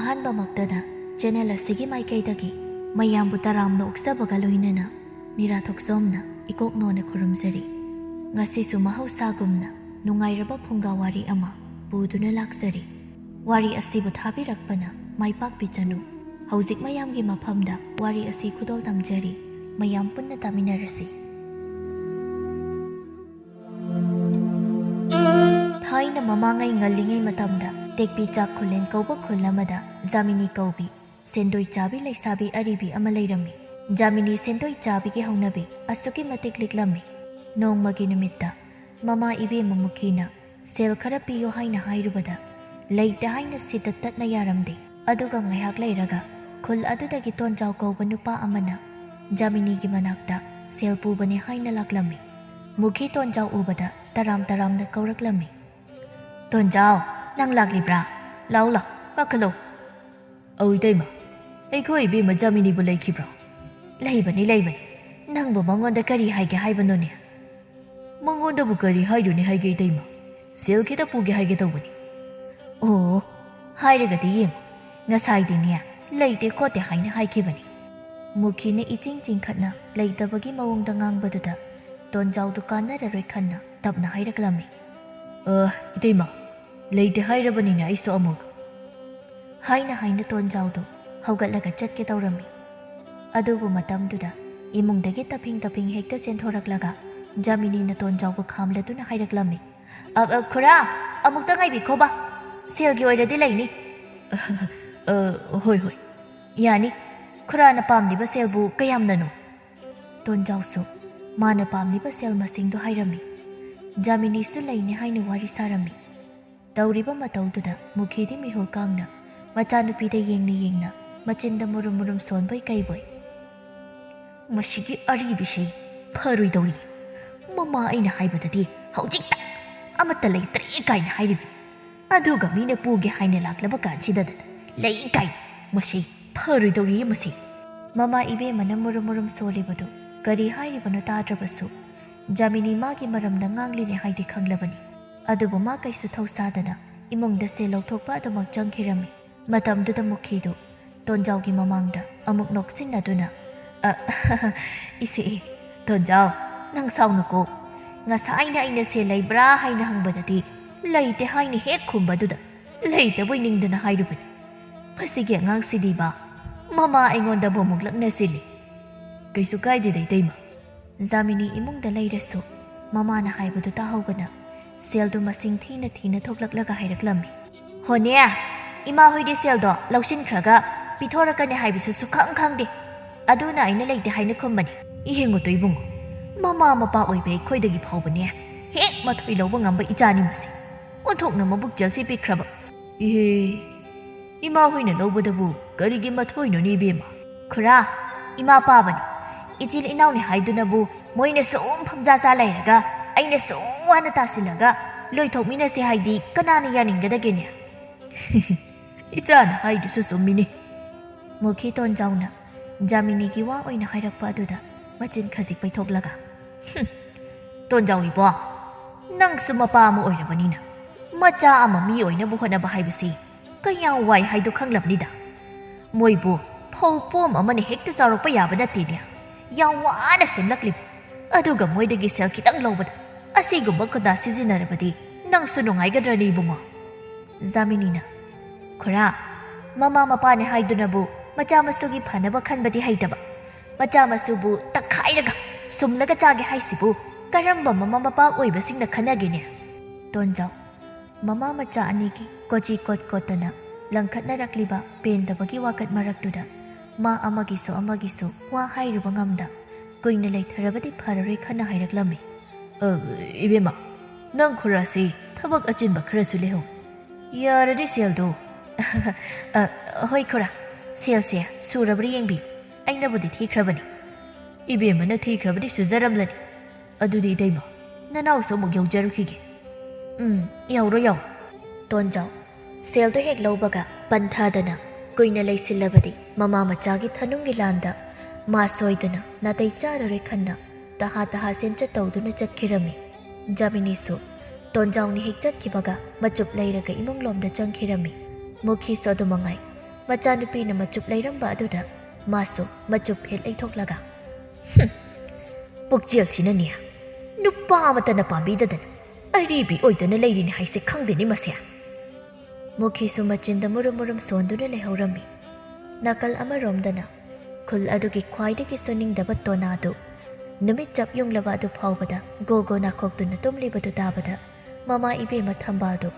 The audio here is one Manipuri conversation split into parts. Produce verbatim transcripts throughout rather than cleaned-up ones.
ꯑꯍꯥꯟꯕꯃꯛꯇꯗ ꯆꯦꯅꯦꯜ ꯑꯁꯤꯒꯤ ꯃꯥꯏꯀꯩꯗꯒꯤ ꯃꯌꯥꯝꯕꯨ ꯇꯔꯥꯝꯅ ꯑꯣꯛꯆꯕꯒ ꯂꯣꯏꯅꯅ ꯃꯤꯔꯥ ꯊꯣꯛꯆꯣꯝꯅ ꯏꯀꯣꯛ ꯅꯣꯟꯅ ꯈꯨꯔꯨꯝꯖꯔꯤ꯫ ꯉꯁꯤꯁꯨ ꯃꯍꯧꯁꯥꯒꯨꯝꯅ ꯅꯨꯡꯉꯥꯏꯔꯕ ꯐꯨꯡꯒꯥ ꯋꯥꯔꯤ ꯑꯃ ꯄꯨꯗꯨꯅ ꯂꯥꯛꯆꯔꯤ꯫ ꯋꯥꯔꯤ ꯑꯁꯤꯕꯨ ꯊꯥꯕꯤꯔꯛꯄꯅ ꯃꯥꯏ ꯄꯥꯛꯄꯤꯆꯅꯨ꯫ ꯍꯧꯖꯤꯛ ꯃꯌꯥꯝꯒꯤ ꯃꯐꯝꯗ ꯋꯥꯔꯤ ꯑꯁꯤ ꯈꯨꯗꯣꯜ ꯇꯝꯖꯔꯤ꯫ ꯃꯌꯥꯝ ꯄꯨꯟꯅ ꯇꯥꯃꯤꯟꯅꯔꯁꯤ꯫ ꯊꯥꯏꯅ ꯃꯃꯥꯡꯉꯩ ꯉꯜꯂꯤꯉꯩ ꯃꯇꯝꯗ ꯇꯦꯛꯄꯤ ꯆꯥꯛ ꯈꯨꯂꯦꯟ ꯀꯧꯕ ꯈꯨꯜ ꯑꯃꯗ ꯖꯥꯃꯤꯅꯤ ꯀꯧꯕꯤ ꯁꯦꯟꯗꯣꯏ ꯆꯥꯕꯤ ꯂꯩꯁꯥꯕꯤ ꯑꯔꯤꯕꯤ ꯑꯃ ꯂꯩꯔꯝꯃꯤ꯫ ꯖꯥꯃꯤꯅꯤ ꯁꯦꯟꯗꯣꯏ ꯆꯥꯕꯤꯒꯤ ꯍꯧꯅꯕꯤ ꯑꯁꯨꯛꯀꯤ ꯃꯇꯤꯛ ꯂꯤꯛꯂꯝꯃꯤ꯫ ꯅꯣꯡꯃꯒꯤ ꯅꯨꯃꯤꯠꯇ ꯃꯃꯥ ꯏꯕꯦꯝꯃ ꯃꯨꯈꯤꯅ ꯁꯦꯜ ꯈꯔ ꯄꯤꯌꯨ ꯍꯥꯏꯅ ꯍꯥꯏꯔꯨꯕꯗ ꯂꯩꯇꯦ ꯍꯥꯏꯅ ꯁꯤꯠꯇ ꯇꯠꯅ ꯌꯥꯔꯝꯗꯦ꯫ ꯑꯗꯨꯒ ꯉꯥꯏꯍꯥꯛ ꯂꯩꯔꯒ ꯈꯨꯜ ꯑꯗꯨꯗꯒꯤ ꯇꯣꯟꯖꯥꯎ ꯀꯧꯕ ꯅꯨꯄꯥ ꯑꯃꯅ ꯖꯥꯃꯤꯅꯤꯒꯤ ꯃꯅꯥꯛꯇ ꯁꯦꯜ ꯄꯨꯕꯅꯤ ꯍꯥꯏꯅ ꯂꯥꯛꯂꯝꯃꯤ꯫ ꯃꯨꯈꯤ ꯇꯣꯟꯖꯥꯎ ꯎꯕꯗ ꯇꯔꯥꯝ ꯇꯔꯥꯝꯅ ꯀꯧꯔꯛꯂꯝꯃꯤ꯫ "ꯇꯣꯟꯖꯥꯎ, ꯅꯪ ꯂꯥꯛꯂꯤꯕ꯭ꯔꯥ? ꯂꯥꯎ ꯂꯥꯎ, ꯀꯥꯈꯠꯂꯣ꯫" "ꯑꯧ ꯏꯇꯩꯃ, ꯑꯩꯈꯣꯏ ꯏꯕꯦꯝꯃ ꯖꯥꯃꯤꯅꯤꯕꯨ ꯂꯩꯈꯤꯕ꯭ꯔꯣ?" "ꯂꯩꯕꯅꯤ, ꯂꯩꯕꯅꯤ꯫ ꯅꯪꯕꯨ ꯃꯉꯣꯟꯗ ꯀꯔꯤ ꯍꯥꯏꯒꯦ ꯍꯥꯏꯕꯅꯣꯅꯦ?" "ꯃꯉꯣꯟꯗꯕꯨ ꯀꯔꯤ ꯍꯥꯏꯔꯨꯅꯤ ꯍꯥꯏꯒꯦ ꯏꯇꯩꯃ? ꯁꯦꯜ ꯈꯤꯇ ꯄꯨꯒꯦ ꯍꯥꯏꯒꯦ ꯇꯧꯕꯅꯤ꯫" "ꯑꯣ, ꯍꯥꯏꯔꯒꯗꯤ ꯌꯦꯡꯉꯨ, ꯉꯁꯥꯏꯗꯤꯅꯦ ꯂꯩꯇꯦ ꯈꯣꯠꯇꯦ ꯍꯥꯏꯅ ꯍꯥꯏꯈꯤꯕꯅꯤ꯫" ꯃꯨꯈꯤꯅ ꯏꯆꯤꯡ ꯆꯤꯡꯈꯠꯅ ꯂꯩꯇꯕꯒꯤ ꯃꯑꯣꯡꯗ ꯉꯥꯡꯕꯗꯨꯗ ꯇꯣꯟꯖꯥꯎꯗꯨ ꯀꯥꯟꯅꯔꯔꯣꯏ ꯈꯟꯅ ꯇꯞꯅ ꯍꯥꯏꯔꯛꯂꯝꯃꯤ꯫ "ꯑ, ꯏꯇꯩꯃ, ꯂꯩꯇꯦ ꯍꯥꯏꯔꯕꯅꯤꯅ ꯑꯩꯁꯨ ꯑꯃꯨꯛ" ꯍꯥꯏꯅ ꯍꯥꯏꯅ ꯇꯣꯟꯖꯥꯎꯗꯨ ꯍꯧꯒꯠꯂꯒ ꯆꯠꯀꯦ ꯇꯧꯔꯝꯃꯤ꯫ ꯑꯗꯨꯕꯨ ꯃꯇꯝꯗꯨꯗ ꯏꯃꯨꯡꯗꯒꯤ ꯇꯞꯐꯤꯡ ꯇꯞꯐꯤꯡ ꯍꯦꯛꯇ ꯆꯦꯟꯊꯣꯔꯛꯂꯒ ꯖꯥꯃꯤꯅꯤꯅ ꯇꯣꯟꯖꯥꯎꯕꯨ ꯈꯥꯝꯂꯗꯨꯅ ꯍꯥꯏꯔꯛꯂꯝꯃꯤ꯫ "ꯑ, ꯑ, ꯈꯨꯔꯥ, ꯑꯃꯨꯛꯇ ꯉꯥꯏꯕꯤꯈꯣꯕ꯫ ꯁꯦꯜꯒꯤ ꯑꯣꯏꯔꯗꯤ ꯂꯩꯅꯤ꯫" "ꯑ, ꯍꯣꯏ, ꯍꯣꯏ꯫ ꯌꯥꯅꯤ꯫ ꯈꯨꯔꯥꯅ ꯄꯥꯝꯂꯤꯕ ꯁꯦꯜꯕꯨ ꯀꯌꯥꯝꯅꯅꯣ?" ꯇꯣꯟꯖꯥꯎꯁꯨ ꯃꯥꯅ ꯄꯥꯝꯂꯤꯕ ꯁꯦꯜ ꯃꯁꯤꯡꯗꯨ ꯍꯥꯏꯔꯝꯃꯤ꯫ ꯖꯥꯃꯤꯅꯤꯁꯨ ꯂꯩꯅꯤ ꯍꯥꯏꯅ ꯋꯥꯔꯤ ꯁꯥꯔꯝꯃꯤ꯫ ꯇꯧꯔꯤꯕ ꯃꯇꯧꯗꯨꯗ ꯃꯨꯈꯤꯗꯤ ꯃꯤꯍꯨꯜ ꯀꯥꯡꯅ ꯃꯆꯥꯅꯨꯄꯤꯗ ꯌꯦꯡꯅ ꯌꯦꯡꯅ ꯃꯆꯤꯟꯗ ꯃꯨꯔꯨꯝ ꯃꯨꯔꯨꯝ ꯁꯣꯟꯕꯣꯏ ꯀꯩꯕꯣꯏ꯫ "ꯃꯁꯤꯒꯤ ꯑꯔꯤꯕꯤꯁꯤ ꯐꯔꯣꯏꯗꯧꯔꯤ꯫ ꯃꯃꯥ ꯑꯩꯅ ꯍꯥꯏꯕꯗꯗꯤ ꯍꯧꯖꯤꯛꯇ ꯑꯃꯠꯇ ꯂꯩꯇ꯭ꯔꯦ ꯀꯥꯏꯅ ꯍꯥꯏꯔꯤꯕꯅꯤ꯫ ꯑꯗꯨꯒ ꯃꯤꯅ ꯄꯨꯒꯦ ꯍꯥꯏꯅ ꯂꯥꯛꯂꯕ ꯀꯥꯟꯁꯤꯗ ꯂꯩ ꯀꯥꯏꯅ꯫ ꯃꯁꯤ ꯐꯔꯣꯏꯗꯧꯔꯤ ꯃꯁꯤ꯫" ꯃꯃꯥ ꯏꯕꯦꯝꯃꯅ ꯃꯨꯔꯨꯝ ꯃꯨꯔꯨꯝ ꯁꯣꯜꯂꯤꯕꯗꯨ ꯀꯔꯤ ꯍꯥꯏꯔꯤꯕꯅꯣ ꯇꯥꯗ꯭ꯔꯕꯁꯨ, ꯖꯥꯃꯤꯅꯤ ꯃꯥꯒꯤ ꯃꯔꯝꯗ ꯉꯥꯡꯂꯤꯅꯦ ꯍꯥꯏꯗꯤ ꯈꯪꯂꯕꯅꯤ꯫ ꯑꯗꯨꯕꯨ ꯃꯥ ꯀꯩꯁꯨ ꯊꯧꯁꯥꯗꯅ ꯏꯃꯨꯡꯗ ꯁꯦꯜ ꯂꯧꯊꯣꯛꯄ ꯑꯗꯨꯃꯛ ꯆꯪꯈꯤꯔꯝꯃꯤ꯫ ꯃꯇꯝꯗꯨꯗ ꯃꯨꯈꯤꯗꯨ ꯇꯣꯟꯖꯥꯎꯒꯤ ꯃꯃꯥꯡꯗ ꯑꯃꯨꯛ ꯅꯣꯛꯁꯤꯟꯅꯗꯨꯅ, "ꯑ, ꯏꯁꯦ, ꯇꯣꯟꯖꯥꯎ, ꯅꯪ ꯁꯥꯎꯅꯨꯀꯣ꯫ ꯉꯁꯥꯏꯅ ꯑꯩꯅ ꯁꯦꯜ ꯂꯩꯕ꯭ꯔꯥ ꯍꯥꯏꯅ ꯍꯪꯕꯗꯗꯤ ꯂꯩꯇꯦ ꯍꯥꯏꯅ ꯍꯦꯛ ꯈꯨꯝꯕꯗꯨꯗ ꯂꯩꯇꯕꯣꯏ ꯅꯤꯡꯗꯅ ꯍꯥꯏꯔꯨꯕꯅꯤ꯫ ꯃꯁꯤꯒꯤ ꯑꯉꯥꯡꯁꯤꯗꯤꯕ ꯃꯃꯥ ꯑꯩꯉꯣꯟꯗꯕꯨ ꯑꯃꯨꯛ ꯂꯛꯅꯁꯤꯜꯂꯤ꯫ ꯀꯩꯁꯨ ꯀꯥꯏꯗꯦꯗ, ꯏꯇꯩꯃ꯫" ꯖꯥꯃꯤꯅꯤ ꯏꯃꯨꯡꯗ ꯂꯩꯔꯁꯨ ꯃꯃꯥꯅ ꯍꯥꯏꯕꯗꯨ ꯇꯥꯍꯧꯕꯅ ꯁꯦꯜꯗꯨ ꯃꯁꯤꯡ ꯊꯤꯅ ꯊꯤꯅ ꯊꯣꯛꯂꯛꯂꯒ ꯍꯥꯏꯔꯛꯂꯝꯃꯤ꯫ "ꯍꯣꯅꯦ, ꯏꯃꯥ ꯍꯣꯏꯗꯤ ꯁꯦꯜꯗꯣ ꯂꯧꯁꯤꯟꯈ꯭ꯔꯒ ꯄꯤꯊꯣꯔꯛꯀꯅꯤ ꯍꯥꯏꯕꯁꯨ ꯁꯨꯈꯪ ꯈꯪꯗꯦ꯫ ꯑꯗꯨꯅ ꯑꯩꯅ ꯂꯩꯇꯦ ꯍꯥꯏꯅ ꯈꯨꯝꯕꯅꯤ꯫ ꯌꯦꯡꯉꯨꯇꯣ ꯏꯕꯨꯡꯉꯣ, ꯃꯃꯥ ꯃꯄꯥ ꯑꯣꯏꯕ ꯑꯩꯈꯣꯏꯗꯒꯤ ꯐꯥꯎꯕꯅꯦ ꯍꯦꯛ ꯃꯊꯣꯏ ꯂꯧꯕ ꯉꯝꯕ ꯏꯆꯥꯅꯤ ꯃꯁꯤ꯫ ꯑꯣꯟꯊꯣꯛꯅ ꯃꯕꯨꯛ ꯆꯦꯜꯁꯤ ꯄꯤꯛꯈ꯭ꯔꯕ꯫ ꯏꯍꯦ, ꯏꯃꯥ ꯍꯣꯏꯅ ꯂꯧꯕꯗꯕꯨ ꯀꯔꯤꯒꯤ ꯃꯊꯣꯏꯅꯣꯅꯦ ꯏꯕꯦꯝꯃ?" "ꯈꯨꯔꯥ, ꯏꯃꯥ ꯄꯥꯕꯅꯤ꯫ ꯏꯆꯤꯜ ꯏꯅꯥꯎꯅꯤ ꯍꯥꯏꯗꯨꯅꯕꯨ ꯃꯣꯏꯅ ꯁꯨꯝ ꯐꯝꯖꯥ ꯆꯥ ꯂꯩꯔꯒ ꯑꯩꯅ ꯁꯨꯝ ꯋꯥꯅ ꯇꯥꯁꯤꯜꯂꯒ ꯂꯣꯏꯊꯣꯛꯃꯤꯟꯅꯁꯦ ꯍꯥꯏꯗꯤ ꯀꯅꯥꯅ ꯌꯥꯅꯤꯡꯒꯗꯒꯦꯅꯦ?" "ꯏꯆꯥꯅ ꯍꯥꯏꯗꯨꯁꯨ ꯆꯨꯝꯃꯤꯅꯤ꯫" ꯃꯨꯈꯤ ꯇꯣꯟꯖꯥꯎꯅ ꯖꯥꯃꯤꯅꯤꯒꯤ ꯋꯥ ꯑꯣꯏꯅ ꯍꯥꯏꯔꯛꯄ ꯑꯗꯨꯗ ꯃꯆꯤꯟ ꯈꯖꯤꯛ ꯄꯩꯊꯣꯛꯂꯒ, "ꯍꯨꯝ, ꯇꯣꯟꯖꯥꯎ ꯏꯕꯣ, ꯅꯪꯁꯨ ꯃꯄꯥ ꯑꯃ ꯑꯣꯏꯔꯕꯅꯤꯅ ꯃꯆꯥ ꯑꯃ ꯃꯤ ꯑꯣꯏꯅꯕ ꯍꯣꯠꯅꯕ ꯍꯥꯏꯕꯁꯤ ꯀꯌꯥꯝ ꯋꯥꯏ ꯍꯥꯏꯗꯣ ꯈꯪꯂꯕꯅꯤꯗ꯫ ꯃꯣꯏꯕꯨ ꯐꯧ ꯄꯣꯝ ꯑꯃꯅ ꯍꯦꯛꯇ ꯆꯥꯎꯔꯛꯄ ꯌꯥꯕ ꯅꯠꯇꯦꯅꯦ꯫ ꯌꯥꯝ ꯋꯥꯅ ꯁꯦꯝꯂꯛꯂꯤꯕ꯫ ꯑꯗꯨꯒ ꯃꯣꯏꯗꯒꯤ ꯁꯦꯜ ꯈꯤꯇꯪ ꯂꯧꯕꯗ ꯑꯁꯤꯒꯨꯝꯕ ꯈꯨꯟꯗꯥ ꯁꯤꯖꯤꯟꯅꯔꯕꯗꯤ ꯅꯪꯁꯨ ꯅꯨꯡꯉꯥꯏꯒꯗ꯭ꯔꯅꯦ ꯏꯕꯨꯡꯉꯣ?" ꯖꯥꯃꯤꯅꯤꯅ, "ꯈꯨꯔꯥ, ꯃꯃꯥ ꯃꯄꯥꯅꯦ ꯍꯥꯏꯗꯨꯅꯕꯨ ꯃꯆꯥ ꯃꯁꯨꯒꯤ ꯐꯅꯕ ꯈꯟꯕꯗꯤ ꯍꯩꯇꯕ꯫ ꯃꯆꯥ ꯃꯁꯨꯕꯨ ꯇꯛꯈꯥꯏꯔꯒ ꯁꯨꯝꯂꯒ ꯆꯥꯒꯦ ꯍꯥꯏꯁꯤꯕꯨ ꯀꯔꯝꯕ ꯃꯃꯥ ꯃꯄꯥ ꯑꯣꯏꯕꯁꯤꯡꯅ ꯈꯟꯅꯒꯦꯅꯦ?" ꯇꯣꯟꯖꯥꯎ, ꯃꯃꯥ ꯃꯆꯥ ꯑꯅꯤꯒꯤ ꯀꯣꯆꯤ ꯀꯣꯠ ꯀꯣꯠꯇꯅ ꯂꯪꯈꯠꯅꯔꯛꯂꯤꯕ ꯄꯦꯟꯗꯕꯒꯤ ꯋꯥꯀꯠ ꯃꯔꯛꯇꯨꯗ ꯃꯥ ꯑꯃꯒꯤꯁꯨ ꯑꯃꯒꯤꯁꯨ ꯋꯥ ꯍꯥꯏꯔꯨꯕ ꯉꯝꯗ ꯀꯨꯏꯅ ꯂꯩꯊꯔꯕꯗꯤ ꯐꯔꯔꯣꯏ ꯈꯟꯅ ꯍꯥꯏꯔꯛꯂꯝꯃꯤ꯫ "ꯑ, ꯏꯕꯦꯝꯃ, ꯅꯪ ꯈꯨꯔꯥꯁꯤ ꯊꯕꯛ ꯑꯆꯤꯟꯕ ꯈꯔꯁꯨ ꯂꯩꯍꯧ꯫ ꯌꯥꯔꯗꯤ ꯁꯦꯜꯗꯣ, ꯑ, ꯍꯣꯏ ꯈꯨꯔꯥ, ꯁꯦꯜꯁꯦ ꯁꯨꯔꯕ꯭ꯔꯥ ꯌꯦꯡꯕꯤꯌꯨ꯫ ꯑꯩꯅꯕꯨꯗꯤ ꯊꯤꯈ꯭ꯔꯕꯅꯤ꯫" "ꯏꯕꯦꯝꯃꯅ ꯊꯤꯈ꯭ꯔꯕꯗꯤ ꯁꯨꯖꯔꯝꯂꯅꯤ꯫ ꯑꯗꯨꯗꯤ ꯏꯇꯩꯃ, ꯅꯅꯥꯎꯁꯨ ꯑꯃꯨꯛ ꯌꯧꯖꯔꯨꯈꯤꯒꯦ꯫" "ꯎꯝ, ꯌꯧꯔꯣ, ꯌꯧꯔꯣ꯫" ꯇꯣꯟꯖꯥꯎ ꯁꯦꯜꯗꯣ ꯍꯦꯛ ꯂꯧꯕꯒ ꯄꯟꯊꯗꯅ ꯀꯨꯏꯅ ꯂꯩꯁꯤꯜꯂꯕꯗꯤ ꯃꯃꯥ ꯃꯆꯥꯒꯤ ꯊꯅꯨꯡꯒꯤ ꯂꯥꯟꯗ ꯃꯥ ꯁꯣꯏꯗꯅ ꯅꯥꯇꯩ ꯆꯥꯔꯔꯣꯏ ꯈꯟꯅ ꯇꯍꯥ ꯇꯍꯥ ꯁꯦꯟꯆꯠ ꯇꯧꯗꯨꯅ ꯆꯠꯈꯤꯔꯝꯃꯤ꯫ ꯖꯥꯃꯤꯅꯤꯁꯨ ꯇꯣꯟꯖꯥꯎꯅ ꯍꯦꯛ ꯆꯠꯈꯤꯕꯒ ꯃꯆꯨꯞ ꯂꯩꯔꯒ ꯏꯃꯨꯡꯂꯣꯝꯗ ꯆꯪꯈꯤꯔꯝꯃꯤ꯫ ꯃꯨꯈꯤꯁꯨ ꯑꯗꯨ ꯃꯉꯥꯏ꯫ ꯃꯆꯥꯅꯨꯄꯤꯅ ꯃꯆꯨꯞ ꯂꯩꯔꯝꯕ ꯑꯗꯨꯗ ꯃꯥꯁꯨ ꯃꯆꯨꯞ ꯍꯦꯛ ꯂꯩꯊꯣꯛꯂꯒ, "ꯍꯨꯝ, ꯄꯨꯛꯆꯦꯜꯁꯤꯅꯅꯦ, ꯅꯨꯄꯥ ꯑꯃꯠꯇꯅ ꯄꯥꯝꯕꯤꯗꯗꯅ ꯑꯔꯤꯕꯤ ꯑꯣꯏꯗꯨꯅ ꯂꯩꯔꯤꯅꯤ ꯍꯥꯏꯁꯦ ꯈꯪꯗꯦꯅꯤ ꯃꯁꯦ"꯫ ꯃꯨꯈꯤꯁꯨ ꯃꯆꯤꯟꯗ ꯃꯨꯔꯨꯝ ꯃꯨꯔꯨꯝ ꯁꯣꯟꯗꯨꯅ ꯂꯩꯍꯧꯔꯝꯃꯤ꯫ ꯅꯥꯀꯜ ꯑꯃꯔꯣꯝꯗꯅ ꯈꯨꯜ ꯑꯗꯨꯒꯤ ꯈ꯭ꯋꯥꯏꯗꯒꯤ ꯁꯨꯅꯤꯡꯗꯕ ꯇꯣꯅꯥꯗꯨ ꯅꯨꯃꯤꯠ ꯆꯞ ꯌꯨꯡꯂꯕ ꯑꯗꯨ ꯐꯥꯎꯕꯗ ꯒꯣ ꯒꯣ ꯅꯥꯈꯣꯛꯇꯨꯅ ꯇꯨꯝꯂꯤꯕꯗꯨ ꯇꯥꯕꯗ ꯃꯃꯥ ꯏꯕꯦꯝꯃ ꯊꯝꯕꯥꯜꯗꯨ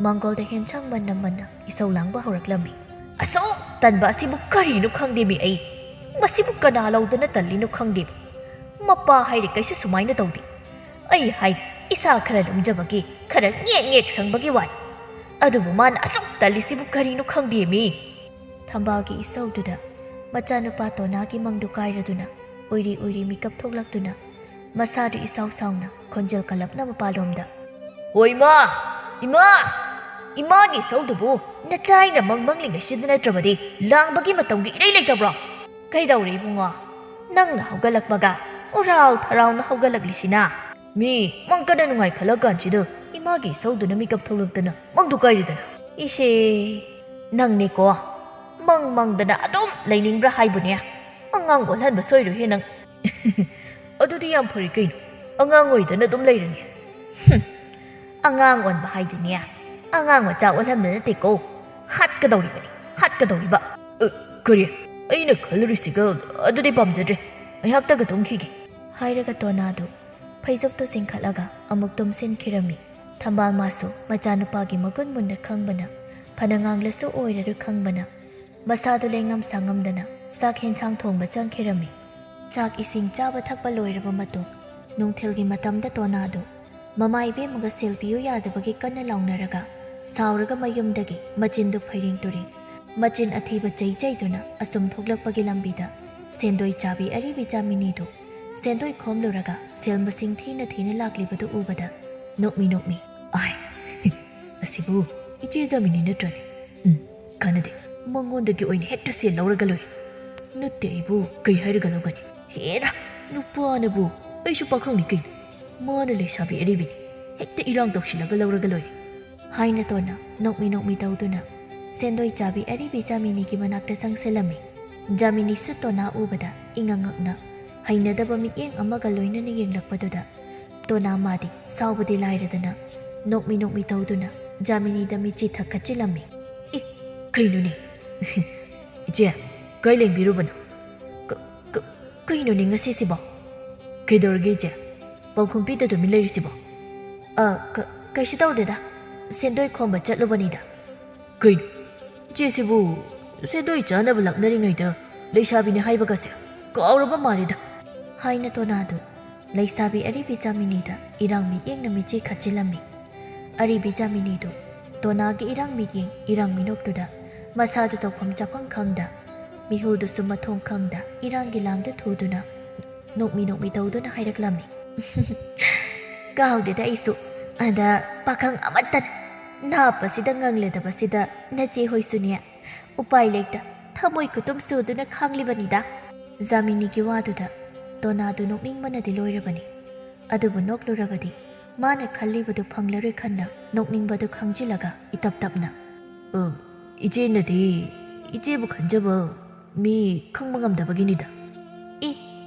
ꯃꯥꯡꯒꯣꯜꯗ ꯍꯦꯟꯁꯥꯡ ꯃꯟꯅ ꯃꯟꯅ ꯏꯁꯧ ꯂꯥꯡꯕ ꯍꯧꯔꯛꯂꯝꯃꯤ꯫ "ꯑꯁꯨꯛ ꯇꯟꯕ ꯑꯁꯤꯕꯨ ꯀꯔꯤꯅꯣ ꯈꯪꯗꯦꯃꯤ ꯑꯩ꯫ ꯃꯁꯤꯕꯨ ꯀꯅꯥ ꯂꯧꯗꯅ ꯇꯜꯂꯤꯅꯣ ꯈꯪꯗꯦꯃꯤ꯫ ꯃꯄꯥ ꯍꯥꯏꯔꯤꯈꯩꯁꯨ ꯁꯨꯃꯥꯏꯅ ꯇꯧꯗꯦ꯫ ꯑꯩ ꯍꯥꯏꯔꯤ, ꯏꯁꯥ ꯈꯔ ꯂꯨꯝꯖꯕꯒꯤ, ꯈꯔ ꯉꯦꯛ ꯉꯦꯛ ꯁꯪꯕꯒꯤ ꯋꯥꯅꯤ꯫ ꯑꯗꯨꯕꯨ ꯃꯥꯅ ꯑꯁꯨꯛ ꯇꯜꯂꯤꯁꯤꯕꯨ ꯀꯔꯤꯅꯣ ꯈꯪꯗꯦꯃꯤ"꯫ ꯊꯝꯕꯥꯜꯒꯤ ꯏꯁꯧꯗꯨꯗ ꯃꯆꯥꯅꯨꯄꯥ ꯇꯣꯅꯥꯒꯤ ꯃꯪꯗꯨ ꯀꯥꯏꯔꯗꯨꯅ ꯎꯏꯔꯤ ꯎꯏꯔꯤ ꯃꯤꯀꯞ ꯊꯣꯛꯂꯛꯇꯨꯅ ꯃꯁꯥꯗꯨ ꯏꯁꯥꯎ ꯁꯥꯎꯅ ꯈꯣꯟꯖꯦꯜ ꯀꯜꯂꯞꯅ ꯃꯄꯥꯂꯣꯝꯗ, "ꯍꯣ ꯏꯃꯥ! ꯏꯃꯥ! ꯏꯃꯥꯒꯤ ꯏꯁꯧꯗꯨꯕꯨ ꯅꯆꯥꯏꯅ ꯃꯪ ꯃꯪꯂꯤꯉꯩꯁꯤꯗ ꯅꯠꯇ꯭ꯔꯕꯗꯤ ꯂꯥꯡꯕꯒꯤ ꯃꯇꯝꯒ ꯏꯔꯩ ꯂꯩꯇꯕ꯭ꯔꯣ? ꯀꯩꯗꯧꯔꯦ ꯏꯕꯨꯡꯉꯣ? ꯅꯪꯅ ꯍꯧꯒꯠꯂꯛꯄꯒ ꯎꯔꯥꯎ ꯊꯔꯥꯎꯅ ꯍꯧꯒꯠꯂꯛꯂꯤꯁꯤꯅ? ꯃꯤ ꯃꯪ ꯀꯟꯅ ꯅꯨꯡꯉꯥꯏꯈꯠꯂꯀꯥꯟꯁꯤꯗ ꯏꯃꯥꯒꯤ ꯏꯁꯧꯗꯨꯅ ꯃꯤꯀꯞ ꯊꯣꯛꯂꯛꯇꯅ ꯃꯪꯗꯨ ꯀꯥꯏꯔꯤꯗꯅ?" "ꯏꯁꯦ, ꯅꯪꯅꯦꯀꯣ, ꯃꯪ ꯃꯪꯗꯅ ꯑꯗꯨꯝ ꯂꯩꯅꯤꯡꯕ꯭ꯔꯥ ꯍꯥꯏꯕꯨꯅꯦ? ꯑꯉꯥꯡ ꯑꯣꯜꯍꯟꯕ ꯁꯣꯏꯔꯣꯏꯍꯦ ꯅꯪ꯫" "ꯑꯗꯨꯗꯤ ꯌꯥꯝ ꯐꯔꯦ ꯀꯩꯅꯣ, ꯑꯉꯥꯡ ꯑꯣꯏꯗꯅ ꯑꯗꯨꯝ ꯂꯩꯔꯅꯤ꯫" "ꯍꯨꯝ, ꯑꯉꯥꯡ ꯑꯣꯟꯕ ꯍꯥꯏꯗꯤꯅꯦ, ꯑꯉꯥꯡ ꯃꯆꯥ ꯑꯣꯜꯍꯟꯕ ꯅꯠꯇꯦꯀꯣ, ꯍꯥꯠꯀꯗꯧꯔꯤꯕꯅꯤ, ꯍꯥꯠꯀꯗꯧꯔꯤꯕ꯫" "ꯑ, ꯀꯔꯤ? ꯑꯩꯅ ꯈꯜꯂꯨꯔꯤꯁꯤꯒ ꯑꯗꯨꯗꯤ ꯄꯥꯝꯖꯗ꯭ꯔꯦ, ꯉꯥꯏꯍꯥꯛꯇꯒ ꯇꯨꯝꯈꯤꯒꯦ꯫" ꯍꯥꯏꯔꯒ ꯇꯣꯅꯥꯗꯨ ꯐꯩꯖꯨꯞꯇꯨ ꯆꯤꯡꯈꯠꯂꯒ ꯑꯃꯨꯛ ꯇꯨꯝꯁꯤꯟꯈꯤꯔꯝꯃꯤ꯫ ꯊꯝꯕꯥꯜ ꯃꯥꯁꯨ ꯃꯆꯥꯅꯨꯄꯥꯒꯤ ꯃꯒꯨꯟ ꯃꯨꯟꯅ ꯈꯪꯕꯅ, ꯐꯅ ꯉꯥꯡꯂꯁꯨ ꯑꯣꯏꯔꯔꯣꯏ ꯈꯪꯕꯅ, ꯃꯁꯥꯗꯨ ꯂꯦꯡꯉꯝ ꯁꯥꯉꯝꯗꯅ ꯆꯥꯛ ꯍꯦꯟꯁꯥꯡ ꯊꯣꯡꯕ ꯆꯪꯈꯤꯔꯝꯃꯤ꯫ ꯆꯥꯛ ꯏꯁꯤꯡ ꯆꯥꯕ ꯊꯛꯄ ꯂꯣꯏꯔꯕ ꯃꯇꯨꯡ, ꯅꯨꯡꯊꯤꯜꯒꯤ ꯃꯇꯝꯗ ꯇꯣꯅꯥꯗꯨ ꯃꯃꯥ ꯏꯕꯦꯝꯃꯒ ꯁꯦꯜ ꯄꯤꯌꯨ ꯌꯥꯗꯕꯒꯤ ꯀꯟꯅ ꯂꯥꯎꯅꯔꯒ, ꯁꯥꯎꯔꯒ ꯃꯌꯨꯝꯗꯒꯤ ꯃꯆꯤꯟꯗꯨ ꯐꯩꯔꯦꯡ ꯇꯨꯔꯦꯡ, ꯃꯆꯤꯟ ꯑꯊꯤꯕ ꯆꯩ ꯆꯩꯗꯨꯅ ꯑꯁꯨꯝ ꯊꯣꯛꯂꯛꯄꯒꯤ ꯂꯝꯕꯤꯗ ꯁꯦꯟꯗꯣꯏ ꯆꯥꯕꯤ ꯑꯔꯤꯕꯤ ꯆꯥꯃꯤꯅꯤꯗꯨ ꯁꯦꯟꯗꯣꯏ ꯈꯣꯝꯂꯨꯔꯒ ꯁꯦꯜ ꯃꯁꯤꯡ ꯊꯤꯅ ꯊꯤꯅ ꯂꯥꯛꯂꯤꯕꯗꯨ ꯎꯕꯗ ꯅꯣꯛꯃꯤ ꯅꯣꯛꯃꯤ, "ꯑꯥꯏ, ꯑꯁꯤꯕꯨ ꯏꯆꯦ ꯖꯥꯃꯤꯅꯤ ꯅꯠꯇ꯭ꯔꯅꯦ? ꯎꯝ, ꯀꯥꯟꯅꯗꯦ꯫ ꯃꯉꯣꯟꯗꯒꯤ ꯑꯣꯏꯅ ꯍꯦꯛꯇ ꯁꯦꯜ ꯂꯧꯔꯒ ꯂꯣꯏꯔꯦ꯫ ꯅꯠꯇꯦ ꯑꯩꯕꯨ ꯀꯩ ꯍꯥꯏꯔꯒ ꯂꯧꯒꯅꯤ? ꯍꯦꯔꯥ, ꯅꯨꯄꯥꯅꯕꯨ, ꯑꯩꯁꯨ ꯄꯥꯈꯪꯅꯤ ꯀꯩꯅꯣ꯫ ꯃꯥꯅ ꯂꯩꯁꯥꯕꯤ ꯑꯔꯤꯕꯤꯅꯤ, ꯍꯦꯛꯇ ꯏꯔꯥꯡ ꯇꯧꯁꯤꯜꯂꯒ ꯂꯧꯔꯒ ꯂꯣꯏꯔꯦ"꯫ ꯍꯥꯏꯅ ꯇꯣꯟꯅ ꯅꯣꯛꯃꯤ ꯅꯣꯛꯃꯤ ꯇꯧꯗꯨꯅ ꯁꯦꯟꯗꯣꯏ ꯆꯥꯕꯤ ꯑꯔꯤꯕꯤ ꯖꯥꯃꯤꯅꯤꯒꯤ ꯃꯅꯥꯛꯇ ꯆꯪꯁꯤꯜꯂꯝꯃꯤ꯫ ꯖꯥꯃꯤꯅꯤꯁꯨ ꯇꯣꯅꯥ ꯎꯕꯗ ꯏꯉꯛ ꯉꯛꯅ ꯍꯩꯅꯗꯕ ꯃꯤꯠꯌꯦꯡ ꯑꯃꯒ ꯂꯣꯏꯅꯅ ꯌꯦꯡꯂꯛꯄꯗꯨꯗ ꯇꯣꯅꯥ ꯃꯥꯗꯤ ꯁꯥꯎꯕꯗꯤ ꯂꯥꯏꯔꯗꯅ ꯅꯣꯛꯃꯤ ꯅꯣꯛꯃꯤ ꯇꯧꯗꯨꯅ ꯖꯥꯃꯤꯅꯤꯗ ꯃꯤꯠꯆꯤ ꯊꯛꯀꯠꯆꯤꯜꯂꯝꯃꯤ꯫ "ꯏ, ꯀꯩꯅꯣꯅꯦ? ꯏꯆꯦ, ꯀꯥꯏ ꯂꯦꯡꯕꯤꯔꯨꯕꯅꯣ?" "ꯀ-, ꯀ-, ꯀꯩꯅꯣꯅꯦ ꯉꯁꯤꯁꯤꯕꯣ? ꯀꯩꯗꯧꯔꯒꯦ ꯏꯆꯦ? ꯄꯥꯎꯈꯨꯝ ꯄꯤꯗ ꯇꯨꯃꯤꯟ ꯂꯩꯔꯤꯁꯤꯕꯣ?" "ꯑ, ꯀ-, ꯀꯩꯁꯨ ꯇꯧꯗꯦꯗ꯫ ꯁꯦꯟꯗꯣꯏ ꯈꯣꯝꯕ ꯆꯠꯂꯨꯕꯅꯤꯗ꯫" "ꯀꯩꯅꯣ? ꯏꯆꯦꯁꯤꯕꯨ ꯁꯦꯟꯗꯣꯏ ꯆꯥꯅꯕ ꯂꯥꯛꯅꯔꯤꯉꯩꯗ ꯂꯩꯁꯥꯕꯤꯅꯤ ꯍꯥꯏꯕꯒꯁꯦ ꯀꯥꯎꯔꯕ ꯃꯥꯜꯂꯤꯗ꯫" ꯍꯥꯏꯅ ꯇꯣꯅꯥꯗꯨ ꯂꯩꯁꯥꯕꯤ ꯑꯔꯤꯕꯤ ꯖꯥꯃꯤꯅꯤꯗ ꯏꯔꯥꯡ ꯃꯤꯠꯌꯦꯡꯅ ꯃꯤꯠꯆꯤ ꯈꯠꯆꯤꯜꯂꯝꯃꯤ꯫ ꯑꯔꯤꯕꯤ ꯖꯥꯃꯤꯅꯤꯗꯨ ꯇꯣꯅꯥꯒꯤ ꯏꯔꯥꯡ ꯃꯤꯠꯌꯦꯡ ꯏꯔꯥꯡ ꯃꯤꯅꯣꯛꯇꯨꯗ ꯃꯁꯥꯗꯨ ꯇꯧꯐꯝ ꯆꯥꯐꯝ ꯈꯪꯗ, ꯃꯤꯍꯨꯜꯗꯨꯁꯨ ꯃꯊꯣꯡ ꯈꯪꯗ ꯏꯔꯥꯡꯒꯤ ꯂꯥꯡꯗ ꯊꯨꯗꯨꯅ ꯅꯣꯛꯃꯤ ꯅꯣꯛꯃꯤ ꯇꯧꯗꯨꯅ ꯍꯥꯏꯔꯛꯂꯝꯃꯤ꯫ "ꯀꯥꯎꯗꯦꯗ ꯑꯩꯁꯨ꯫ ꯑꯗ ꯄꯥꯈꯪ ꯑꯃꯠꯇꯅ ꯅꯥꯞꯄꯁꯤꯗ ꯉꯪꯂꯗꯕꯁꯤꯗ ꯅꯆꯦ ꯍꯣꯏꯁꯨꯅꯦ ꯎꯄꯥꯏ ꯂꯩꯇ ꯊꯃꯣꯏ ꯈꯨꯇꯨꯝ ꯁꯨꯗꯨꯅ ꯈꯥꯡꯂꯤꯕꯅꯤꯗ꯫" ꯖꯥꯃꯤꯅꯤꯒꯤ ꯋꯥꯗꯨꯗ ꯇꯣꯅꯥꯗꯨ ꯅꯣꯛꯅꯤꯡꯕꯅꯗꯤ ꯂꯣꯏꯔꯕꯅꯤ꯫ ꯑꯗꯨꯕꯨ ꯅꯣꯛꯂꯨꯔꯕꯗꯤ ꯃꯥꯅ ꯈꯜꯂꯤꯕꯗꯨ ꯐꯪꯂꯔꯣꯏ ꯈꯟꯅ ꯅꯣꯛꯅꯤꯡꯕꯗꯨ ꯈꯪꯖꯤꯜꯂꯒ ꯏꯇꯞ ꯇꯞꯅ, "ꯑ, ꯏꯆꯦꯅꯗꯤ ꯏꯆꯦꯕꯨ ꯈꯟꯖꯕ ꯃꯤ ꯈꯪꯕ ꯉꯝꯗꯕꯒꯤꯅꯤꯗ꯫" "ꯏ,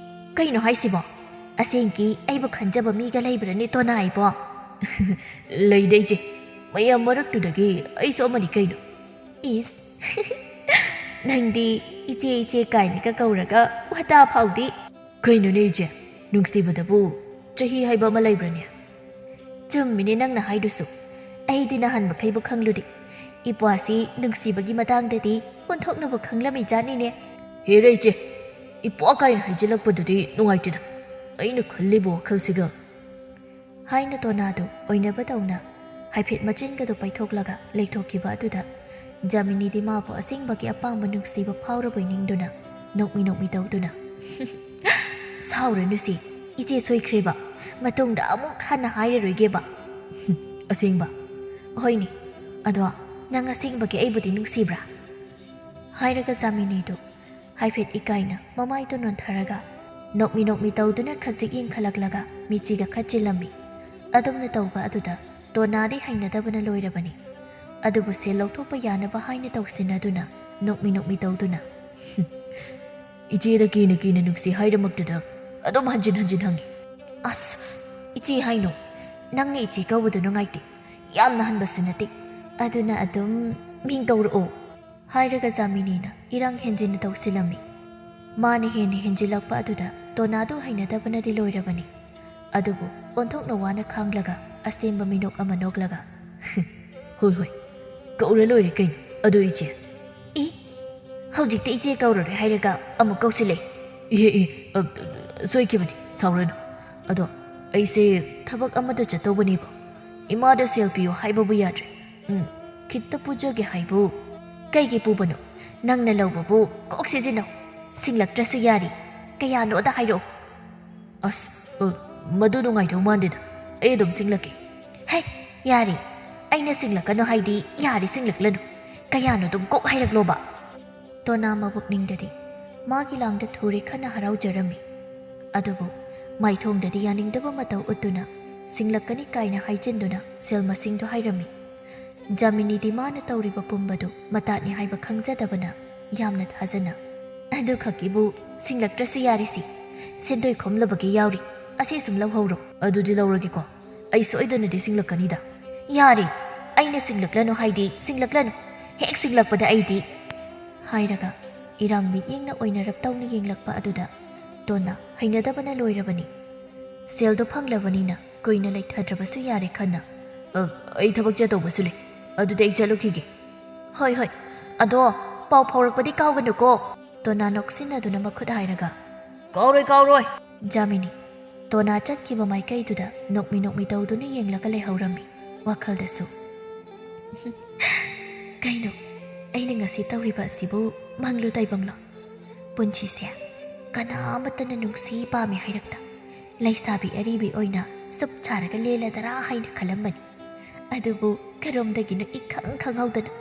ꯀꯩꯅꯣ ꯍꯥꯏꯁꯤꯕꯣ? ꯑꯁꯦꯡꯀꯤ ꯑꯩꯕꯨ ꯈꯟꯖꯕ ꯃꯤꯒ ꯂꯩꯕ꯭ꯔꯅꯦ ꯇꯣꯅꯥ ꯑꯩꯕꯣ?" "ꯂꯩꯗ ꯏꯆꯦ, ꯃꯌꯥꯝ ꯃꯔꯛꯇꯨꯗꯒꯤ ꯑꯩꯁꯨ ꯑꯃꯅꯤ ꯀꯩꯅꯣ꯫" "ꯏꯁ, ꯅꯪꯗꯤ ꯏꯆꯦ ꯏꯆꯦ ꯀꯥꯏꯅꯒ ꯀꯧꯔꯒ ꯋꯥꯇꯥ ꯐꯥꯎꯗꯤ꯫" "ꯀꯩꯅꯣꯅꯦ ꯏꯆꯦ, ꯅꯨꯡꯁꯤꯕꯗꯕꯨ ꯆꯍꯤ ꯍꯥꯏꯕ ꯑꯃ ꯂꯩꯕ꯭ꯔꯅꯦ?" "ꯆꯨꯝꯃꯤꯅꯦ ꯅꯪꯅ ꯍꯥꯏꯗꯨꯁꯨ꯫ ꯑꯩꯗꯤ ꯅꯍꯥꯟ ꯃꯈꯩꯕꯨ ꯈꯪꯂꯨꯗꯦ꯫ ꯏꯄ꯭ꯋꯥꯁꯤ ꯅꯨꯡꯁꯤꯕꯒꯤ ꯃꯇꯥꯡꯗꯗꯤ ꯑꯣꯟꯊꯣꯛꯅꯕꯨ ꯈꯪꯂꯝꯃꯤꯖꯥꯠꯅꯤꯅꯦ꯫" "ꯍꯦꯔꯥ ꯏꯆꯦ, ꯏꯄ꯭ꯋꯥ ꯀꯥꯏꯅ ꯍꯥꯏꯖꯤꯜꯂꯛꯄꯗꯨꯗꯤ ꯅꯨꯡꯉꯥꯏꯇꯦꯗ꯫ ꯑꯩꯅ ꯈꯜꯂꯤꯕ ꯋꯥꯈꯜꯁꯤꯒ꯫" ꯍꯥꯏꯅ ꯇꯣꯅꯥꯗꯨ ꯑꯣꯏꯅꯕꯗꯧꯅ ꯍꯥꯏꯐꯦꯠ ꯃꯆꯤꯟꯒꯗꯨ ꯄꯩꯊꯣꯛꯂꯒ ꯂꯩꯊꯣꯛꯈꯤꯕ ꯑꯗꯨꯗ ꯖꯥꯃꯤꯅꯤꯗꯤ ꯃꯥꯕꯨ ꯑꯁꯦꯡꯕꯒꯤ ꯑꯄꯥꯝꯕ ꯅꯨꯡꯁꯤꯕ ꯐꯥꯎꯔꯕꯣꯏ ꯅꯤꯡꯗꯨꯅ ꯅꯣꯛꯃꯤ ꯅꯣꯛꯃꯤ ꯇꯧꯗꯨꯅ, "ꯁꯥꯎꯔꯅꯨꯁꯤ, ꯏꯆꯦ ꯁꯣꯏꯈ꯭ꯔꯦꯕ꯫ ꯃꯇꯨꯡꯗ ꯑꯃꯨꯛ ꯍꯟꯅ ꯍꯥꯏꯔꯔꯣꯏꯒꯦꯕ꯫" "ꯑꯁꯦꯡꯕ?" "ꯍꯣꯏꯅꯦ꯫ ꯑꯗꯣ ꯅꯪ ꯑꯁꯦꯡꯕꯒꯤ ꯑꯩꯕꯨꯗꯤ ꯅꯨꯡꯁꯤꯕ꯭ꯔꯥ?" ꯍꯥꯏꯔꯒ ꯖꯥꯃꯤꯅꯤꯗꯨ ꯍꯥꯏꯐꯦꯠ ꯏꯀꯥꯏꯅ ꯃꯃꯥꯏꯗꯨ ꯅꯣꯟꯊꯔꯒ ꯅꯣꯛꯃꯤ ꯅꯣꯛꯃꯤ ꯇꯧꯗꯨꯅ ꯈꯖꯤꯛ ꯌꯦꯡꯈꯠꯂꯛꯂꯒ ꯃꯤꯠꯆꯤꯒ ꯈꯠꯆꯤꯜꯂꯝꯃꯤ꯫ ꯑꯗꯨꯝꯅ ꯇꯧꯕ ꯑꯗꯨꯗ ꯇꯣꯅꯥꯗꯤ ꯍꯩꯅꯗꯕꯅ ꯂꯣꯏꯔꯕꯅꯤ꯫ ꯑꯗꯨꯕꯨ ꯁꯦꯜ ꯂꯧꯊꯣꯛꯄ ꯌꯥꯅꯕ ꯍꯥꯏꯅ ꯇꯧꯁꯤꯟꯅꯗꯨꯅ ꯅꯣꯛꯃꯤ ꯅꯣꯛꯃꯤ ꯇꯧꯗꯨꯅ, "ꯏꯆꯦꯗ ꯀꯤꯅ ꯀꯤꯅ ꯅꯨꯡꯁꯤ ꯍꯥꯏꯔꯃꯛꯇꯨꯗ ꯑꯗꯨꯝ ꯍꯟꯖꯤꯟ ꯍꯟꯖꯤꯟ ꯍꯪꯉꯤ꯫ ꯑꯁ, ꯏꯆꯦ ꯍꯥꯏꯅꯣ? ꯅꯪꯅ ꯏꯆꯦ ꯀꯧꯕꯗꯨ ꯅꯨꯡꯉꯥꯏꯇꯦ꯫ ꯌꯥꯝꯅ ꯍꯟꯕꯁꯨ ꯅꯠꯇꯦ꯫ ꯑꯗꯨꯅ ꯑꯗꯨꯝ ꯃꯤꯡ ꯀꯧꯔꯛꯑꯣ" ꯍꯥꯏꯔꯒ ꯖꯥꯃꯤꯅꯤꯅ ꯏꯔꯥꯡ ꯍꯦꯟꯖꯤꯟꯅ ꯇꯧꯁꯤꯜꯂꯝꯃꯤ꯫ ꯃꯥꯅ ꯍꯦꯟꯅ ꯍꯦꯟꯖꯤꯜꯂꯛꯄ ꯑꯗꯨꯗ ꯇꯣꯅꯥꯗꯨ ꯍꯩꯅꯗꯕꯅꯗꯤ ꯂꯣꯏꯔꯕꯅꯤ꯫ ꯑꯗꯨꯕꯨ ꯑꯣꯟꯊꯣꯛꯅ ꯋꯥꯅ ꯈꯥꯡꯂꯒ ꯑꯁꯦꯡꯕ ꯃꯤꯅꯣꯛ ꯑꯃ ꯅꯣꯛꯂꯒ, "ꯍꯣꯏ, ꯍꯣꯏ, ꯀꯧꯔ ꯂꯣꯏꯔꯦ ꯀꯩꯅꯣ꯫ ꯑꯗꯨ ꯏꯆꯦ?" "ꯏ, ꯍꯧꯖꯤꯛꯇꯤ ꯏꯆꯦ ꯀꯧꯔꯔꯣꯏ ꯍꯥꯏꯔꯒ ꯑꯃꯨꯛ ꯀꯧꯁꯤꯜꯂꯛꯏ?" "ꯏꯍꯦ, ꯏ, ꯑ, ꯁꯣꯏꯈꯤꯕꯅꯤ, ꯁꯥꯎꯔꯅꯨ꯫ ꯑꯗꯣ ꯑꯩꯁꯦ ꯊꯕꯛ ꯑꯃꯗ ꯆꯠꯇꯧꯕꯅꯦꯕ꯫ ꯏꯃꯥꯗ ꯁꯦꯜ ꯄꯤꯌꯨ ꯍꯥꯏꯕꯕꯨ ꯌꯥꯗ꯭ꯔꯦ꯫ ꯎꯝ, ꯈꯤꯠꯇ ꯄꯨꯖꯒꯦ ꯍꯥꯏꯕꯨ?" "ꯀꯩꯒꯤ ꯄꯨꯕꯅꯣ? ꯅꯪꯅ ꯂꯧꯕꯕꯨ ꯀꯣꯛ ꯁꯤꯖꯤꯟꯅꯧ꯫ ꯁꯤꯡꯂꯛꯇ꯭ꯔꯁꯨ ꯌꯥꯔꯤ꯫ ꯀꯌꯥꯅꯣꯗ ꯍꯥꯏꯔꯛꯑꯣ꯫" "ꯑꯁ, ꯑ, ꯃꯗꯨ ꯅꯨꯡꯉꯥꯏꯗꯧ ꯃꯥꯟꯗꯦꯗ꯫ ꯑꯩ ꯑꯗꯨꯝ ꯁꯤꯡꯂꯛꯀꯦ꯫" "ꯍꯦ, ꯌꯥꯔꯦ꯫ ꯑꯩꯅ ꯁꯤꯡꯂꯛꯀꯅꯨ ꯍꯥꯏꯗꯤ ꯌꯥꯔꯦ, ꯁꯤꯡꯂꯛꯂꯅꯨ꯫ ꯀꯌꯥꯅꯣ ꯑꯗꯨꯝ ꯀꯣꯛ ꯍꯥꯏꯔꯛꯂꯣꯕ꯫" ꯇꯣꯅꯥ ꯃꯕꯨꯛꯅꯤꯡꯗꯗꯤ ꯃꯥꯒꯤ ꯂꯥꯡꯗ ꯊꯨꯔꯦ ꯈꯟꯅ ꯍꯔꯥꯎꯖꯔꯝꯃꯤ꯫ ꯑꯗꯨꯕꯨ ꯃꯥꯏꯊꯣꯡꯗꯗꯤ ꯌꯥꯅꯤꯡꯗꯕ ꯃꯇꯧ ꯎꯠꯇꯨꯅ, "ꯁꯤꯡꯂꯛꯀꯅꯤ" ꯀꯥꯏꯅ ꯍꯥꯏꯖꯤꯟꯗꯨꯅ ꯁꯦꯜ ꯃꯁꯤꯡꯗꯨ ꯍꯥꯏꯔꯝꯃꯤ꯫ ꯖꯥꯃꯤꯅꯤꯗꯤ ꯃꯥꯅ ꯇꯧꯔꯤꯕ ꯄꯨꯝꯕꯗꯨ ꯃꯇꯥꯠꯅꯤ ꯍꯥꯏꯕ ꯈꯪꯖꯗꯕꯅ ꯌꯥꯝꯅ ꯊꯥꯖꯅ, "ꯑꯗꯨ ꯈꯛꯀꯤꯕꯨ ꯁꯤꯡꯂꯛꯇ꯭ꯔꯁꯨ ꯌꯥꯔꯤꯁꯤ꯫ ꯁꯦꯟꯗꯣꯏ ꯈꯣꯝꯂꯕꯒꯤ ꯌꯥꯎꯔꯤ꯫ ꯑꯁꯤ ꯁꯨꯝ ꯂꯧꯍꯧꯔꯣ꯫" "ꯑꯗꯨꯗꯤ ꯂꯧꯔꯒꯦꯀꯣ꯫ ꯑꯩ ꯁꯣꯏꯗꯅꯗꯤ ꯁꯤꯡꯂꯛꯀꯅꯤꯗ꯫" "ꯌꯥꯔꯦ, ꯑꯩꯅ ꯁꯤꯡꯂꯛꯂꯅꯨ ꯍꯥꯏꯗꯤ ꯁꯤꯡꯂꯛꯂꯅꯨ꯫ ꯍꯦꯛ ꯁꯤꯡꯂꯛꯄꯗ ꯑꯩꯗꯤ" ꯍꯥꯏꯔꯒ ꯏꯔꯥꯡ ꯃꯤꯠꯌꯦꯡꯅ ꯑꯣꯏꯅꯔꯞ ꯇꯧꯅ ꯌꯦꯡꯂꯛꯄ ꯑꯗꯨꯗ ꯇꯣꯟꯅ ꯍꯩꯅꯗꯕꯅ ꯂꯣꯏꯔꯕꯅꯤ꯫ ꯁꯦꯜꯗꯣ ꯐꯪꯂꯕꯅꯤꯅ ꯀꯨꯏꯅ ꯂꯩꯊꯗ꯭ꯔꯕꯁꯨ ꯌꯥꯔꯦ ꯈꯟꯅ, "ꯑ, ꯑꯩ ꯊꯕꯛ ꯆꯠꯇꯧꯕꯁꯨ ꯂꯩ꯫ ꯑꯗꯨꯗꯤ ꯑꯩ ꯆꯠꯂꯨꯈꯤꯒꯦ꯫" "ꯍꯣꯏ, ꯍꯣꯏ꯫ ꯑꯗꯣ ꯄꯥꯎ ꯐꯥꯎꯔꯛꯄꯗꯤ ꯀꯥꯎꯒꯅꯨꯀꯣ꯫" ꯇꯣꯅꯥ ꯅꯣꯛꯁꯤꯟꯅꯗꯨꯅ ꯃꯈꯨꯠ ꯍꯥꯏꯔꯒ, "ꯀꯥꯎꯔꯣꯏ, ꯀꯥꯎꯔꯣꯏ꯫" ꯖꯥꯃꯤꯅꯤ ꯇꯣꯅꯥ ꯆꯠꯈꯤꯕ ꯃꯥꯏꯀꯩꯗꯨꯗ ꯅꯣꯛꯃꯤ ꯅꯣꯛꯃꯤ ꯇꯧꯗꯨꯅ ꯌꯦꯡꯂꯒ ꯂꯩꯍꯧꯔꯝꯃꯤ꯫ ꯋꯥꯈꯜꯗꯁꯨ, "ꯀꯩꯅꯣ, ꯑꯩꯅ ꯉꯁꯤ ꯇꯧꯔꯤꯕ ꯑꯁꯤꯕꯨ ꯃꯪꯂꯣ ꯇꯥꯏꯕꯪꯂꯣ? ꯄꯨꯟꯁꯤꯁꯦ ꯀꯅꯥ ꯑꯃꯠꯇꯅ ꯅꯨꯡꯁꯤ ꯄꯥꯝꯃꯤ ꯍꯥꯏꯔꯛꯇ, ꯂꯩꯁꯥꯕꯤ ꯑꯔꯤꯕꯤ ꯑꯣꯏꯅ ꯁꯨꯞ ꯁꯥꯔꯒ ꯂꯦꯜꯂꯗꯔꯥ ꯍꯥꯏꯅ ꯈꯜꯂꯝꯕꯅꯤ꯫ ꯑꯗꯨꯕꯨ ꯀꯔꯣꯝꯗꯒꯤꯅꯣ ꯏꯈꯪ ꯈꯪꯍꯧꯗꯅ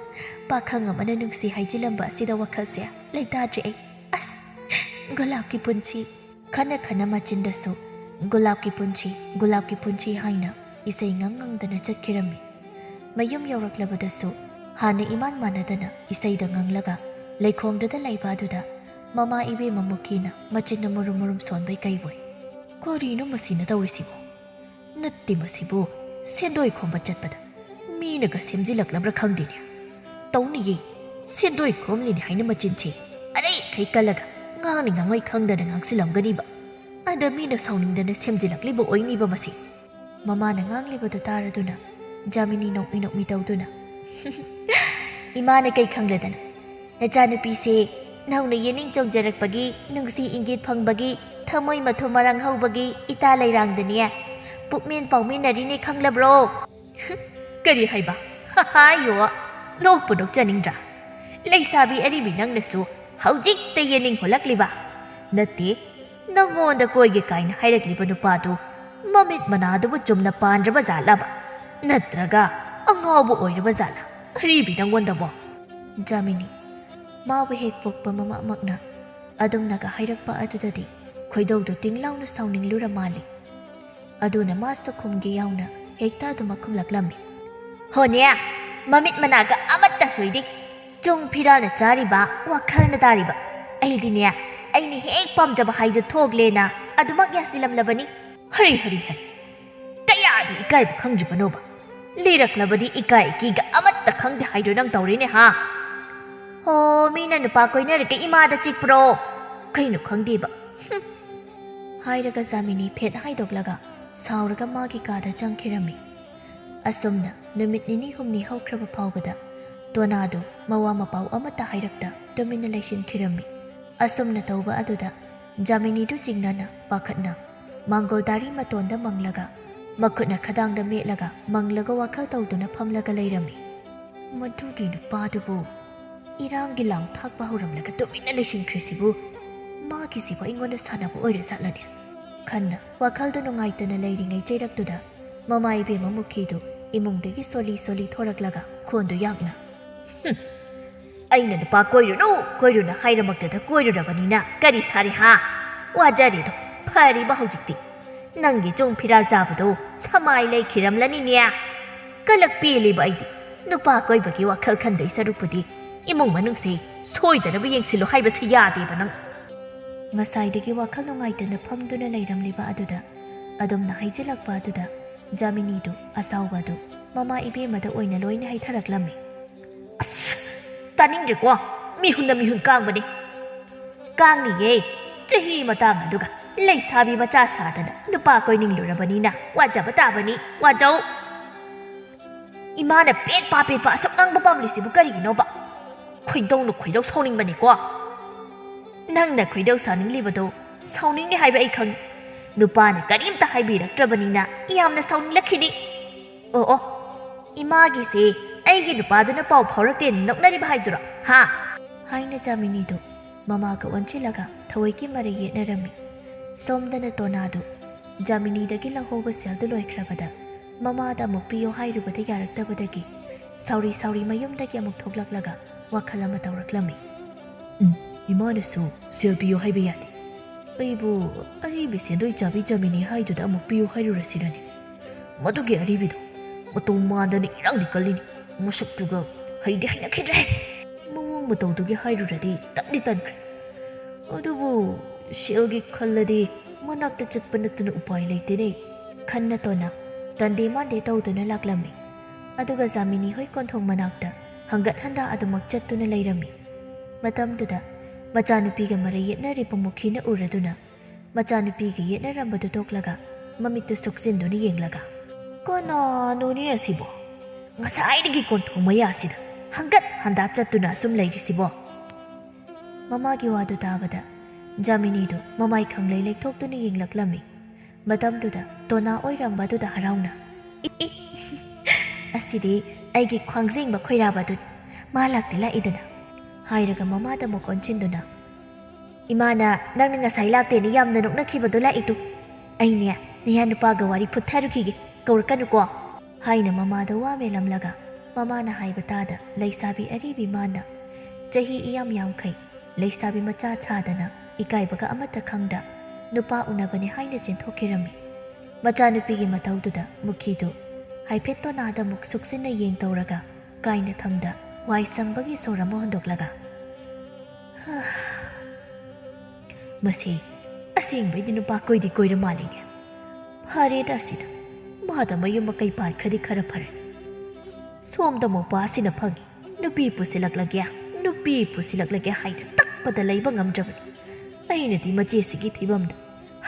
ꯄꯥꯈꯪ ꯑꯃꯅ ꯅꯨꯡꯁꯤ ꯍꯥꯏꯖꯤꯜꯂꯝꯕ ꯑꯁꯤꯗ ꯋꯥꯈꯜꯁꯦ ꯂꯩꯇꯥꯗ꯭ꯔꯦ ꯑꯩ꯫ ꯑꯁ, ꯒꯨꯂꯥꯞꯀꯤ ꯄꯨꯟꯁꯤ!" ꯈꯟꯅ ꯈꯟꯅ ꯃꯆꯤꯟꯗꯁꯨ "ꯒꯨꯂꯥꯞꯀꯤ ꯄꯨꯟꯁꯤ, ꯒꯨꯂꯥꯞꯀꯤ ꯄꯨꯟꯁꯤ" ꯍꯥꯏꯅ ꯏꯁꯩ ꯉꯪ ꯉꯪꯗꯅ ꯆꯠꯈꯤꯔꯝꯃꯤ꯫ ꯃꯌꯨꯝ ꯌꯧꯔꯛꯂꯕꯗꯁꯨ ꯍꯥꯟꯅ ꯏꯃꯥꯟ ꯃꯥꯟꯅꯗꯅ ꯏꯁꯩꯗ ꯉꯪꯂꯒ ꯂꯩꯈꯣꯡꯗꯨꯗ ꯂꯩꯕ ꯑꯗꯨꯗ ꯃꯃꯥ ꯏꯕꯦꯝꯃ ꯃꯨꯈꯤꯅ ꯃꯆꯤꯟꯅ ꯃꯨꯔꯨꯝ ꯃꯨꯔꯨꯝ ꯁꯣꯟꯕꯩ ꯀꯩꯕꯣꯏ꯫ "ꯀꯔꯤꯅꯣ ꯃꯁꯤꯅ ꯇꯧꯔꯤꯁꯤꯕꯣ? ꯅꯠꯇꯦ, ꯃꯁꯤꯕꯨ ꯁꯦꯟꯗꯣꯏ ꯈꯣꯝꯕ ꯆꯠꯄꯗ ꯃꯤꯅꯒ ꯁꯦꯝꯖꯤꯜꯂꯛꯂꯕ꯭ꯔꯥ ꯈꯪꯗꯦꯅꯦ꯫ ꯇꯧꯅꯤꯌꯦ, ꯁꯦꯟꯗꯣꯏ ꯈꯣꯝꯂꯤꯅꯦ ꯍꯥꯏꯅ ꯃꯆꯤꯟꯁꯦ ꯑꯔꯩꯈꯩ ꯀꯜꯂꯒ ꯉꯥꯡꯅꯤ ꯉꯥꯡꯉꯣꯏ ꯈꯪꯗꯅ ꯉꯥꯡꯁꯤꯜꯂꯝꯒꯅꯤꯕ꯫ ꯑꯗ ꯃꯤꯅ ꯁꯥꯎꯅꯤꯡꯗꯅ ꯁꯦꯝꯖꯤꯜꯂꯛꯂꯤꯕ ꯑꯣꯏꯅꯤꯕ ꯃꯁꯤ꯫" ꯃꯃꯥꯅ ꯉꯥꯡꯂꯤꯕꯗꯨ ꯇꯥꯔꯗꯨꯅ ꯖꯥꯃꯤꯅꯤ ꯅꯣꯛꯃꯤ ꯅꯣꯛꯃꯤ ꯇꯧꯗꯨꯅ, "ꯏꯃꯥꯅ ꯀꯩ ꯈꯪꯂꯗꯅ? ꯅꯆꯥꯅꯨꯄꯤꯁꯦ ꯅꯧꯅ ꯌꯦꯅꯤꯡ ꯆꯣꯡꯖꯔꯛꯄꯒꯤ, ꯅꯨꯡꯁꯤ ꯏꯪꯒꯤꯠ ꯐꯪꯕꯒꯤ, ꯊꯃꯣꯏ ꯃꯊꯨꯝ ꯃꯔꯥꯡ ꯍꯧꯕꯒꯤ ꯏꯇꯥ ꯂꯩꯔꯥꯡꯗꯅꯦ ꯄꯨꯛꯃꯦꯟ ꯄꯥꯎꯃꯤꯟꯅꯔꯤꯅꯦ ꯈꯪꯂꯕ꯭ꯔꯣ?" "ꯀꯔꯤ ꯍꯥꯏꯕ? ꯍꯥꯏꯌꯣ, ꯅꯣꯛꯄꯨ ꯅꯣꯛꯆꯅꯤꯡꯗ꯭ꯔꯥ? ꯂꯩꯁꯥꯕꯤ ꯑꯔꯤꯕꯤ ꯅꯪꯅꯁꯨ ꯍꯧꯖꯤꯛꯇ ꯌꯦꯅꯤꯡ ꯍꯨꯜꯂꯛꯂꯤꯕ? ꯅꯠꯇꯦ, ꯅꯪꯉꯣꯟꯗ ꯀꯣꯏꯒꯦ ꯀꯥꯏꯅ ꯍꯥꯏꯔꯛꯂꯤꯕ ꯅꯨꯄꯥꯗꯨ ꯃꯃꯤꯠ ꯃꯅꯥꯗꯨꯕꯨ ꯆꯨꯝꯅ ꯄꯥꯟꯗ꯭ꯔꯕ ꯖꯥꯠꯂꯕ? ꯅꯠꯇ꯭ꯔꯒ ꯑꯉꯥꯎꯕ ꯑꯣꯏꯔꯕ ꯖꯥꯠꯂ, ꯑꯔꯤꯕꯤ ꯅꯪꯉꯣꯟꯗꯕꯣ?" ꯖꯥꯃꯤꯅꯤ, ꯃꯥꯕꯨ ꯍꯦꯛ ꯄꯣꯛꯄ ꯃꯃꯥꯃꯛꯅ ꯑꯗꯨꯝꯅꯒ ꯍꯥꯏꯔꯛꯄ ꯑꯗꯨꯗꯗꯤ ꯈꯣꯏꯗꯧꯗꯨ ꯇꯤꯡ ꯂꯥꯎꯅ ꯁꯥꯎꯅꯤꯡꯂꯨꯔ ꯃꯥꯜꯂꯤ꯫ ꯑꯗꯨꯅ ꯃꯥꯁꯨ ꯈꯨꯝꯒꯦ ꯌꯥꯎꯅ ꯍꯦꯛꯇ ꯑꯗꯨꯃꯛ ꯈꯨꯝꯂꯛꯂꯝꯃꯤ꯫ "ꯍꯣꯅꯦ, ꯃꯃꯤꯠ ꯃꯅꯥꯒ ꯑꯃꯠꯇ ꯁꯣꯏꯗꯦ꯫ ꯆꯨꯡ ꯐꯤꯔꯥꯜꯅ ꯆꯥꯔꯤꯕ, ꯋꯥꯈꯜꯅ ꯇꯥꯔꯤꯕ꯫ ꯑꯩꯗꯤꯅꯦ, ꯑꯩꯅ ꯍꯦꯛ ꯄꯥꯝꯖꯕ ꯍꯥꯏꯗꯨ ꯊꯣꯛꯂꯦꯅ ꯑꯗꯨꯃꯛ ꯌꯥꯁꯤꯜꯂꯝꯂꯕꯅꯤ꯫ ꯍꯔꯤ, ꯍꯔꯤ, ꯍꯔꯤ꯫ ꯀꯌꯥꯗꯤ ꯏꯀꯥꯏꯕ ꯈꯪꯗ꯭ꯔꯤꯕꯅꯣꯕ? ꯂꯤꯔꯛꯂꯕꯗꯤ ꯏꯀꯥꯏ ꯏꯀꯤꯒ ꯑꯃꯠꯇ ꯈꯪꯗꯦ ꯍꯥꯏꯗꯣ ꯅꯪ ꯇꯧꯔꯦꯅꯦ ꯍꯥ? ꯍꯣ, ꯃꯤꯅ ꯅꯨꯄꯥ ꯀꯣꯏꯅꯔꯒ ꯏꯃꯥꯗ ꯆꯤꯛꯄ꯭ꯔꯣ? ꯀꯩꯅꯣ ꯈꯪꯗꯦꯕ꯫ ꯍꯨꯝ꯫" ꯍꯥꯏꯔꯒ ꯖꯥꯃꯤꯅꯤ ꯐꯦꯠ ꯍꯥꯏꯗꯣꯛꯂꯒ ꯁꯥꯎꯔꯒ ꯃꯥꯒꯤ ꯀꯥꯗ ꯆꯪꯈꯤꯔꯝꯃꯤ꯫ ꯑꯁꯨꯝꯅ ꯅꯨꯃꯤꯠ ꯅꯤꯅꯤ ꯍꯨꯝꯅꯤ ꯍꯧꯈ꯭ꯔꯕ ꯐꯥꯎꯕꯗ ꯇꯣꯅꯥꯗꯨ ꯃꯋꯥ ꯃꯄꯥꯎ ꯑꯃꯠꯇ ꯍꯥꯏꯔꯛꯇ ꯇꯨꯃꯤꯟꯅ ꯂꯩꯁꯤꯟꯈꯤꯔꯝꯃꯤ꯫ ꯑꯁꯨꯝꯅ ꯇꯧꯕ ꯑꯗꯨꯗ ꯖꯥꯃꯤꯅꯤꯗꯨ ꯆꯤꯡꯅꯅ ꯄꯥꯈꯠꯅ ꯃꯥꯡꯒꯣꯜ ꯗꯥꯔꯤ ꯃꯇꯣꯟꯗ ꯃꯪꯂꯒ ꯃꯈꯨꯠꯅ ꯈꯗꯥꯡꯗ ꯃꯦꯠꯂꯒ ꯃꯪꯂꯒ ꯋꯥꯈꯜ ꯇꯧꯗꯨꯅ ꯐꯝꯂꯒ ꯂꯩꯔꯝꯃꯤ꯫ "ꯃꯗꯨꯒꯤ ꯅꯨꯄꯥꯗꯨꯕꯨ ꯏꯔꯥꯡꯒꯤ ꯂꯥꯡ ꯊꯥꯛꯄ ꯍꯧꯔꯝꯂꯒ ꯇꯨꯃꯤꯟꯅ ꯂꯩꯁꯤꯟꯈ꯭ꯔꯤꯁꯤꯕꯨ ꯃꯥꯒꯤꯁꯤꯕꯨ ꯑꯩꯉꯣꯟꯗ ꯁꯥꯟꯅꯕ ꯑꯣꯏꯔꯖꯥꯠꯂꯅꯦ?" ꯈꯟꯅ ꯋꯥꯈꯜꯗꯨ ꯅꯨꯡꯉꯥꯏꯇꯅ ꯂꯩꯔꯤꯉꯩ ꯆꯩꯔꯛꯇꯨꯗ ꯃꯃꯥ ꯏꯕꯦꯝꯃ ꯃꯨꯈꯤꯗꯨ ꯏꯃꯨꯡꯗꯒꯤ ꯁꯣꯜꯂꯤ ꯁꯣꯜꯂꯤ ꯊꯣꯔꯛꯂꯒ ꯈꯣꯟꯗꯨ ꯌꯥꯛꯅ, "ꯍꯨꯝ! ꯑꯩꯅ ꯅꯨꯄꯥ ꯀꯣꯏꯔꯨꯅꯨ, ꯀꯣꯏꯔꯨꯅꯨ ꯍꯥꯏꯔꯃꯛꯇꯗ ꯀꯣꯏꯔꯨꯔꯕꯅꯤꯅ ꯀꯔꯤ ꯁꯥꯔꯤ ꯍꯥ? ꯋꯥꯖꯔꯦꯗꯣ, ꯐꯔꯤꯕ ꯍꯧꯖꯤꯛꯇꯤ꯫ ꯅꯪꯒꯤ ꯆꯨꯡ ꯐꯤꯔꯥꯜ ꯆꯥꯕꯗꯣ ꯁꯃꯥꯏ ꯂꯩꯈꯤꯔꯝꯂꯅꯤꯅꯦ꯫ ꯀꯂꯛ ꯄꯦꯜꯂꯤꯕ ꯑꯩꯗꯤ꯫ ꯅꯨꯄꯥ ꯀꯣꯏꯕꯒꯤ ꯋꯥꯈꯜ ꯈꯟꯗꯣꯏ ꯁꯔꯨꯛꯄꯨꯗꯤ ꯏꯃꯨꯡ ꯃꯅꯨꯡꯁꯦ ꯁꯣꯏꯗꯅꯕ ꯌꯦꯡꯁꯤꯜꯂꯨ ꯍꯥꯏꯕꯁꯤ ꯌꯥꯗꯦꯕ ꯅꯪ꯫ ꯉꯁꯥꯏꯗꯒꯤ ꯋꯥꯈꯜ ꯅꯨꯡꯉꯥꯏꯇꯅ ꯐꯝꯗꯨꯅ ꯂꯩꯔꯝꯂꯤꯕ ꯑꯗꯨꯗ ꯑꯗꯨꯝꯅ ꯍꯥꯏꯖꯤꯜꯂꯛꯄ ꯑꯗꯨꯗ ꯖꯥꯃꯤꯅꯤꯗꯨ ꯑꯁꯥꯎꯕ ꯑꯗꯨ ꯃꯃꯥ ꯏꯕꯦꯝꯃꯗ ꯑꯣꯏꯅ ꯂꯣꯏꯅ ꯍꯩꯊꯔꯛꯂꯝꯃꯤ꯫ ꯑꯁ! ꯇꯥꯅꯤꯡꯗ꯭ꯔꯦꯀꯣ꯫ ꯃꯤꯍꯨꯟꯅ ꯃꯤꯍꯨꯟ ꯀꯥꯡꯕꯅꯤ꯫ ꯀꯥꯡꯅꯤꯌꯦ꯫ ꯆꯍꯤ ꯃꯇꯥꯡ ꯑꯗꯨꯒ ꯂꯩꯁꯥꯕꯤ ꯃꯆꯥ ꯁꯥꯗꯅ ꯅꯨꯄꯥ ꯀꯣꯏꯅꯤꯡꯂꯨꯔꯕꯅꯤꯅ ꯋꯥꯖꯕ ꯇꯥꯕꯅꯤ꯫ ꯋꯥꯖꯧ꯫ ꯏꯃꯥꯅ ꯄꯦꯠꯄ ꯄꯦꯠꯄ ꯑꯁꯨꯛ ꯉꯥꯡꯕ ꯄꯥꯝꯂꯤꯁꯤꯕꯨ ꯀꯔꯤꯒꯤꯅꯣꯕ? ꯈꯣꯏꯗꯧꯅ ꯈꯣꯏꯗꯧ ꯁꯥꯎꯅꯤꯡꯕꯅꯤꯀꯣ꯫ ꯅꯪꯅ ꯈꯣꯏꯗꯧ ꯁꯥꯎꯅꯤꯡꯂꯤꯕꯗꯣ ꯁꯥꯎꯅꯤꯡꯂꯤ ꯍꯥꯏꯕ ꯑꯩ ꯈꯪꯉꯤ꯫ ꯅꯨꯄꯥꯅ ꯀꯔꯤꯝꯇ ꯍꯥꯏꯕꯤꯔꯛꯇ꯭ꯔꯕꯅꯤꯅ ꯌꯥꯝꯅ ꯁꯥꯎꯅꯤꯡꯂꯛꯈꯤꯅꯤ꯫ ꯑꯣ ꯑꯣ, ꯏꯃꯥꯒꯤꯁꯦ ꯑꯩꯒꯤ ꯅꯨꯄꯥꯗꯨꯅ ꯄꯥꯎ ꯐꯥꯎꯔꯛꯇꯦꯅ ꯅꯣꯛꯅꯔꯤꯕ ꯍꯥꯏꯗꯨꯔꯣ? ꯍꯥ? ꯍꯥꯏꯅ ꯖꯥꯃꯤꯅꯤꯗꯨ ꯃꯃꯥꯒ ꯑꯣꯟꯁꯤꯜꯂꯒ ꯊꯋꯣꯏꯒꯤ ꯃꯔꯩ ꯌꯦꯠꯅꯔꯝꯃꯤ꯫ ꯁꯣꯝꯗꯅ ꯇꯣꯅꯥꯗꯨ ꯖꯥꯃꯤꯅꯤꯗꯒꯤ ꯂꯧꯍꯧꯕ ꯁꯦꯜꯗꯨ ꯂꯣꯏꯈ꯭ꯔꯕꯗ ꯃꯃꯥꯗ ꯑꯃꯨꯛ ꯄꯤꯌꯣ ꯍꯥꯏꯔꯨꯕꯗ ꯌꯥꯔꯛꯇꯕꯗꯒꯤ ꯁꯥꯎꯔꯤ ꯁꯥꯎꯔꯤ ꯃꯌꯨꯝꯗꯒꯤ ꯑꯃꯨꯛ ꯊꯣꯛꯂꯛꯂꯒ ꯋꯥꯈꯜ ꯑꯃ ꯇꯧꯔꯛꯂꯝꯃꯤ꯫ ꯎꯝ, ꯏꯃꯥꯅꯁꯨ ꯁꯦꯜ ꯄꯤꯌꯣ ꯍꯥꯏꯕ ꯌꯥꯗꯦ꯫ ꯑꯩꯕꯨ ꯑꯔꯤꯕꯤ ꯁꯦꯟꯗꯣꯏ ꯆꯥꯕꯤ ꯖꯥꯃꯤꯅꯤ ꯍꯥꯏꯗꯨꯗ ꯑꯃꯨꯛ ꯄꯤꯌꯨ ꯍꯥꯏꯔꯨꯔꯁꯤꯔꯅꯦ? ꯃꯗꯨꯒꯤ ꯑꯔꯤꯕꯤꯗꯣ ꯃꯇꯧ ꯃꯥꯟꯗꯅ ꯏꯔꯥꯡꯗꯤ ꯀꯜꯂꯤꯅꯤ꯫ ꯃꯁꯛꯇꯨꯒ ꯍꯩꯗꯤ ꯍꯩꯅꯈꯤꯗ꯭ꯔꯦ꯫ ꯃꯑꯣꯡ ꯃꯇꯧꯗꯨꯒꯤ ꯍꯥꯏꯔꯨꯔꯗꯤ ꯇꯟꯗꯤ ꯇꯟꯈ꯭ꯔꯦ꯫ ꯑꯗꯨꯕꯨ ꯁꯦꯜꯒꯤ ꯈꯜꯂꯗꯤ ꯃꯅꯥꯛꯇ ꯆꯠꯄ ꯅꯠꯇꯅ ꯎꯄꯥꯏ ꯂꯩꯇꯦꯅꯦ꯫ ꯈꯟꯅ ꯇꯣꯟꯅ ꯇꯟꯗꯦ ꯃꯥꯟꯗꯦ ꯇꯧꯗꯨꯅ ꯂꯥꯛꯂꯝꯃꯤ꯫ ꯑꯗꯨꯒ ꯖꯥꯃꯤꯅꯤ ꯍꯣꯏ ꯀꯣꯟꯊꯣꯡ ꯃꯅꯥꯛꯇ ꯍꯪꯒꯠ ꯍꯟꯗꯥ ꯑꯗꯨꯃꯛ ꯆꯠꯇꯨꯅ ꯂꯩꯔꯝꯃꯤ꯫ ꯃꯇꯝꯗꯨꯗ ꯃꯆꯥꯅꯨꯄꯤꯒ ꯃꯔꯩ ꯌꯦꯠꯅꯔꯤꯕ ꯃꯨꯈꯤꯅ ꯎꯔꯗꯨꯅ ꯃꯆꯥꯅꯨꯄꯤꯒ ꯌꯦꯠꯅꯔꯝꯕꯗꯨ ꯇꯣꯛꯂꯒ ꯃꯃꯤꯠꯇꯨ ꯁꯨꯛꯆꯤꯟꯗꯨꯅ ꯌꯦꯡꯂꯒ, "ꯀꯅꯥꯅꯣꯅꯦ ꯑꯁꯤꯕꯣ? ꯉꯁꯥꯏꯗꯒꯤ ꯀꯣꯟꯊꯣꯡ ꯃꯌꯥꯁꯤꯗ ꯍꯪꯒꯠ ꯍꯟꯗꯥ ꯆꯠꯇꯨꯅ ꯑꯁꯨꯝ ꯂꯩꯔꯤꯁꯤꯕꯣ?" ꯃꯃꯥꯒꯤ ꯋꯥꯗꯨ ꯇꯥꯕꯗ ꯖꯥꯃꯤꯅꯤꯗꯨ ꯃꯃꯥꯏ ꯈꯪꯂꯩ ꯂꯩꯊꯣꯛꯇꯨꯅ ꯌꯦꯡꯂꯛꯂꯝꯃꯤ꯫ ꯃꯇꯝꯗꯨꯗ ꯇꯣꯅꯥ ꯑꯣꯏꯔꯝꯕꯗꯨꯗ ꯍꯔꯥꯎꯅ, "ꯏ, ꯏ, ꯑꯁꯤꯗꯤ ꯑꯩꯒꯤ ꯈ꯭ꯋꯥꯡꯖꯦꯡꯕ ꯈꯣꯏꯔꯥꯕꯗꯨꯅꯤ꯫ ꯃꯥ ꯂꯥꯛꯇꯤ ꯂꯥꯛꯏꯗꯅ?" ꯍꯥꯏꯔꯒ ꯃꯃꯥꯗ ꯑꯃꯨꯛ ꯑꯣꯟꯁꯤꯟꯗꯨꯅ, "ꯏꯃꯥꯅ ꯅꯪꯅ ꯉꯁꯥꯏ ꯂꯥꯛꯇꯦꯅ ꯌꯥꯝꯅ ꯅꯣꯛꯅꯈꯤꯕꯗꯣ ꯂꯥꯛꯏꯗꯨ꯫ ꯑꯩꯅꯦ ꯅꯌꯥ ꯅꯨꯄꯥꯒ ꯋꯥꯔꯤ ꯐꯨꯠꯊꯔꯨꯈꯤꯒꯦ, ꯀꯧꯔꯛꯀꯅꯨꯀꯣ?" ꯍꯥꯏꯅ ꯃꯃꯥꯗ ꯋꯥ ꯃꯦꯜꯂꯝꯂꯒ ꯃꯃꯥꯅ ꯍꯥꯏꯕ ꯇꯥꯗ ꯂꯩꯁꯥꯕꯤ ꯑꯔꯤꯕꯤ ꯃꯥꯅ ꯆꯍꯤ ꯏꯌꯥꯝ ꯌꯥꯝꯈꯩ ꯂꯩꯁꯥꯕꯤ ꯃꯆꯥ ꯊꯥꯗꯅ ꯏꯀꯥꯏꯕꯒ ꯑꯃꯠꯇ ꯈꯪꯗ ꯅꯨꯄꯥ ꯎꯅꯕꯅꯦ ꯍꯥꯏꯅ ꯆꯦꯟꯊꯣꯛꯈꯤꯔꯝꯃꯤ꯫ ꯃꯆꯥꯅꯨꯄꯤꯒꯤ ꯃꯇꯧꯗꯨꯗ ꯃꯨꯈꯤꯗꯨ ꯍꯥꯏꯐꯦꯠ ꯇꯣꯅꯥꯗ ꯑꯃꯨꯛ ꯁꯨꯛꯆꯤꯟꯅ ꯌꯦꯡ ꯇꯧꯔꯒ ꯀꯥꯏꯅ ꯊꯪꯗ ꯋꯥꯏ ꯁꯪꯕꯒꯤ ꯁꯣꯔ ꯑꯃ ꯍꯣꯟꯗꯣꯛꯂꯒ, "ꯃꯁꯤ ꯑꯁꯦꯡꯕꯩꯗꯤ ꯅꯨꯄꯥ ꯀꯣꯏꯗꯤ ꯀꯣꯏꯔ ꯃꯥꯜꯂꯤꯅꯦ꯫ ꯐꯔꯦꯗ ꯑꯁꯤꯅ, ꯃꯥꯗ ꯃꯌꯨꯝ ꯃꯀꯩ ꯄꯥꯟꯈ꯭ꯔꯗꯤ ꯈꯔ ꯐꯔꯦ꯫ ꯁꯣꯝꯗ ꯃꯧꯄꯥꯁꯤꯅ ꯐꯪꯉꯤ, ꯅꯨꯄꯤ ꯄꯨꯁꯤꯜꯂꯛꯂꯒꯦ, ꯅꯨꯄꯤ ꯄꯨꯁꯤꯜꯂꯛꯂꯒꯦ ꯍꯥꯏꯅ ꯇꯛꯄꯗ ꯂꯩꯕ ꯉꯝꯗ꯭ꯔꯕꯅꯤ꯫ ꯑꯩꯅꯗꯤ ꯃꯆꯦꯁꯤꯒꯤ ꯐꯤꯕꯝꯗ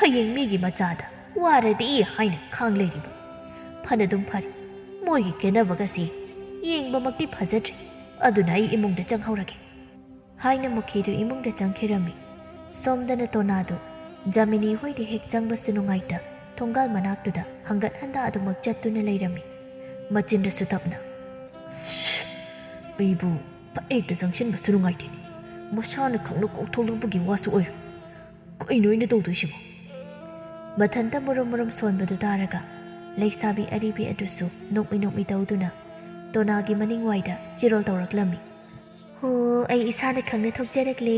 ꯍꯌꯦꯡ ꯃꯤꯒꯤ ꯃꯆꯥꯗ ꯋꯥꯔꯗꯤ ꯍꯥꯏꯅ ꯈꯥꯡ ꯂꯩꯔꯤꯕ꯫ ꯐꯅꯗꯨꯝ ꯐꯔꯦ, ꯃꯣꯏꯒꯤ ꯀꯦꯅꯕꯒꯁꯤ ꯌꯦꯡꯕꯃꯛꯇꯤ ꯐꯖꯗ꯭ꯔꯤ꯫ ꯑꯗꯨꯅ ꯑꯩ ꯏꯃꯨꯡꯗ ꯆꯪꯍꯧꯔꯒꯦ" ꯍꯥꯏꯅ ꯃꯨꯈꯤꯗꯨ ꯏꯃꯨꯡꯗ ꯆꯪꯈꯤꯔꯝꯃꯤ꯫ ꯁꯣꯝꯗꯅ ꯇꯣꯅꯥꯗꯨ ꯖꯥꯃꯤꯅꯤ ꯍꯣꯏꯗ ꯍꯦꯛ ꯆꯪꯕꯁꯨ ꯅꯨꯡꯉꯥꯏꯇ ꯊꯣꯡꯒꯥꯜ ꯃꯅꯥꯛꯇꯨꯗ ꯍꯪꯒꯠ ꯍꯟꯗꯥ ꯑꯗꯨꯃꯛ ꯆꯠꯇꯨꯅ ꯂꯩꯔꯝꯃꯤ꯫ ꯃꯆꯤꯟꯗꯁꯨ ꯇꯞꯅ, "ꯁ꯭ꯁ, ꯑꯩꯕꯨ ꯐꯠ ꯍꯦꯛꯇ ꯆꯪꯁꯤꯟꯕꯁꯨ ꯅꯨꯡꯉꯥꯏꯇꯦꯅꯦ꯫ ꯃꯁꯥꯅ ꯈꯪꯅ ꯀꯧꯊꯣꯛꯂꯛꯄꯒꯤ ꯋꯥꯁꯨ ꯑꯣꯏꯔꯣꯏ꯫ ꯀꯩꯅꯣ ꯑꯩꯅ ꯇꯧꯗꯣꯏꯁꯤꯕꯣ?" ꯃꯊꯟꯇ ꯃꯨꯔꯨꯝ ꯃꯨꯔꯨꯝ ꯁꯣꯟꯕꯗꯨ ꯇꯥꯔꯒ ꯂꯩꯁꯥꯕꯤ ꯑꯔꯤꯕꯤ ꯑꯗꯨꯁꯨ ꯅꯣꯛꯃꯤ ꯅꯣꯛꯃꯤ ꯇꯧꯗꯨꯅ ꯇꯣꯅꯥꯒꯤ ꯃꯅꯤꯡꯋꯥꯏꯗ ꯆꯤꯔꯣꯜ ꯇꯧꯔꯛꯂꯝꯃꯤ꯫ "ꯍꯣ, ꯑꯩ ꯏꯁꯥꯅ ꯈꯪꯅ ꯊꯣꯛꯆꯔꯛꯂꯦ꯫"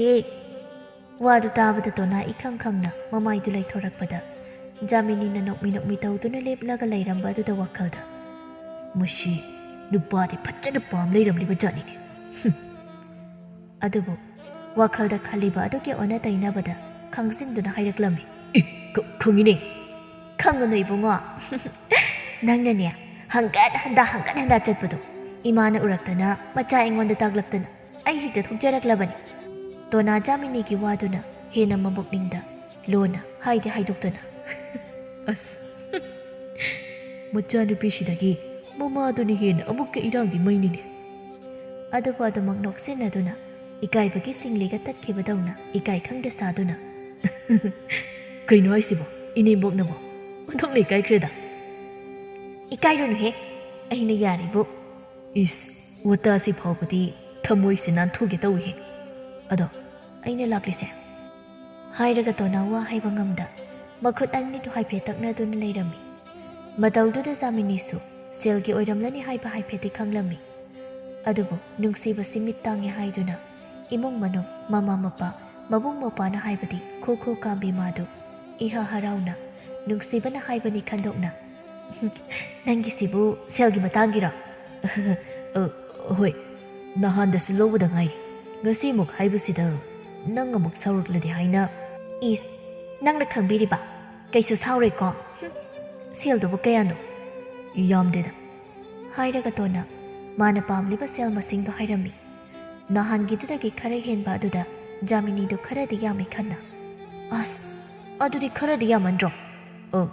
ꯋꯥꯗꯨ ꯇꯥꯕꯗ ꯇꯣꯅꯥ ꯏꯈꯪ ꯈꯪꯅ ꯃꯃꯥꯏꯗꯨ ꯂꯩꯊꯣꯔꯛꯄꯗ ꯖꯥꯃꯤꯅꯤꯅ ꯅꯣꯛꯃꯤ ꯅꯣꯛꯃꯤ ꯇꯧꯗꯨꯅ ꯂꯦꯞꯂꯒ ꯂꯩꯔꯝꯕ ꯑꯗꯨꯗ ꯋꯥꯈꯜꯗ, "ꯃꯁꯤ ꯅꯨꯄꯥꯗꯤ ꯐꯖꯅ ꯄꯥꯝ ꯂꯩꯔꯝꯂꯤꯕ ꯖꯥꯠꯅꯤꯅꯦ꯫ ꯍꯨꯝ꯫" ꯑꯗꯨꯕꯨ ꯋꯥꯈꯜꯗ ꯈꯜꯂꯤꯕ ꯑꯗꯨꯒꯤ ꯑꯣꯟꯅ ꯇꯩꯅꯕꯗ ꯈꯪꯖꯤꯟꯗꯨꯅ ꯍꯥꯏꯔꯛꯂꯝꯃꯤ꯫ "ꯑꯦ, ꯈ-, ꯈꯪꯉꯤꯅꯦ꯫" "ꯈꯪꯉꯨꯅꯨ ꯏꯕꯨꯡꯉꯣ꯫ ꯅꯪꯅꯅꯦ, ꯍꯪꯒꯠ ꯍꯟꯗ, ꯍꯪꯒꯠ ꯍꯟꯗ ꯆꯠꯄꯗꯣ ꯏꯃꯥꯅ ꯎꯔꯛꯇꯅ, ꯃꯆꯥ ꯑꯩꯉꯣꯟꯗ ꯇꯥꯛꯂꯛꯇꯅ ꯑꯩ ꯍꯦꯛꯇ ꯊꯣꯛꯆꯔꯛꯂꯕꯅꯤ꯫" ꯇꯣꯅꯥ ꯖꯥꯃꯤꯅꯤꯒꯤ ꯋꯥꯗꯨꯅ ꯍꯦꯟꯅ ꯃꯕꯨꯛꯅꯤꯡꯗ ꯂꯣꯟꯅ ꯍꯥꯏꯗꯤ ꯍꯥꯏꯗꯣꯛꯇꯅ꯫ "ꯑꯁ, ꯃꯆꯥꯅꯨꯄꯤꯁꯤꯗꯒꯤ ꯃꯃꯥꯗꯨꯅ ꯍꯦꯟꯅ ꯑꯃꯨꯛꯀ ꯏꯔꯥꯡꯒꯤ ꯃꯩꯅꯤꯅꯦ꯫" ꯑꯗꯨꯕꯨ ꯑꯗꯨꯃꯛ ꯅꯣꯛꯁꯤꯟꯅꯗꯨꯅ ꯏꯀꯥꯏꯕꯒꯤ ꯁꯤꯡꯂꯤꯒ ꯇꯠꯈꯤꯕꯗꯧꯅ ꯏꯀꯥꯏ ꯈꯪꯗ ꯁꯥꯗꯨꯅ, "ꯀꯩꯅꯣ ꯍꯥꯏꯁꯤꯕꯣ, ꯏꯅꯦꯝꯕꯣꯛꯅꯕꯣ? ꯑꯣꯟꯊꯣꯛꯅ ꯏꯀꯥꯏꯈ꯭ꯔꯦꯗ꯫" "ꯏꯀꯥꯏꯔꯨꯅꯨꯍꯦ, ꯑꯩꯅ ꯌꯥꯔꯤꯕꯨ꯫" "ꯏꯁ, ꯋꯥꯇꯥꯁꯤ ꯐꯥꯎꯕꯗꯤ ꯊꯃꯣꯏꯁꯦ ꯅꯥꯟꯊꯣꯛꯀꯦ ꯇꯧꯏꯍꯦ꯫ ꯑꯗꯣ ꯑꯩꯅ ꯂꯥꯛꯂꯤꯁꯦ?" ꯍꯥꯏꯔꯒ ꯇꯣꯅꯥ ꯋꯥ ꯍꯥꯏꯕ ꯉꯝꯗ ꯃꯈꯨꯠ ꯑꯅꯤꯗꯨ ꯍꯥꯏꯐꯦꯠ ꯇꯛꯅꯗꯨꯅ ꯂꯩꯔꯝꯃꯤ꯫ ꯃꯇꯧꯗꯨꯗ ꯖꯥꯃꯤꯅꯤꯁꯨ ꯁꯦꯜꯒꯤ ꯑꯣꯏꯔꯝꯂꯅꯤ ꯍꯥꯏꯕ ꯍꯥꯏꯐꯦꯠꯇꯤ ꯈꯪꯂꯝꯃꯤ꯫ ꯑꯗꯨꯕꯨ ꯅꯨꯡꯁꯤꯕꯁꯤ ꯃꯤꯠ ꯇꯥꯡꯉꯦ ꯍꯥꯏꯗꯨꯅ ꯏꯃꯨꯡ ꯃꯅꯨꯡ, ꯃꯃꯥ ꯃꯄꯥ, ꯃꯕꯨꯡ ꯃꯧꯄ꯭ꯋꯥꯅ ꯍꯥꯏꯕꯗꯤ ꯈꯣ ꯈꯣ ꯀꯥꯝꯕꯤ ꯃꯥꯗꯨ ꯏꯍ ꯍꯔꯥꯎꯅ ꯅꯨꯡꯁꯤꯕꯅ ꯍꯥꯏꯕꯅꯤ ꯈꯟꯗꯣꯛꯅ ꯅꯪꯒꯤꯁꯤꯕꯨ ꯁꯦꯜꯒꯤ ꯃꯇꯥꯡꯒꯤꯔꯣ? ꯑ, ꯍꯣꯏ, ꯅꯍꯥꯟꯗꯁꯨ ꯂꯧꯕꯗ ꯉꯥꯏꯔꯤ꯫ ꯉꯁꯤꯃꯨꯛ ꯍꯥꯏꯕꯁꯤꯗ ꯅꯪ ꯑꯃꯨꯛ ꯁꯥꯎꯔꯛꯂꯗꯤ ꯍꯥꯏꯅ꯫ ꯏꯁ, ꯅꯪꯅ ꯈꯪꯕꯤꯔꯤꯕ? ꯀꯩꯁꯨ ꯁꯥꯎꯔꯣꯏꯀꯣ? ꯍꯨꯝ, ꯁꯦꯜꯗꯨꯕꯨ ꯀꯌꯥꯅꯣ? ꯌꯥꯝꯗꯦꯗ꯫ ꯍꯥꯏꯔꯒ ꯇꯣꯅ ꯃꯥꯅ ꯄꯥꯝꯂꯤꯕ ꯁꯦꯜ ꯃꯁꯤꯡꯗꯣ ꯍꯥꯏꯔꯝꯃꯤ꯫ ꯅꯍꯥꯟꯒꯤꯗꯨꯗꯒꯤ ꯈꯔ ꯍꯦꯟꯕ ꯑꯗꯨꯗ ꯖꯥꯃꯤꯅꯤꯗꯨ ꯈꯔꯗꯤ ꯌꯥꯝꯃꯤ ꯈꯟꯅ꯫ ꯑꯁ, ꯑꯗꯨꯗꯤ ꯈꯔꯗꯤ ꯌꯥꯝꯃꯟꯗ꯭ꯔꯣ? ꯑ,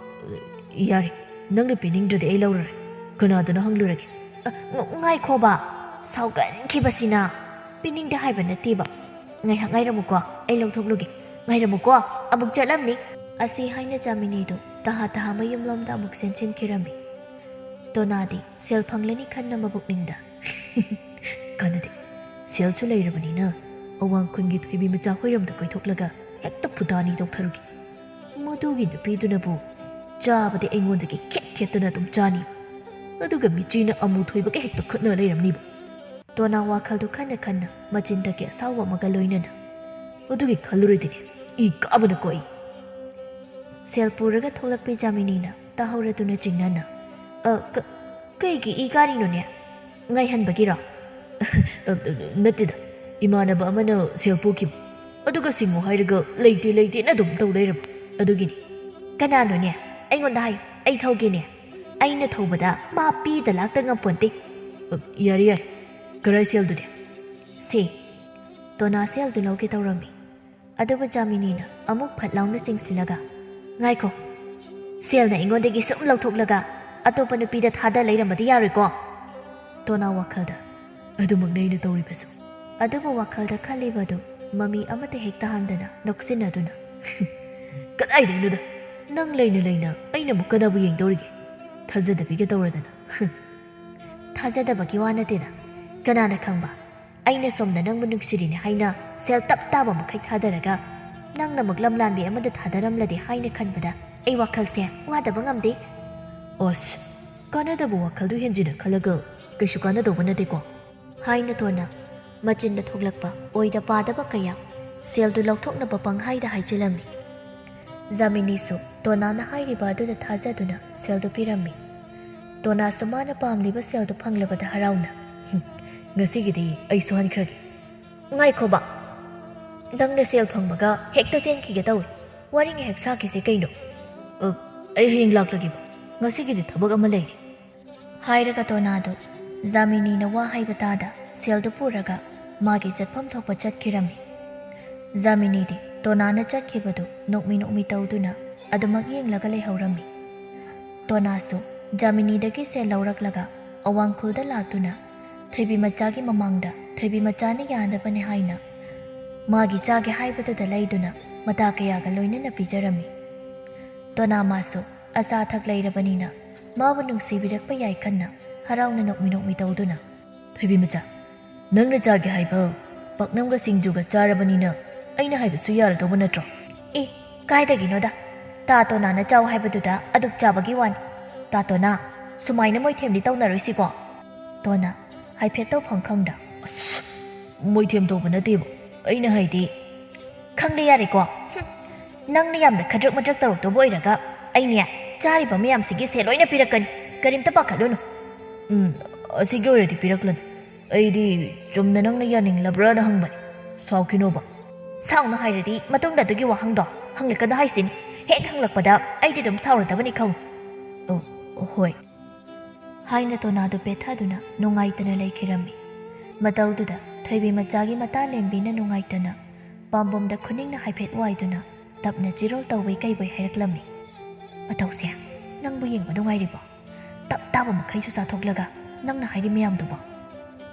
ꯌꯥꯔꯦ, ꯅꯪꯅ ꯄꯤꯅꯤꯡꯗ꯭ꯔꯗꯤ ꯑꯩ ꯂꯧꯔꯔꯣꯏ꯫ ꯀꯅꯥꯗꯅꯣ ꯍꯪꯂꯨꯔꯒꯦ꯫ ꯑ, ꯉ-, ꯉꯥꯏꯈꯣꯕ, ꯁꯥꯎꯒꯟꯈꯤꯕꯁꯤꯅ꯫ ꯄꯤꯅꯤꯡꯗꯦ ꯍꯥꯏꯕ ꯅꯠꯇꯦꯕ꯫ ꯉꯥꯏꯍꯥꯛ ꯉꯥꯏꯔꯝꯃꯨꯀꯣ, ꯑꯩ ꯂꯧꯊꯣꯛꯂꯨꯒꯦ꯫ ꯉꯥꯏꯔꯝꯃꯨꯀꯣ, ꯑꯃꯨꯛ ꯆꯠꯂꯝꯅꯤ꯫ ꯑꯁꯤ ꯍꯥꯏꯅ ꯖꯥꯃꯤꯅꯤꯗꯨ ꯇꯍꯥ ꯇꯍꯥ ꯃꯌꯨꯝꯂꯣꯝꯗ ꯑꯃꯨꯛ ꯆꯦꯟꯁꯤꯟꯈꯤꯔꯝꯃꯤ꯫ ꯇꯣꯅꯥꯗꯤ ꯁꯦꯜ ꯐꯪꯂꯅꯤ ꯈꯟꯅ ꯃꯕꯨꯛꯅꯤꯡꯗ꯫ ꯀꯥꯟꯅꯗꯦ꯫ ꯁꯦꯜꯁꯨ ꯂꯩꯔꯕꯅꯤꯅ ꯑꯋꯥꯡ ꯈꯨꯟꯒꯤ ꯊꯣꯏꯕꯤ ꯃꯆꯥ ꯍꯣꯏꯔꯣꯝꯗ ꯀꯣꯏꯊꯣꯛꯂꯒ ꯍꯦꯛꯇ ꯐꯨꯇꯥꯅꯤ ꯇꯧꯊꯔꯨꯒꯦ꯫ ꯃꯗꯨꯒꯤ ꯅꯨꯄꯤꯗꯨꯅꯕꯨ ꯆꯥꯕꯗꯤ ꯑꯩꯉꯣꯟꯗꯒꯤ ꯈꯦꯠ ꯈꯦꯠꯇꯅ ꯑꯗꯨꯝ ꯆꯥꯅꯤ꯫ ꯑꯗꯨꯒ ꯃꯤꯆꯤꯅ ꯑꯃꯨ ꯊꯣꯏꯕꯒ ꯍꯦꯛꯇ ꯈꯠꯅ ꯂꯩꯔꯝꯅꯤꯕ꯫ ꯇꯣꯅꯥ ꯋꯥꯈꯜꯗꯨ ꯈꯟꯅ ꯈꯟꯅ ꯃꯆꯤꯟꯗꯒꯤ ꯑꯁꯥꯎꯕ ꯑꯃꯒ ꯂꯣꯏꯅꯅ꯫ ꯑꯗꯨꯒꯤ ꯈꯜꯂꯨꯔꯗꯤꯅꯦ, ꯏ ꯀꯥꯕꯅꯀꯣ ꯑꯩ꯫ ꯁꯦꯜ ꯄꯨꯔꯒ ꯊꯣꯛꯂꯛꯄꯤ ꯖꯥꯃꯤꯅꯤꯅ ꯇꯥꯍꯧꯔꯗꯨꯅ ꯆꯤꯡꯅꯅ, "ꯑ, ꯀ-, ꯀꯩꯒꯤ ꯏ ꯀꯥꯔꯤꯅꯣꯅꯦ? ꯉꯥꯏꯍꯟꯕꯒꯤꯔꯣ?" "ꯑ, ꯅꯠꯇꯦꯗ, ꯏꯃꯥꯟꯅꯕ ꯑꯃꯅ ꯁꯦꯜ ꯄꯨꯈꯤꯕ, ꯑꯗꯨꯒ ꯁꯤꯡꯉꯨ ꯍꯥꯏꯔꯒ ꯂꯩꯇꯦ ꯂꯩꯇꯦꯅ ꯑꯗꯨꯝ ꯇꯧ ꯂꯩꯔꯕ, ꯑꯗꯨꯒꯤꯅꯤ꯫" "ꯀꯅꯥꯅꯣꯅꯦ? ꯑꯩꯉꯣꯟꯗ ꯍꯥꯏꯌꯨ, ꯑꯩ ꯊꯧꯒꯦꯅꯦ꯫ ꯑꯩꯅ ꯊꯧꯕꯗ ꯃꯥ ꯄꯤꯗ ꯂꯥꯛꯇ ꯉꯝꯄꯣꯟꯇꯦ꯫" "ꯑ, ꯌꯥꯔꯦ ꯌꯥꯔꯦ, ꯀꯔꯥꯏ ꯁꯦꯜꯗꯨꯗꯤ?" "ꯁꯦ꯫" ꯇꯣꯅꯥ ꯁꯦꯜꯗꯨ ꯂꯧꯒꯦ ꯇꯧꯔꯝꯃꯤ꯫ ꯑꯗꯨꯕꯨ ꯖꯥꯃꯤꯅꯤꯅ ꯑꯃꯨꯛ ꯐꯠ ꯂꯥꯎꯅ ꯆꯤꯡꯁꯤꯜꯂꯒ, "ꯉꯥꯏꯈꯣ, ꯁꯦꯜꯅ ꯑꯩꯉꯣꯟꯗꯒꯤ ꯁꯨꯝ ꯂꯧꯊꯣꯛꯂꯒ ꯑꯇꯣꯞꯄ ꯅꯨꯄꯤꯗ ꯊꯥꯗ ꯂꯩꯔꯝꯕꯗꯤ ꯌꯥꯔꯣꯏꯀꯣ?" ꯇꯣꯅꯥ ꯋꯥꯈꯜꯗ, "ꯑꯗꯨꯃꯛꯅ ꯑꯩꯅ ꯇꯧꯔꯤꯕꯁꯨ꯫" ꯑꯗꯨꯕꯨ ꯋꯥꯈꯜꯗ ꯈꯜꯂꯤꯕꯗꯨ ꯃꯃꯤ ꯑꯃꯠꯇ ꯍꯦꯛ ꯇꯥꯍꯟꯗꯅ ꯅꯣꯛꯁꯤꯟꯅꯗꯨꯅ, "ꯀꯗꯥꯏꯗꯩꯅꯣꯗ? ꯅꯪ ꯂꯩꯅ ꯂꯩꯅ ꯑꯩꯅ ꯑꯃꯨꯛ ꯀꯅꯥꯕꯨ ꯌꯦꯡꯗꯧꯔꯤꯒꯦ? ꯊꯥꯖꯗꯕꯤꯒ ꯇꯧꯔꯗꯅ꯫" "ꯊꯥꯖꯗꯕꯒꯤ ꯋꯥ ꯅꯠꯇꯦꯗ꯫ ꯀꯅꯥꯅ ꯈꯪꯕ? ꯑꯩꯅ ꯁꯣꯝꯗ ꯅꯪꯕꯨ ꯅꯨꯡꯁꯤꯔꯤꯅꯦ ꯍꯥꯏꯅ ꯁꯦꯜ ꯇꯞ ꯇꯥꯕ ꯃꯈꯩ ꯊꯥꯗꯔꯒ, ꯅꯪꯅ ꯑꯃꯨꯛ ꯂꯝꯂꯥꯟꯕꯤ ꯑꯃꯗ ꯊꯥꯗꯔꯝꯂꯗꯤ ꯍꯥꯏꯅ ꯈꯟꯕꯗ ꯑꯩ ꯋꯥꯈꯜꯁꯦ ꯋꯥꯗꯕ ꯉꯝꯗꯦ꯫" "ꯑꯁ, ꯀꯥꯟꯅꯗꯕ ꯋꯥꯈꯜꯗꯨ ꯍꯦꯟꯖꯤꯟꯅ ꯈꯜꯂꯒ ꯀꯩꯁꯨ ꯀꯥꯟꯅꯗꯧꯕ ꯅꯠꯇꯦꯀꯣ?" ꯍꯥꯏꯅ ꯇꯣꯟꯅ ꯃꯆꯤꯟꯗ ꯊꯣꯛꯂꯛꯄ ꯑꯣꯏꯗ ꯄꯥꯗꯕ ꯀꯌꯥ ꯁꯦꯜꯗꯨ ꯂꯧꯊꯣꯛꯅꯕ ꯄꯪꯍꯥꯏꯗ ꯍꯥꯏꯖꯤꯜꯂꯝꯃꯤ꯫ ꯖꯥꯃꯤꯅꯤꯁꯨ ꯇꯣꯅꯥꯅ ꯍꯥꯏꯔꯤꯕ ꯑꯗꯨꯗ ꯊꯥꯖꯗꯨꯅ ꯁꯦꯜꯗꯨ ꯄꯤꯔꯝꯃꯤ꯫ ꯇꯣꯅꯥꯁꯨ ꯃꯥꯅ ꯄꯥꯝꯂꯤꯕ ꯁꯦꯜꯗꯨ ꯐꯪꯂꯕꯗ ꯍꯔꯥꯎꯅ, "ꯍꯨꯝ, ꯉꯁꯤꯒꯤꯗꯤ ꯑꯩ ꯁꯨꯍꯟꯈ꯭ꯔꯒꯦ꯫" "ꯉꯥꯏꯈꯣꯕ, ꯅꯪꯅ ꯁꯦꯜ ꯐꯪꯕꯒ ꯍꯦꯛꯇ ꯆꯦꯟꯈꯤꯒꯦ ꯇꯧꯏ꯫ ꯋꯥꯔꯤ ꯉꯥꯏꯍꯥꯛ ꯁꯥꯈꯤꯁꯦ ꯀꯩꯅꯣ?" "ꯑ, ꯑꯩ ꯍꯌꯦꯡ ꯂꯥꯛꯂꯒꯦꯕ꯫ ꯉꯁꯤꯒꯤꯗꯤ ꯊꯕꯛ ꯑꯃ ꯂꯩꯔꯤ꯫" ꯍꯥꯏꯔꯒ ꯇꯣꯅꯥꯗꯨ ꯖꯥꯃꯤꯅꯤꯅ ꯋꯥ ꯍꯥꯏꯕ ꯇꯥꯗ ꯁꯦꯜꯗꯨ ꯄꯨꯔꯒ ꯃꯥꯒꯤ ꯆꯠꯐꯝ ꯊꯣꯛꯄ ꯆꯠꯈꯤꯔꯝꯃꯤ꯫ ꯖꯥꯃꯤꯅꯤꯗꯤ ꯇꯣꯅꯥꯅ ꯆꯠꯈꯤꯕꯗꯨ ꯅꯣꯛꯃꯤ ꯅꯣꯛꯃꯤ ꯇꯧꯗꯨꯅ ꯑꯗꯨꯃꯛ ꯌꯦꯡꯂꯒ ꯂꯩꯍꯧꯔꯝꯃꯤ꯫ ꯇꯣꯅꯥꯁꯨ ꯖꯥꯃꯤꯅꯤꯗꯒꯤ ꯁꯦꯜ ꯂꯧꯔꯛꯂꯒ ꯑꯋꯥꯡꯈꯨꯜꯗ ꯂꯥꯛꯇꯨꯅ ꯊꯣꯏꯕꯤ ꯃꯆꯥꯒꯤ ꯃꯃꯥꯡꯗ ꯊꯣꯏꯕꯤ ꯃꯆꯥꯅ ꯌꯥꯅꯕꯅꯦ ꯍꯥꯏꯅ ꯃꯥꯒꯤ ꯆꯥꯒꯦ ꯍꯥꯏꯕꯗꯨꯗ ꯂꯩꯗꯨꯅ ꯃꯇꯥ ꯀꯌꯥꯒ ꯂꯣꯏꯅꯅ ꯄꯤꯖꯔꯝꯃꯤ꯫ ꯇꯣꯅꯥ ꯃꯥꯁꯨ ꯑꯆꯥ ꯑꯊꯛ ꯂꯩꯔꯕꯅꯤꯅ ꯃꯥꯕꯨ ꯅꯨꯡꯁꯤꯕꯤꯔꯛꯄ ꯌꯥꯏ ꯈꯟꯅ ꯍꯔꯥꯎꯅ ꯅꯣꯛꯃꯤ ꯅꯣꯛꯃꯤ ꯇꯧꯗꯨꯅ, "ꯊꯣꯏꯕꯤ ꯃꯆꯥ, ꯅꯪꯅ ꯆꯥꯒꯦ ꯍꯥꯏꯕ ꯄꯥꯛꯅꯝꯒ ꯁꯤꯡꯖꯨꯒ ꯆꯥꯔꯕꯅꯤꯅ ꯑꯩꯅ ꯍꯥꯏꯕꯁꯨ ꯌꯥꯔꯗꯧꯕ ꯅꯠꯇ꯭ꯔꯣ?" "ꯑꯦ, ꯀꯥꯏꯗꯒꯤꯅꯣꯗ, ꯇꯥ ꯇꯣꯅꯥꯅ ꯆꯥꯎ ꯍꯥꯏꯕꯗꯨꯗ ꯑꯗꯨꯛ ꯆꯥꯕꯒꯤ ꯋꯥꯅꯤ꯫ ꯇꯥ ꯇꯣꯅꯥ, ꯁꯨꯃꯥꯏꯅ ꯃꯣꯏꯊꯦꯝꯗꯤ ꯇꯧꯅꯔꯣꯏꯁꯤꯀꯣ?" ꯇꯣꯅꯥ ꯍꯥꯏꯐꯦꯠ ꯇꯧꯐꯝ ꯈꯪꯗ, "ꯑꯁ, ꯃꯣꯏꯊꯦꯝ ꯇꯧꯕ ꯅꯠꯇꯦꯕ, ꯑꯩꯅ ꯍꯥꯏꯗꯤ꯫" "ꯈꯪꯗꯦ, ꯌꯥꯔꯦꯀꯣ꯫ ꯍꯨꯝ, ꯅꯪꯅ ꯌꯥꯝꯅ ꯈꯗ꯭ꯔꯛ ꯃꯗ꯭ꯔꯛ ꯇꯧꯔꯛꯇꯧꯕ ꯑꯣꯏꯔꯒ ꯑꯩꯅꯦ, ꯆꯥꯔꯤꯕ ꯃꯌꯥꯝꯁꯤꯒꯤ ꯁꯦꯜ ꯂꯣꯏꯅ ꯄꯤꯔꯛꯀꯅꯤ꯫ ꯀꯔꯤꯝꯇ ꯄꯥꯈꯠꯂꯨꯅꯨ꯫" "ꯎꯝ, ꯑꯁꯤꯒꯤ ꯑꯣꯏꯔꯗꯤ ꯄꯤꯔꯛꯂꯅꯨ꯫ ꯑꯩꯗꯤ ꯆꯨꯝꯅ ꯅꯪꯅ ꯌꯥꯅꯤꯡꯂꯕ꯭ꯔꯥꯅ ꯍꯪꯕꯅꯤ꯫ ꯁꯥꯎꯈꯤꯅꯣꯕ꯫" "ꯁꯥꯎꯅ ꯍꯥꯏꯔꯗꯤ ꯃꯇꯨꯡꯗ ꯑꯗꯨꯒꯤ ꯋꯥꯍꯪꯗꯣ ꯍꯪꯂꯛꯀꯅꯨ ꯍꯥꯏꯁꯤꯅꯤ꯫ ꯍꯦꯛ ꯍꯪꯂꯛꯄꯗ ꯑꯩꯗꯤ ꯑꯗꯨꯝ ꯁꯥꯎꯔꯗꯕꯅꯤ ꯈꯪꯉꯨ꯫" "ꯑꯣ, ꯍꯣꯏ꯫" ꯍꯥꯏꯅ ꯇꯣꯅꯥꯗꯨ ꯄꯦꯠꯊꯗꯨꯅ ꯅꯨꯡꯉꯥꯏꯇꯅ ꯂꯩꯈꯤꯔꯝꯃꯤ꯫ ꯃꯇꯧꯗꯨꯗ ꯊꯣꯏꯕꯤ ꯃꯆꯥꯒꯤ ꯃꯇꯥ ꯂꯦꯝꯕꯤꯅ ꯅꯨꯡꯉꯥꯏꯇꯅ ꯄꯥꯝꯕꯣꯝꯗ ꯈꯨꯅꯤꯡꯅ ꯍꯥꯏꯐꯦꯠ ꯋꯥꯏꯗꯨꯅ ꯇꯞꯅ ꯆꯤꯔꯣꯜ ꯇꯧꯕꯩ ꯀꯩꯕꯣꯏ ꯍꯥꯏꯔꯛꯂꯝꯃꯤ꯫ "ꯃꯇꯧꯁꯦ ꯅꯪꯕꯨ ꯌꯦꯡꯕ ꯅꯨꯡꯉꯥꯏꯔꯤꯕꯣ? ꯇꯞ ꯇꯥꯕ ꯃꯈꯩꯁꯨ ꯆꯥꯊꯣꯛꯂꯒ ꯅꯪꯅ ꯍꯥꯏꯔꯤ ꯃꯌꯥꯝꯗꯨꯕꯣ?"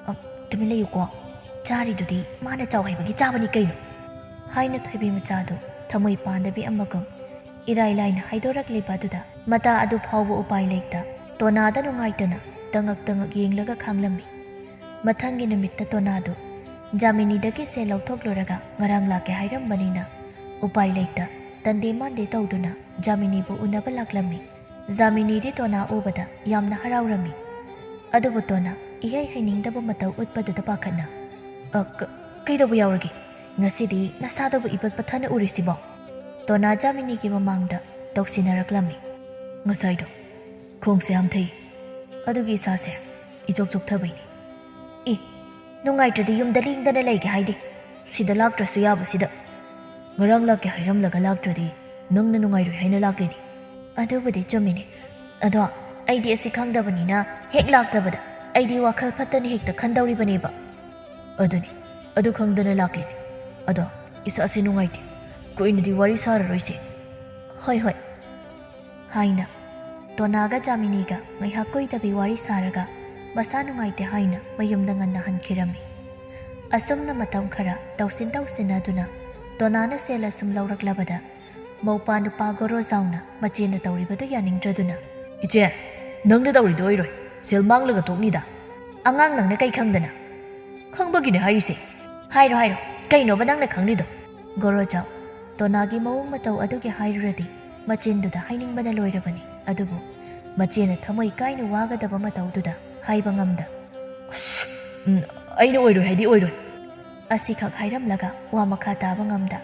"ꯑ, ꯇꯨꯃꯤꯟ ꯂꯩꯌꯨꯀꯣ꯫ ꯆꯥꯔꯤꯗꯨꯗꯤ ꯃꯥꯅ ꯆꯥꯎ ꯍꯥꯏꯕꯒꯤ ꯆꯥꯕꯅꯤ ꯀꯩꯅꯣ?" ꯍꯥꯏꯅ ꯊꯣꯏꯕꯤ ꯃꯆꯥꯗꯨ ꯊꯃꯣꯏ ꯄꯥꯟꯗꯕꯤ ꯑꯃꯒꯨꯝ ꯏꯔꯥꯏ ꯂꯥꯏꯅ ꯍꯥꯏꯗꯣꯔꯛꯂꯤꯕ ꯑꯗꯨꯗ ꯃꯇꯥ ꯑꯗꯨ ꯐꯥꯎꯕ ꯎꯄꯥꯏ ꯂꯩꯇ ꯇꯣꯅꯥꯗ ꯅꯨꯡꯉꯥꯏꯇꯅ ꯇꯉꯛ ꯇꯉꯛ ꯌꯦꯡꯂꯒ ꯈꯥꯡꯂꯝꯃꯤ꯫ ꯃꯊꯪꯒꯤ ꯅꯨꯃꯤꯠꯇ ꯇꯣꯅꯥꯗꯨ ꯖꯥꯃꯤꯅꯤꯗꯒꯤ ꯁꯦꯜ ꯂꯧꯊꯣꯛꯂꯨꯔꯒ ꯉꯔꯥꯡ ꯂꯥꯛꯀꯦ ꯍꯥꯏꯔꯝꯕꯅꯤꯅ ꯎꯄꯥꯏ ꯂꯩꯇ ꯇꯟꯗꯦ ꯃꯥꯟꯗꯦ ꯇꯧꯗꯨꯅ ꯖꯥꯃꯤꯅꯤꯕꯨ ꯎꯅꯕ ꯂꯥꯛꯂꯝꯃꯤ꯫ ꯖꯥꯃꯤꯅꯤꯗꯤ ꯇꯣꯅꯥ ꯎꯕꯗ ꯌꯥꯝꯅ ꯍꯔꯥꯎꯔꯝꯃꯤ꯫ ꯑꯗꯨꯕꯨ ꯇꯣꯅꯥ ꯏꯍꯩ ꯍꯩꯅꯤꯡꯗꯕ ꯃꯇꯧ ꯎꯠꯄꯗꯨꯗ ꯄꯥꯈꯠꯅ, "ꯑ, ꯀ-, ꯀꯩꯗꯧꯕ ꯌꯥꯎꯔꯒꯦ? ꯉꯁꯤꯗꯤ ꯅꯁꯥꯗꯕꯨ ꯏꯄꯠ ꯄꯠꯊꯅ ꯎꯔꯤꯁꯤꯕꯣ?" ꯗꯣꯅꯥ ꯖꯥꯃꯤꯅꯤꯒꯤ ꯃꯃꯥꯡꯗ ꯇꯧꯁꯤꯟꯅꯔꯛꯂꯝꯃꯤ꯫ "ꯉꯁꯥꯏꯗꯣ ꯈꯣꯡꯁꯦ ꯍꯥꯝꯊꯩ, ꯑꯗꯨꯒꯤ ꯏꯁꯥꯁꯦ ꯏꯆꯣꯛ ꯆꯣꯛꯊꯕꯩꯅꯤ꯫" "ꯏ, ꯅꯨꯡꯉꯥꯏꯇ꯭ꯔꯗꯤ ꯌꯨꯝꯗ ꯂꯦꯡꯗꯅ ꯂꯩꯒꯦ ꯍꯥꯏꯗꯦ, ꯁꯤꯗ ꯂꯥꯛꯇ꯭ꯔꯁꯨ ꯌꯥꯕꯁꯤꯗ꯫ ꯉꯔꯥꯡ ꯂꯥꯛꯀꯦ ꯍꯥꯏꯔꯝꯂꯒ ꯂꯥꯛꯇ꯭ꯔꯗꯤ ꯅꯪꯅ ꯅꯨꯡꯉꯥꯏꯔꯣꯏ ꯍꯥꯏꯅ ꯂꯥꯛꯂꯤꯅꯤ꯫" "ꯑꯗꯨꯕꯨꯗꯤ ꯆꯨꯝꯃꯤꯅꯦ, ꯑꯗꯣ ꯑꯩꯗꯤ ꯑꯁꯤ ꯈꯪꯗꯕꯅꯤꯅ ꯍꯦꯛ ꯂꯥꯛꯇꯕꯗ ꯑꯩꯗꯤ ꯋꯥꯈꯜ ꯐꯠꯇꯅ ꯍꯦꯛꯇ ꯈꯟꯗꯧꯔꯤꯕꯅꯦꯕ꯫" "ꯑꯗꯨꯅꯤ, ꯑꯗꯨ ꯈꯪꯗꯅ ꯂꯥꯛꯂꯤꯅꯤ꯫ ꯑꯗꯣ ꯏꯁꯥꯁꯦ ꯅꯨꯡꯉꯥꯏꯇꯦ, ꯀꯨꯏꯅꯗꯤ ꯋꯥꯔꯤ ꯁꯥꯔꯔꯣꯏꯁꯦ꯫" "ꯍꯣꯏ, ꯍꯣꯏ," ꯍꯥꯏꯅ ꯗꯣꯅꯥꯒ ꯖꯥꯃꯤꯅꯤꯒ ꯉꯥꯏꯍꯥꯛ ꯀꯨꯏꯗꯕꯤ ꯋꯥꯔꯤ ꯁꯥꯔꯒ ꯃꯁꯥ ꯅꯨꯡꯉꯥꯏꯇꯦ ꯍꯥꯏꯅ ꯃꯌꯨꯝꯗ ꯉꯟꯅ ꯍꯟꯈꯤꯔꯝꯃꯤ꯫ ꯑꯁꯨꯝꯅ ꯃꯇꯝ ꯈꯔ ꯇꯧꯁꯤꯟ ꯇꯧꯁꯤꯟꯅꯗꯨꯅ ꯗꯣꯅꯥꯅ ꯁꯦꯜ ꯑꯁꯨꯝ ꯂꯧꯔꯛꯂꯕꯗ ꯃꯧꯄꯥ ꯅꯨꯄꯥ ꯒꯣꯔꯣꯖꯥꯎꯅ ꯃꯆꯦꯅ ꯇꯧꯔꯤꯕꯗꯨ ꯌꯥꯅꯤꯡꯗ꯭ꯔꯗꯨꯅ, "ꯏꯆꯦ, ꯅꯪꯅ ꯇꯧꯔꯤꯗꯣ ꯑꯣꯏꯔꯣꯏ, ꯁꯦꯜ ꯃꯥꯡꯂꯒ ꯇꯣꯛꯅꯤꯗ꯫" "ꯑꯉꯥꯡ ꯅꯪꯅ ꯀꯩ ꯈꯪꯗꯅ?" "ꯈꯪꯕꯒꯤꯅꯦ ꯍꯥꯏꯔꯤꯁꯦ꯫" "ꯍꯥꯏꯔꯣ, ꯍꯥꯏꯔꯣ, ꯀꯩꯅꯣꯕ ꯅꯪꯅ ꯈꯪꯂꯤꯗꯣ?" ꯒꯣꯔꯣꯖꯥꯎ ꯗꯣꯅꯥꯒꯤ ꯃꯑꯣꯡ ꯃꯇꯧ ꯑꯗꯨꯒꯤ ꯍꯥꯏꯔꯨꯔꯗꯤ ꯃꯆꯤꯟꯗꯨꯗ ꯍꯥꯏꯅꯤꯡꯕꯅ ꯂꯣꯏꯔꯕꯅꯤ꯫ ꯑꯗꯨꯕꯨ ꯃꯆꯦꯅ ꯊꯃꯣꯏ ꯀꯥꯏꯅ ꯋꯥꯒꯗꯕ ꯃꯇꯧꯗꯨꯗ ꯍꯥꯏꯕ ꯉꯝꯗ, "ꯑꯁ, ꯎꯝ, ꯑꯩꯅ ꯑꯣꯏꯔꯣꯏ ꯍꯥꯏꯗꯤ ꯑꯣꯏꯔꯣꯏ꯫" ꯑꯁꯤꯈꯛ ꯍꯥꯏꯔꯝꯂꯒ ꯋꯥ ꯃꯈꯥ ꯇꯥꯕ ꯉꯝꯗ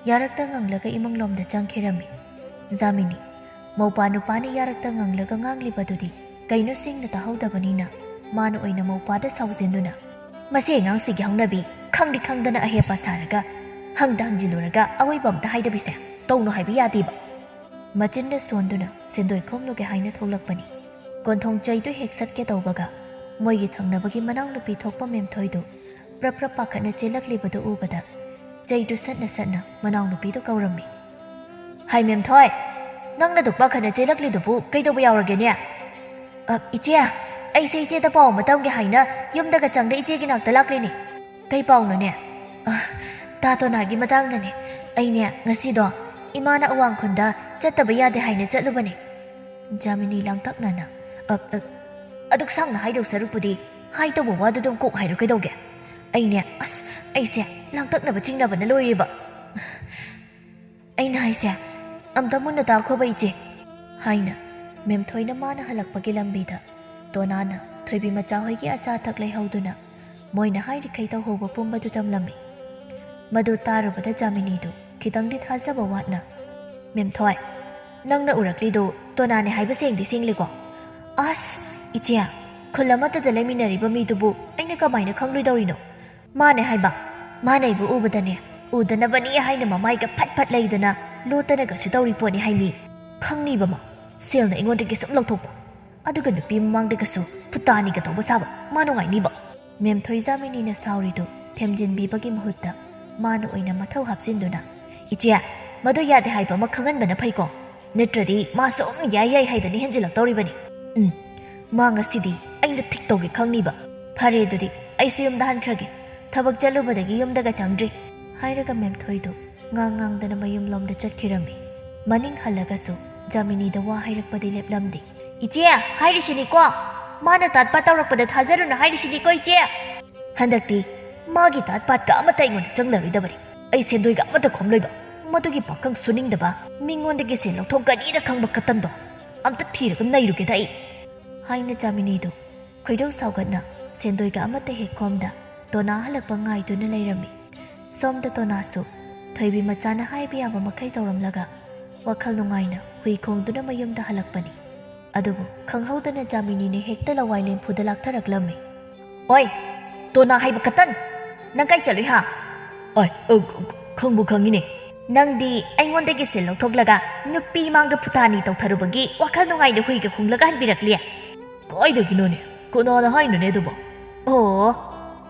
ꯌꯥꯔꯛꯇ ꯉꯪꯂꯒ ꯏꯃꯨꯡꯂꯣꯝꯗ ꯆꯪꯈꯤꯔꯝꯃꯤ꯫ ꯖꯥꯃꯤꯅꯤ ꯃꯧꯄꯥ ꯅꯨꯄꯥꯅ ꯌꯥꯔꯛꯇ ꯉꯪꯂꯒ ꯉꯥꯡꯂꯤꯕꯗꯨꯗꯤ ꯀꯩꯅꯣ ꯁꯦꯡꯅ ꯇꯥꯍꯧꯗꯕꯅꯤꯅ ꯃꯥꯅ ꯑꯣꯏꯅ ꯃꯧꯄꯥꯗ ꯁꯥꯎꯖꯤꯟꯗꯨꯅ, "ꯃꯁꯤ ꯑꯉꯥꯡꯁꯤꯒꯤ ꯍꯧꯅꯕꯤ, ꯈꯪꯗꯤ ꯈꯪꯗꯅ ꯑꯍꯦꯞꯄ ꯁꯥꯔꯒ ꯍꯪꯗ ꯍꯪꯖꯤꯜꯂꯨꯔꯒ ꯑꯋꯣꯏꯕ ꯑꯝꯇ ꯍꯥꯏꯗꯕꯤꯁꯦ ꯇꯧꯅꯨ ꯍꯥꯏꯕ ꯌꯥꯗꯦꯕ꯫" ꯃꯆꯤꯟꯗ ꯁꯣꯟꯗꯨꯅ ꯁꯦꯟꯗꯣꯏ ꯈꯣꯝꯂꯨꯒꯦ ꯍꯥꯏꯅ ꯊꯣꯛꯂꯛꯄꯅꯤ꯫ ꯀꯣꯟꯊꯣꯡ ꯆꯩꯗꯨ ꯍꯦꯛ ꯁꯠꯀꯦ ꯇꯧꯕꯒ ꯃꯣꯏꯒꯤ ꯊꯪꯅꯕꯒꯤ ꯃꯅꯥꯎꯅꯨꯄꯤ ꯊꯣꯛꯄ ꯃꯦꯝꯊꯣꯏꯗꯨ ꯄ꯭ꯔꯞ ꯄ꯭ꯔꯞ ꯄꯥꯈꯠꯅ ꯆꯦꯜꯂꯛꯂꯤꯕꯗꯨ ꯎꯕꯗ ꯆꯩꯗꯨ ꯁꯠꯅ ꯁꯠꯅ ꯃꯅꯥꯎꯅꯨꯄꯤꯗꯨ ꯀꯧꯔꯝꯃꯤ꯫ "ꯍꯥꯏ ꯃꯦꯝꯊꯣꯏ, ꯅꯪꯅ ꯑꯗꯨꯛ ꯄꯥꯈꯠꯅ ꯆꯦꯜꯂꯛꯂꯤꯗꯨꯕꯨ ꯀꯩꯗꯧꯕ ꯌꯥꯎꯔꯒꯦꯅꯦ?" "ꯑ, ꯏꯆꯦ, ꯑꯩꯁꯦ ꯏꯆꯦꯗ ꯄꯥꯎ ꯑꯃ ꯇꯝꯒꯦ ꯍꯥꯏꯅ ꯌꯨꯝꯗꯒ ꯆꯪꯗ ꯏꯆꯦꯒꯤ ꯅꯥꯛꯇ ꯂꯥꯛꯂꯤꯅꯤ꯫" "ꯀꯩ ꯄꯥꯎꯅꯣꯅꯦ?" "ꯑ, ꯇꯥ ꯇꯣꯅꯥꯒꯤ ꯃꯇꯥꯡꯗꯅꯦ꯫ ꯑꯩꯅꯦ ꯉꯁꯤꯗꯣ ꯏꯃꯥꯅ ꯑꯋꯥꯡ ꯈꯨꯟꯗ ꯆꯠꯇꯕ ꯌꯥꯗꯦ ꯍꯥꯏꯅ ꯆꯠꯂꯨꯕꯅꯦ꯫" ꯖꯥꯃꯤꯅꯤ ꯂꯥꯡꯇꯛꯅꯅ, "ꯑ, ꯑ, ꯑꯗꯨꯛ ꯁꯥꯡꯅ ꯍꯥꯏꯗꯧ ꯁꯔꯨꯛꯄꯨꯗꯤ ꯍꯥꯏꯗꯧꯕ ꯋꯥꯗꯨꯗꯪ ꯀꯣꯛ ꯍꯥꯏꯔꯣ ꯀꯩꯗꯧꯒꯦ? ꯑꯩꯅꯦ, ꯑꯁ, ꯑꯩꯁꯦ ꯂꯥꯡꯇꯛꯅꯕ ꯆꯤꯡꯅꯕꯅ ꯂꯣꯏꯔꯦꯕ꯫ ꯑꯩꯅ ꯍꯥꯏꯁꯦ ꯑꯝꯇ ꯃꯨꯟꯅ ꯇꯥꯈꯣꯕ ꯏꯆꯦ," ꯍꯥꯏꯅ ꯃꯦꯝꯊꯣꯏꯅ ꯃꯥꯅ ꯍꯜꯂꯛꯄꯒꯤ ꯂꯝꯕꯤꯗ ꯇꯣꯅꯥꯅ ꯊꯣꯏꯕꯤ ꯃꯆꯥ ꯍꯣꯏꯒꯤ ꯑꯆꯥ ꯑꯊꯛ ꯂꯩꯍꯧꯗꯨꯅ ꯃꯣꯏꯅ ꯍꯥꯏꯔꯤꯈꯩ ꯇꯧꯍꯧꯕ ꯄꯨꯝꯕꯗꯨ ꯇꯝꯂꯝꯃꯤ꯫ ꯃꯗꯨ ꯇꯥꯔꯨꯕꯗ ꯖꯥꯃꯤꯅꯤꯗꯨ ꯈꯤꯇꯪꯗꯤ ꯊꯥꯖꯕ ꯋꯥꯠꯅ "ꯃꯦꯝꯊꯣꯏ, ꯅꯪꯅ ꯎꯔꯛꯂꯤꯗꯨ ꯇꯣꯅꯥꯅꯦ ꯍꯥꯏꯕ ꯁꯦꯡꯗꯤ ꯁꯦꯡꯂꯦꯀꯣ?" "ꯑꯁ, ꯏꯆꯦ, ꯈꯨꯜ ꯑꯃꯠꯇꯗ ꯂꯩꯃꯤꯟꯅꯔꯤꯕ ꯃꯤꯗꯨꯕꯨ ꯑꯩꯅ ꯀꯃꯥꯏꯅ ꯈꯪꯂꯣꯏꯗꯧꯔꯤꯅꯣ?" "ꯃꯥꯅꯦ ꯍꯥꯏꯕ꯫ ꯃꯥꯅ ꯑꯩꯕꯨ ꯎꯕꯗꯅꯦ, ꯎꯗꯅꯕꯅꯤ ꯍꯥꯏꯅ ꯃꯃꯥꯏꯒ ꯐꯠ ꯐꯠ ꯂꯩꯗꯅ ꯂꯣꯠꯇꯅꯒꯁꯨ ꯇꯧꯔꯤ ꯄꯣꯠꯅꯤ ꯍꯥꯏꯃꯤ꯫ ꯈꯪꯅꯤꯕ ꯃꯥ, ꯁꯦꯜꯅ ꯑꯩꯉꯣꯟꯗꯒꯤ ꯁꯨꯝ ꯂꯧꯊꯣꯛꯄ, ꯑꯗꯨꯒ ꯅꯨꯄꯤ ꯃꯃꯥꯡꯗꯒꯁꯨ ꯐꯨꯇꯥꯅꯤꯒ ꯇꯧꯕ ꯁꯥꯕ꯫ ꯃꯥ ꯅꯨꯡꯉꯥꯏꯅꯤꯕ?" ꯃꯦꯝꯊꯣꯏ ꯖꯥꯃꯤꯅꯤꯅ ꯁꯥꯎꯔꯤꯗꯨ ꯊꯦꯝꯖꯤꯟꯕꯤꯕꯒꯤ ꯃꯍꯨꯠꯇ ꯃꯥꯅ ꯑꯣꯏꯅ ꯃꯊꯧ ꯍꯥꯞꯆꯤꯟꯗꯨꯅ, "ꯏꯆꯦ, ꯃꯗꯨ ꯌꯥꯗꯦ ꯍꯥꯏꯕ ꯑꯃ ꯈꯪꯍꯟꯕꯅ ꯐꯩꯀꯣ꯫ ꯅꯠꯇ꯭ꯔꯗꯤ ꯃꯥ ꯁꯨꯝ ꯌꯥꯏ ꯌꯥꯏ ꯍꯥꯏꯗꯅ ꯍꯦꯟꯖꯤꯜꯂꯛꯇꯧꯔꯤꯕꯅꯤ꯫ ꯎꯝ, ꯃꯥ ꯉꯁꯤꯗꯤ ꯑꯩꯅ ꯊꯤꯛ ꯇꯧꯒꯦ ꯈꯪꯅꯤꯕ꯫ ꯐꯔꯦ, ꯑꯗꯨꯗꯤ ꯑꯩꯁꯨ ꯌꯨꯝꯗ ꯍꯟꯈ꯭ꯔꯒꯦ꯫ ꯊꯕꯛ ꯆꯠꯂꯨꯕꯗꯒꯤ ꯌꯨꯝꯗꯒ ꯆꯪꯗ꯭ꯔꯤ," ꯍꯥꯏꯔꯒ ꯃꯦꯝꯊꯣꯏꯗꯨ ꯉꯥꯡ ꯉꯥꯡꯗꯅ ꯃꯌꯨꯝꯂꯣꯝꯗ ꯆꯠꯈꯤꯔꯝꯃꯤ꯫ ꯃꯅꯤꯡ ꯍꯜꯂꯒꯁꯨ ꯖꯥꯃꯤꯅꯤꯗ ꯋꯥ ꯍꯥꯏꯔꯛꯄꯗꯤ ꯂꯦꯞꯂꯝꯗꯦ꯫ "ꯏꯆꯦ, ꯍꯥꯏꯔꯤꯁꯤꯅꯤꯀꯣ, ꯃꯥꯅ ꯇꯥꯠ ꯄꯥꯠ ꯇꯧꯔꯛꯄꯗ ꯊꯥꯖꯔꯨꯅꯨ ꯍꯥꯏꯔꯤꯁꯤꯅꯤꯀꯣ, ꯏꯆꯦ꯫ ꯍꯟꯗꯛꯇꯤ ꯃꯥꯒꯤ ꯇꯥꯠ ꯄꯥꯠꯀ ꯑꯃꯠꯇ ꯑꯩꯉꯣꯟꯗ ꯆꯪꯂꯔꯣꯏꯗꯕꯅꯤ꯫ ꯑꯩ ꯁꯦꯟꯗꯣꯏꯒ ꯑꯃꯠꯇ ꯈꯣꯝꯂꯣꯏꯕ꯫ ꯃꯗꯨꯒꯤ ꯄꯥꯈꯪ ꯁꯨꯅꯤꯡꯗꯕ, ꯃꯤꯉꯣꯟꯗꯒꯤ ꯁꯦꯟ ꯂꯧꯊꯣꯛꯀꯅꯤꯅ ꯈꯪꯕ ꯀꯇꯟꯗꯣ ꯑꯝꯇ ꯊꯤꯔꯒ ꯅꯩꯔꯨꯒꯦꯗ ꯑꯩ," ꯍꯥꯏꯅ ꯖꯥꯃꯤꯅꯤꯗꯨ ꯈꯣꯏꯗꯧ ꯁꯥꯎꯒꯠꯅ ꯁꯦꯟꯗꯣꯏꯒ ꯑꯃꯠꯇ ꯍꯦꯛ ꯈꯣꯝꯗ ꯇꯣꯅꯥ ꯍꯜꯂꯛꯄ ꯉꯥꯏꯗꯨꯅ ꯂꯩꯔꯝꯃꯤ꯫ ꯁꯣꯝꯗ ꯇꯣꯅꯥꯁꯨ ꯊꯣꯏꯕꯤ ꯃꯆꯥꯅ ꯍꯥꯏꯕ ꯌꯥꯕ ꯃꯈꯩ ꯇꯧꯔꯝꯂꯒ ꯋꯥꯈꯜ ꯅꯨꯡꯉꯥꯏꯅ ꯍꯨꯏ ꯈꯣꯡꯗꯨꯅ ꯃꯌꯨꯝꯗ ꯍꯜꯂꯛꯄꯅꯤ꯫ ꯑꯗꯨꯕꯨ ꯈꯪꯍꯧꯗꯅ ꯖꯥꯃꯤꯅꯤꯅ ꯍꯦꯛꯇ ꯂꯋꯥꯏ ꯂꯦꯝꯐꯨꯗ ꯂꯥꯛꯊꯔꯛꯂꯝꯃꯤ꯫ "ꯑꯣꯏ, ꯇꯣꯅꯥ ꯍꯥꯏꯕ ꯀꯇꯟ! ꯅꯪ ꯀꯥꯏ ꯆꯠꯂꯨꯏ ꯍꯥ?" "ꯑꯣꯏ, ꯑ, ꯈ-, ꯈꯪꯕꯨ ꯈꯪꯉꯤꯅꯦ꯫ ꯅꯪꯗꯤ ꯑꯩꯉꯣꯟꯗꯒꯤ ꯁꯦꯜ ꯂꯧꯊꯣꯛꯂꯒ ꯅꯨꯄꯤ ꯃꯥꯡꯗ ꯐꯨꯇꯥꯅꯤ ꯇꯧꯊꯔꯨꯕꯒꯤ ꯋꯥꯈꯜ ꯅꯨꯡꯉꯥꯏꯅ ꯍꯨꯏꯒ ꯈꯣꯡꯂꯒ ꯍꯟꯕꯤꯔꯛꯂꯤ?" "ꯀꯥꯏꯗꯒꯤꯅꯣꯅꯦ? ꯀꯅꯥꯅ ꯍꯥꯏꯅꯣꯅꯦ ꯑꯗꯨꯕꯣ?" "ꯑꯣ,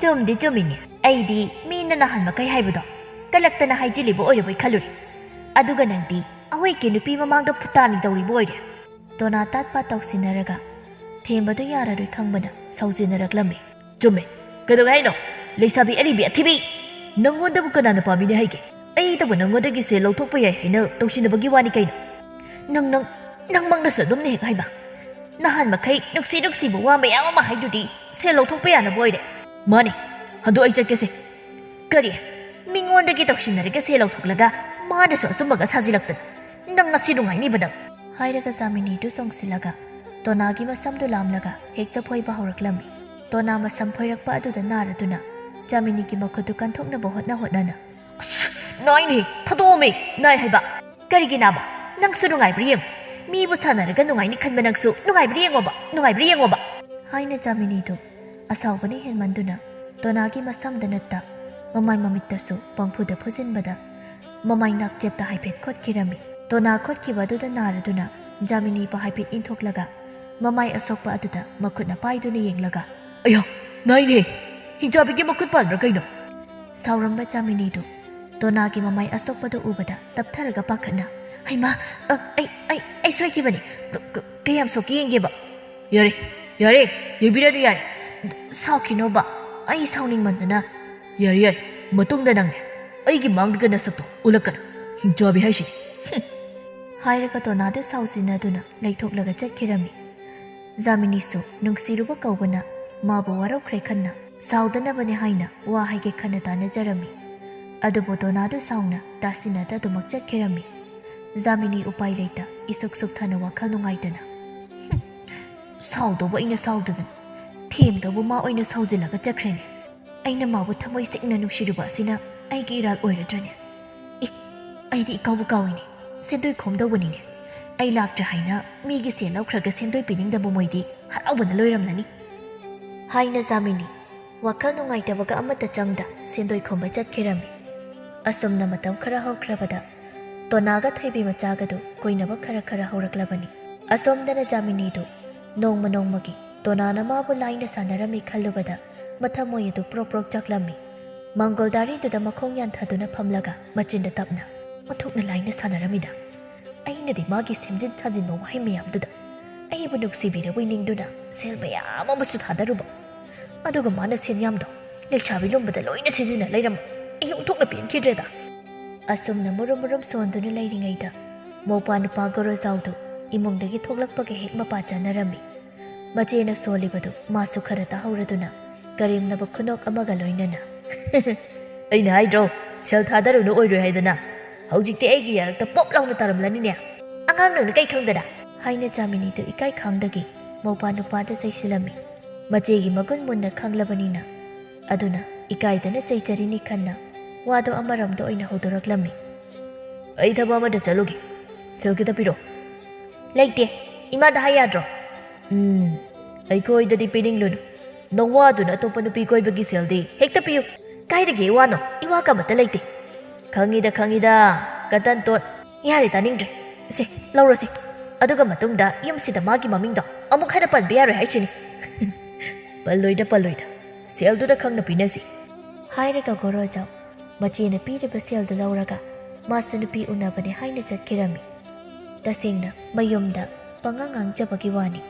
ꯆꯨꯝꯗꯤ ꯆꯨꯝꯃꯤꯅꯦ꯫ ꯑꯩꯗꯤ ꯃꯤꯅ ꯅꯍꯥꯟ ꯃꯈꯩ ꯍꯥꯏꯕꯗꯣ ꯀꯜꯂꯛꯇꯅ ꯍꯥꯏꯖꯤꯜꯂꯤꯕ ꯑꯣꯏꯔꯕꯣꯏ ꯈꯜꯂꯨꯔꯦ꯫ ꯑꯗꯨꯒ ꯅꯪꯗꯤ ꯑꯋꯣꯏꯒꯦ ꯅꯨꯄꯤ ꯃꯃꯥꯡꯗ ꯐꯨꯇꯥꯅꯤ ꯇꯧꯔꯤꯕ ꯑꯣꯏꯔꯦ꯫" ꯇꯣꯅꯥ ꯇꯥꯠ ꯄꯥꯠ ꯇꯧꯁꯤꯟꯅꯔꯒ ꯊꯦꯝꯕꯗꯨ ꯌꯥꯔꯔꯣꯏ ꯈꯪꯕꯅ ꯁꯥꯎꯖꯤꯟꯅꯔꯛꯂꯝꯃꯤ꯫ "ꯆꯨꯝꯃꯦ꯫ ꯀꯩꯗꯧꯒꯦ ꯍꯥꯏꯅꯣ? ꯂꯩꯁꯥꯕꯤ ꯑꯔꯤꯕꯤ ꯑꯊꯤꯕꯤ! ꯅꯪꯉꯣꯟꯗꯕꯨ ꯀꯅꯥꯅ ꯄꯥꯝꯃꯤꯅꯦ ꯍꯥꯏꯒꯦ? ꯑꯩꯇꯕꯨ ꯅꯪꯉꯣꯟꯗꯒꯤ ꯁꯦꯜ ꯂꯧꯊꯣꯛꯄ ꯌꯥꯏ ꯍꯥꯏꯅ ꯇꯧꯁꯤꯟꯅꯕꯒꯤ ꯋꯥꯅꯤ ꯀꯩꯅꯣ? ꯅꯪ, ꯅꯪ, ꯅꯪꯃꯛꯅꯁꯨ ꯑꯗꯨꯝꯅ ꯍꯦꯛ ꯍꯥꯏꯕ꯫ ꯅꯍꯥꯟ ꯃꯈꯩ ꯅꯨꯡꯁꯤ ꯅꯨꯡꯁꯤꯕ ꯋꯥ ꯃꯌꯥꯝ ꯑꯃ ꯍꯥꯏꯗꯨꯗꯤ ꯁꯦꯜ ꯂꯧꯊꯣꯛꯄ ꯌꯥꯅꯕ ꯑꯣꯏꯔꯦ꯫" "ꯃꯥꯅꯤ, ꯍꯟꯗꯣꯛ ꯑꯩ ꯆꯠꯀꯦꯁꯦ꯫" "ꯀꯔꯤ? ꯃꯤꯉꯣꯟꯗꯒꯤ ꯇꯧꯁꯤꯟꯅꯔꯒ ꯁꯦꯜ ꯂꯧꯊꯣꯛꯂꯒ ꯃꯥꯅꯁꯨ ꯑꯆꯨꯝꯕꯒ ꯁꯥꯖꯤꯜꯂꯛꯇꯅ? ꯅꯪ ꯉꯁꯤ ꯅꯨꯡꯉꯥꯏꯅꯤꯕ ꯅꯪ!" ꯍꯥꯏꯔꯒ ꯖꯥꯃꯤꯅꯤꯗꯨ ꯆꯣꯡꯁꯤꯜꯂꯒ ꯇꯣꯅꯥꯒꯤ ꯃꯁꯝꯗꯨ ꯂꯥꯝꯂꯒ ꯍꯦꯛꯇ ꯐꯣꯏꯕ ꯍꯧꯔꯛꯂꯝꯃꯤ꯫ ꯇꯣꯅꯥ ꯃꯁꯝ ꯐꯣꯏꯔꯛꯄ ꯑꯗꯨꯗ ꯅꯥꯔꯗꯨꯅ ꯖꯥꯃꯤꯅꯤꯒꯤ ꯃꯈꯨꯠꯇꯨ ꯀꯟꯊꯣꯛꯅꯕ ꯍꯣꯠꯅ ꯍꯣꯠꯅꯅ, "ꯑꯁ, ꯅꯥꯏꯅꯦ! ꯊꯥꯗꯣꯛꯑꯣꯃꯤ! ꯅꯥꯏ ꯍꯥꯏꯕ!" ꯀꯔꯤꯒꯤꯅꯥꯕ? ꯅꯪꯁꯨ ꯅꯨꯡꯉꯥꯏꯕ꯭ꯔꯥ ꯌꯦꯡꯉꯨ꯫ ꯃꯤꯕꯨ ꯁꯥꯟꯅꯔꯒ ꯅꯨꯡꯉꯥꯏꯅꯤ ꯈꯟꯕ ꯅꯪꯁꯨ ꯅꯨꯡꯉꯥꯏꯕ꯭ꯔꯥ ꯌꯦꯡꯉꯣꯕ, ꯅꯨꯡꯉꯥꯏꯕ꯭ꯔꯥ ꯌꯦꯡꯉꯣꯕ꯫ ꯍꯥꯏꯅ ꯖꯥꯃꯤꯅꯤꯗꯨ ꯑꯁꯥꯎꯕꯅ ꯍꯦꯟꯃꯟꯗꯨꯅ ꯇꯣꯅꯥꯒꯤ ꯃꯁꯝꯗ ꯅꯠꯇ ꯃꯃꯥꯏ ꯃꯃꯤꯠꯇꯁꯨ ꯄꯪꯐꯨꯗ ꯐꯨꯖꯤꯟꯕꯗ ꯃꯃꯥꯏ ꯅꯥꯛꯆꯦꯞꯇ ꯍꯥꯏꯐꯦꯠ ꯈꯣꯠꯈꯤꯔꯝꯃꯤ꯫ ꯇꯣꯅꯥ ꯈꯣꯠꯈꯤꯕ ꯑꯗꯨꯗ ꯅꯥꯔꯗꯨꯅ ꯖꯥꯃꯤꯅꯤꯕꯨ ꯍꯥꯏꯐꯦꯠ ꯏꯟꯊꯣꯛꯂꯒ ꯃꯃꯥꯏ ꯑꯁꯣꯛꯄ ꯑꯗꯨꯗ ꯃꯈꯨꯠꯅ ꯄꯥꯏꯗꯨꯅ ꯌꯦꯡꯂꯒ, "ꯑꯌꯥ, ꯅꯥꯏꯅꯦ! ꯍꯤꯡꯆꯥꯕꯤꯒꯤ ꯃꯈꯨꯠ ꯄꯥꯟꯕ꯭ꯔꯥ ꯀꯩꯅꯣ?" ꯁꯥꯎꯔꯝꯕ ꯖꯥꯃꯤꯅꯤꯗꯨ ꯇꯣꯅꯥꯒꯤ ꯃꯃꯥꯏ ꯑꯁꯣꯛꯄꯗꯨ ꯎꯕꯗ ꯇꯞꯊꯔꯒ ꯄꯥꯈꯠꯅ, "ꯍꯩꯃꯥ, ꯑ, ꯑꯩ, ꯑꯩ, ꯑꯩ ꯁꯣꯏꯈꯤꯕꯅꯤ꯫ ꯀ-, ꯀ-, ꯀꯌꯥꯝ ꯁꯣꯛꯀꯦ ꯌꯦꯡꯒꯦꯕ꯫" "ꯌꯥꯔꯦ, ꯌꯥꯔꯦ, ꯌꯦꯡꯕꯤꯔꯅꯨ ꯌꯥꯔꯦ꯫ ꯁꯥꯎꯈꯤꯅꯣꯕ, ꯑꯩ ꯁꯥꯎꯅꯤꯡꯃꯟꯗꯅ꯫" "ꯌꯥꯔꯦ, ꯌꯥꯔꯦ, ꯃꯇꯨꯡꯗ ꯅꯪꯅꯦ ꯑꯩꯒꯤ ꯃꯥꯡꯗꯒ ꯅꯁꯛꯇꯣ ꯎꯠꯂꯛꯀꯅꯨ, ꯍꯤꯡꯆꯥꯕꯤ ꯍꯥꯏꯁꯤꯅꯤ꯫" ꯍꯥꯏꯔꯒ ꯇꯣꯅꯥꯗꯨ ꯁꯥꯎꯖꯤꯟꯅꯗꯨꯅ ꯂꯩꯊꯣꯛꯂꯒ ꯆꯠꯈꯤꯔꯝꯃꯤ꯫ ꯖꯥꯃꯤꯅꯤꯁꯨ ꯅꯨꯡꯁꯤꯔꯨꯕ ꯀꯧꯕꯅ ꯃꯥꯕꯨ ꯋꯥꯔꯧꯈ꯭ꯔꯦ ꯈꯟꯅ ꯁꯥꯎꯗꯅꯕꯅꯦ ꯍꯥꯏꯅ ꯋꯥ ꯍꯥꯏꯒꯦ ꯈꯟꯅ ꯇꯥꯟꯅꯖꯔꯝꯃꯤ꯫ ꯑꯗꯨꯕꯨ ꯇꯣꯅꯥꯗꯨ ꯁꯥꯎꯅ ꯇꯥꯁꯤꯟꯅꯗ ꯑꯗꯨꯃꯛ ꯆꯠꯈꯤꯔꯝꯃꯤ꯫ ꯖꯥꯃꯤꯅꯤ ꯎꯄꯥꯏ ꯂꯩꯇ ꯏꯁꯨꯛ ꯁꯨꯛꯊꯅ ꯋꯥꯈꯜ ꯅꯨꯡꯉꯥꯏꯇꯅ, "ꯍꯨꯝ, ꯁꯥꯎꯗꯧꯕ ꯑꯩꯅ ꯁꯥꯎꯗꯗꯅ ꯊꯦꯝꯗꯧꯕ ꯃꯥ ꯑꯣꯏꯅ ꯁꯥꯎꯖꯤꯜꯂꯒ ꯆꯠꯈ꯭ꯔꯦꯅꯦ꯫ ꯑꯩꯅ ꯃꯥꯕꯨ ꯊꯃꯣꯏ ꯁꯦꯡꯅ ꯅꯨꯡꯁꯤꯔꯨꯕ ꯑꯁꯤꯅ ꯑꯩꯒꯤ ꯏꯔꯥꯜ ꯑꯣꯏꯔꯗ꯭ꯔꯅꯦ? ꯑꯦ, ꯑꯩꯗꯤ ꯏꯀꯥꯎꯕꯨ ꯀꯥꯎꯏꯅꯦ꯫ ꯁꯦꯟꯗꯣꯏ ꯈꯣꯝꯗꯧꯕꯅꯤꯅꯦ꯫ ꯑꯩ ꯂꯥꯛꯇ꯭ꯔꯦ ꯍꯥꯏꯅ ꯃꯤꯒꯤ ꯁꯦꯜ ꯂꯧꯈ꯭ꯔꯒ ꯁꯦꯟꯗꯣꯏ ꯄꯤꯅꯤꯡꯗꯕ ꯃꯣꯏꯗꯤ ꯍꯔꯥꯎꯕꯅ ꯂꯣꯏꯔꯝꯂꯅꯤ꯫" ꯍꯥꯏꯅ ꯖꯥꯃꯤꯅꯤ ꯋꯥꯈꯜ ꯅꯨꯡꯉꯥꯏꯇꯕꯒ ꯑꯃꯠꯇ ꯆꯪꯗ ꯁꯦꯟꯗꯣꯏ ꯈꯣꯝꯕ ꯆꯠꯈꯤꯔꯝꯃꯤ꯫ ꯑꯁꯨꯝꯅ ꯃꯇꯝ ꯈꯔ ꯍꯧꯈ꯭ꯔꯕꯗ ꯇꯣꯅꯥꯒ ꯊꯣꯏꯕꯤ ꯃꯆꯥꯒꯗꯨ ꯀꯣꯏꯅꯕ ꯈꯔ ꯈꯔ ꯍꯧꯔꯛꯂꯕꯅꯤ꯫ ꯑꯁꯣꯝꯗꯅ ꯖꯥꯃꯤꯅꯤꯗꯨ ꯅꯣꯡꯃ ꯅꯣꯡꯃꯒꯤ ꯇꯣꯅꯥꯅ ꯃꯥꯕꯨ ꯂꯥꯏꯅ ꯁꯥꯟꯅꯔꯝꯃꯤ ꯈꯜꯂꯨꯕꯗ ꯃꯊꯃꯣꯏ ꯑꯗꯨ ꯄ꯭ꯔꯣꯛ ꯄ꯭ꯔꯣꯛ ꯆꯥꯛꯂꯝꯃꯤ꯫ ꯃꯥꯡꯒꯣꯜꯗꯥꯔꯤꯗꯨꯗ ꯃꯈꯣꯡ ꯌꯥꯟꯊꯗꯨꯅ ꯐꯝꯂꯒ ꯃꯆꯤꯟꯗ ꯇꯞꯅ, "ꯑꯣꯟꯊꯣꯛꯅ ꯂꯥꯏꯅ ꯁꯥꯟꯅꯔꯝꯃꯤꯗ꯫ ꯑꯩꯅꯗꯤ ꯃꯥꯒꯤ ꯁꯦꯝꯖꯤꯟ ꯁꯥꯖꯤꯟꯕ ꯋꯥꯍꯩ ꯃꯌꯥꯝꯗꯨꯗ ꯑꯩꯕꯨ ꯅꯨꯡꯁꯤꯕꯤꯔꯕꯣꯏ ꯅꯤꯡꯗꯨꯅ ꯁꯦꯜ ꯃꯌꯥꯝ ꯑꯃꯁꯨ ꯊꯥꯗꯔꯨꯕ꯫ ꯑꯗꯨꯒ ꯃꯥꯅ ꯁꯦꯟ ꯌꯥꯝꯗꯣ ꯂꯩꯁꯥꯕꯤ ꯂꯨꯝꯕꯗ ꯂꯣꯏꯅ ꯁꯤꯖꯤꯟꯅ ꯂꯩꯔꯝꯃ꯫ ꯑꯩ ꯑꯣꯟꯊꯣꯛꯅ ꯄꯦꯟꯈꯤꯗ꯭ꯔꯦꯗ꯫" ꯑꯁꯨꯝꯅ ꯃꯨꯔꯨꯝ ꯃꯨꯔꯨꯝ ꯁꯣꯟꯗꯨꯅ ꯂꯩꯔꯤꯉꯩꯗ ꯃꯧꯄꯥ ꯅꯨꯄꯥ ꯒꯣꯔꯣꯖꯥꯎꯗꯨ ꯏꯃꯨꯡꯗꯒꯤ ꯊꯣꯛꯂꯛꯄꯒ ꯍꯦꯛ ꯃꯄꯥ ꯆꯥꯅꯔꯝꯃꯤ꯫ ꯃꯆꯦꯅ ꯁꯣꯜꯂꯤꯕꯗꯨ ꯃꯥꯁꯨ ꯈꯔ ꯇꯥꯍꯧꯔꯗꯨꯅ ꯀꯔꯦꯝꯅꯕ ꯈꯨꯅꯣꯛ ꯑꯃꯒ ꯂꯣꯏꯅꯅ, "ꯑꯩꯅ ꯍꯥꯏꯗ꯭ꯔꯣ, ꯁꯦꯜ ꯊꯥꯗꯔꯨꯅꯨ ꯑꯣꯏꯔꯣꯏ ꯍꯥꯏꯗꯅ? ꯍꯧꯖꯤꯛꯇꯤ ꯑꯩꯒꯤ ꯌꯥꯔꯛꯇ ꯄꯣꯞ ꯂꯥꯎꯅ ꯇꯥꯔꯝꯂꯅꯤꯅꯦ꯫ ꯑꯉꯥꯡ ꯅꯪꯅ ꯀꯩ ꯈꯪꯗꯅ?" ꯍꯥꯏꯅ ꯖꯥꯃꯤꯅꯤꯗꯨ ꯏꯀꯥꯏ ꯈꯪꯗꯒꯤ ꯃꯧꯄꯥ ꯅꯨꯄꯥꯗ ꯆꯩꯁꯤꯜꯂꯝꯃꯤ꯫ ꯃꯆꯦꯒꯤ ꯃꯒꯨꯟ ꯃꯨꯟꯅ ꯈꯪꯂꯕꯅꯤꯅ꯫ ꯑꯗꯨꯅ ꯏꯀꯥꯏꯗꯅ ꯆꯩꯖꯔꯤꯅꯤ ꯈꯟꯅ ꯋꯥꯗꯣ ꯑꯃꯔꯣꯝꯗ ꯑꯣꯏꯅ ꯍꯧꯗꯣꯔꯛꯂꯝꯃꯤ꯫ ꯑꯩ ꯊꯕꯛ ꯑꯃꯗ ꯆꯠꯂꯨꯒꯦ꯫ ꯁꯦꯜ ꯈꯤꯇ ꯄꯤꯔꯛꯑꯣ꯫ ꯂꯩꯇꯦ꯫ ꯏꯃꯥꯗ ꯍꯥꯏ ꯌꯥꯗ꯭ꯔꯣ? ꯎꯝ, ꯑꯩꯈꯣꯏꯗꯗꯤ ꯄꯤꯅꯤꯡꯂꯨꯅꯨ꯫ ꯅꯋꯥꯗꯨꯅ ꯑꯇꯣꯞꯄ ꯅꯨꯄꯤ ꯀꯣꯏꯕꯒꯤ ꯁꯦꯜꯗꯤ ꯍꯦꯛꯇ ꯄꯤꯌꯨ꯫ ꯀꯥꯏꯗꯒꯤ ꯏꯋꯥꯅꯣ? ꯏꯋꯥꯒ ꯑꯃꯠꯇ ꯂꯩꯇꯦ꯫ ꯈꯪꯉꯤꯗ, ꯈꯪꯉꯤꯗ, ꯀꯇꯟ ꯇꯣꯠ꯫ ꯌꯥꯔꯦ, ꯇꯥꯅꯤꯡꯗ꯭ꯔꯦ꯫ ꯁꯦ, ꯂꯧꯔꯣꯁꯦ꯫ ꯑꯗꯨꯒ ꯃꯇꯨꯡꯗ ꯌꯨꯝꯁꯤꯗ ꯃꯥꯒꯤ ꯃꯃꯤꯡꯗꯣ ꯑꯃꯨꯛ ꯍꯟꯅ ꯄꯟꯕ ꯌꯥꯔꯣꯏ ꯍꯥꯏꯁꯤꯅꯤ꯫ ꯄꯜꯂꯣꯏꯗ, ꯄꯜꯂꯣꯏꯗ꯫ ꯁꯦꯜꯗꯨꯗ ꯈꯪꯅ ꯄꯤꯅꯁꯤ꯫ ꯍꯥꯏꯔꯒ ꯒꯣꯔꯣꯖꯥꯎ ꯃꯆꯦꯅ ꯄꯤꯔꯤꯕ ꯁꯦꯜꯗꯨ ꯂꯧꯔꯒ ꯃꯥꯁꯨ ꯅꯨꯄꯤ ꯎꯅꯕꯅꯦ ꯍꯥꯏꯅ ꯆꯠꯈꯤꯔꯝꯃꯤ꯫ ꯇꯁꯦꯡꯅ ꯃꯌꯨꯝꯗ ꯄꯉꯥꯡ ꯉꯥꯡꯖꯕꯒꯤ ꯋꯥꯅꯤ꯫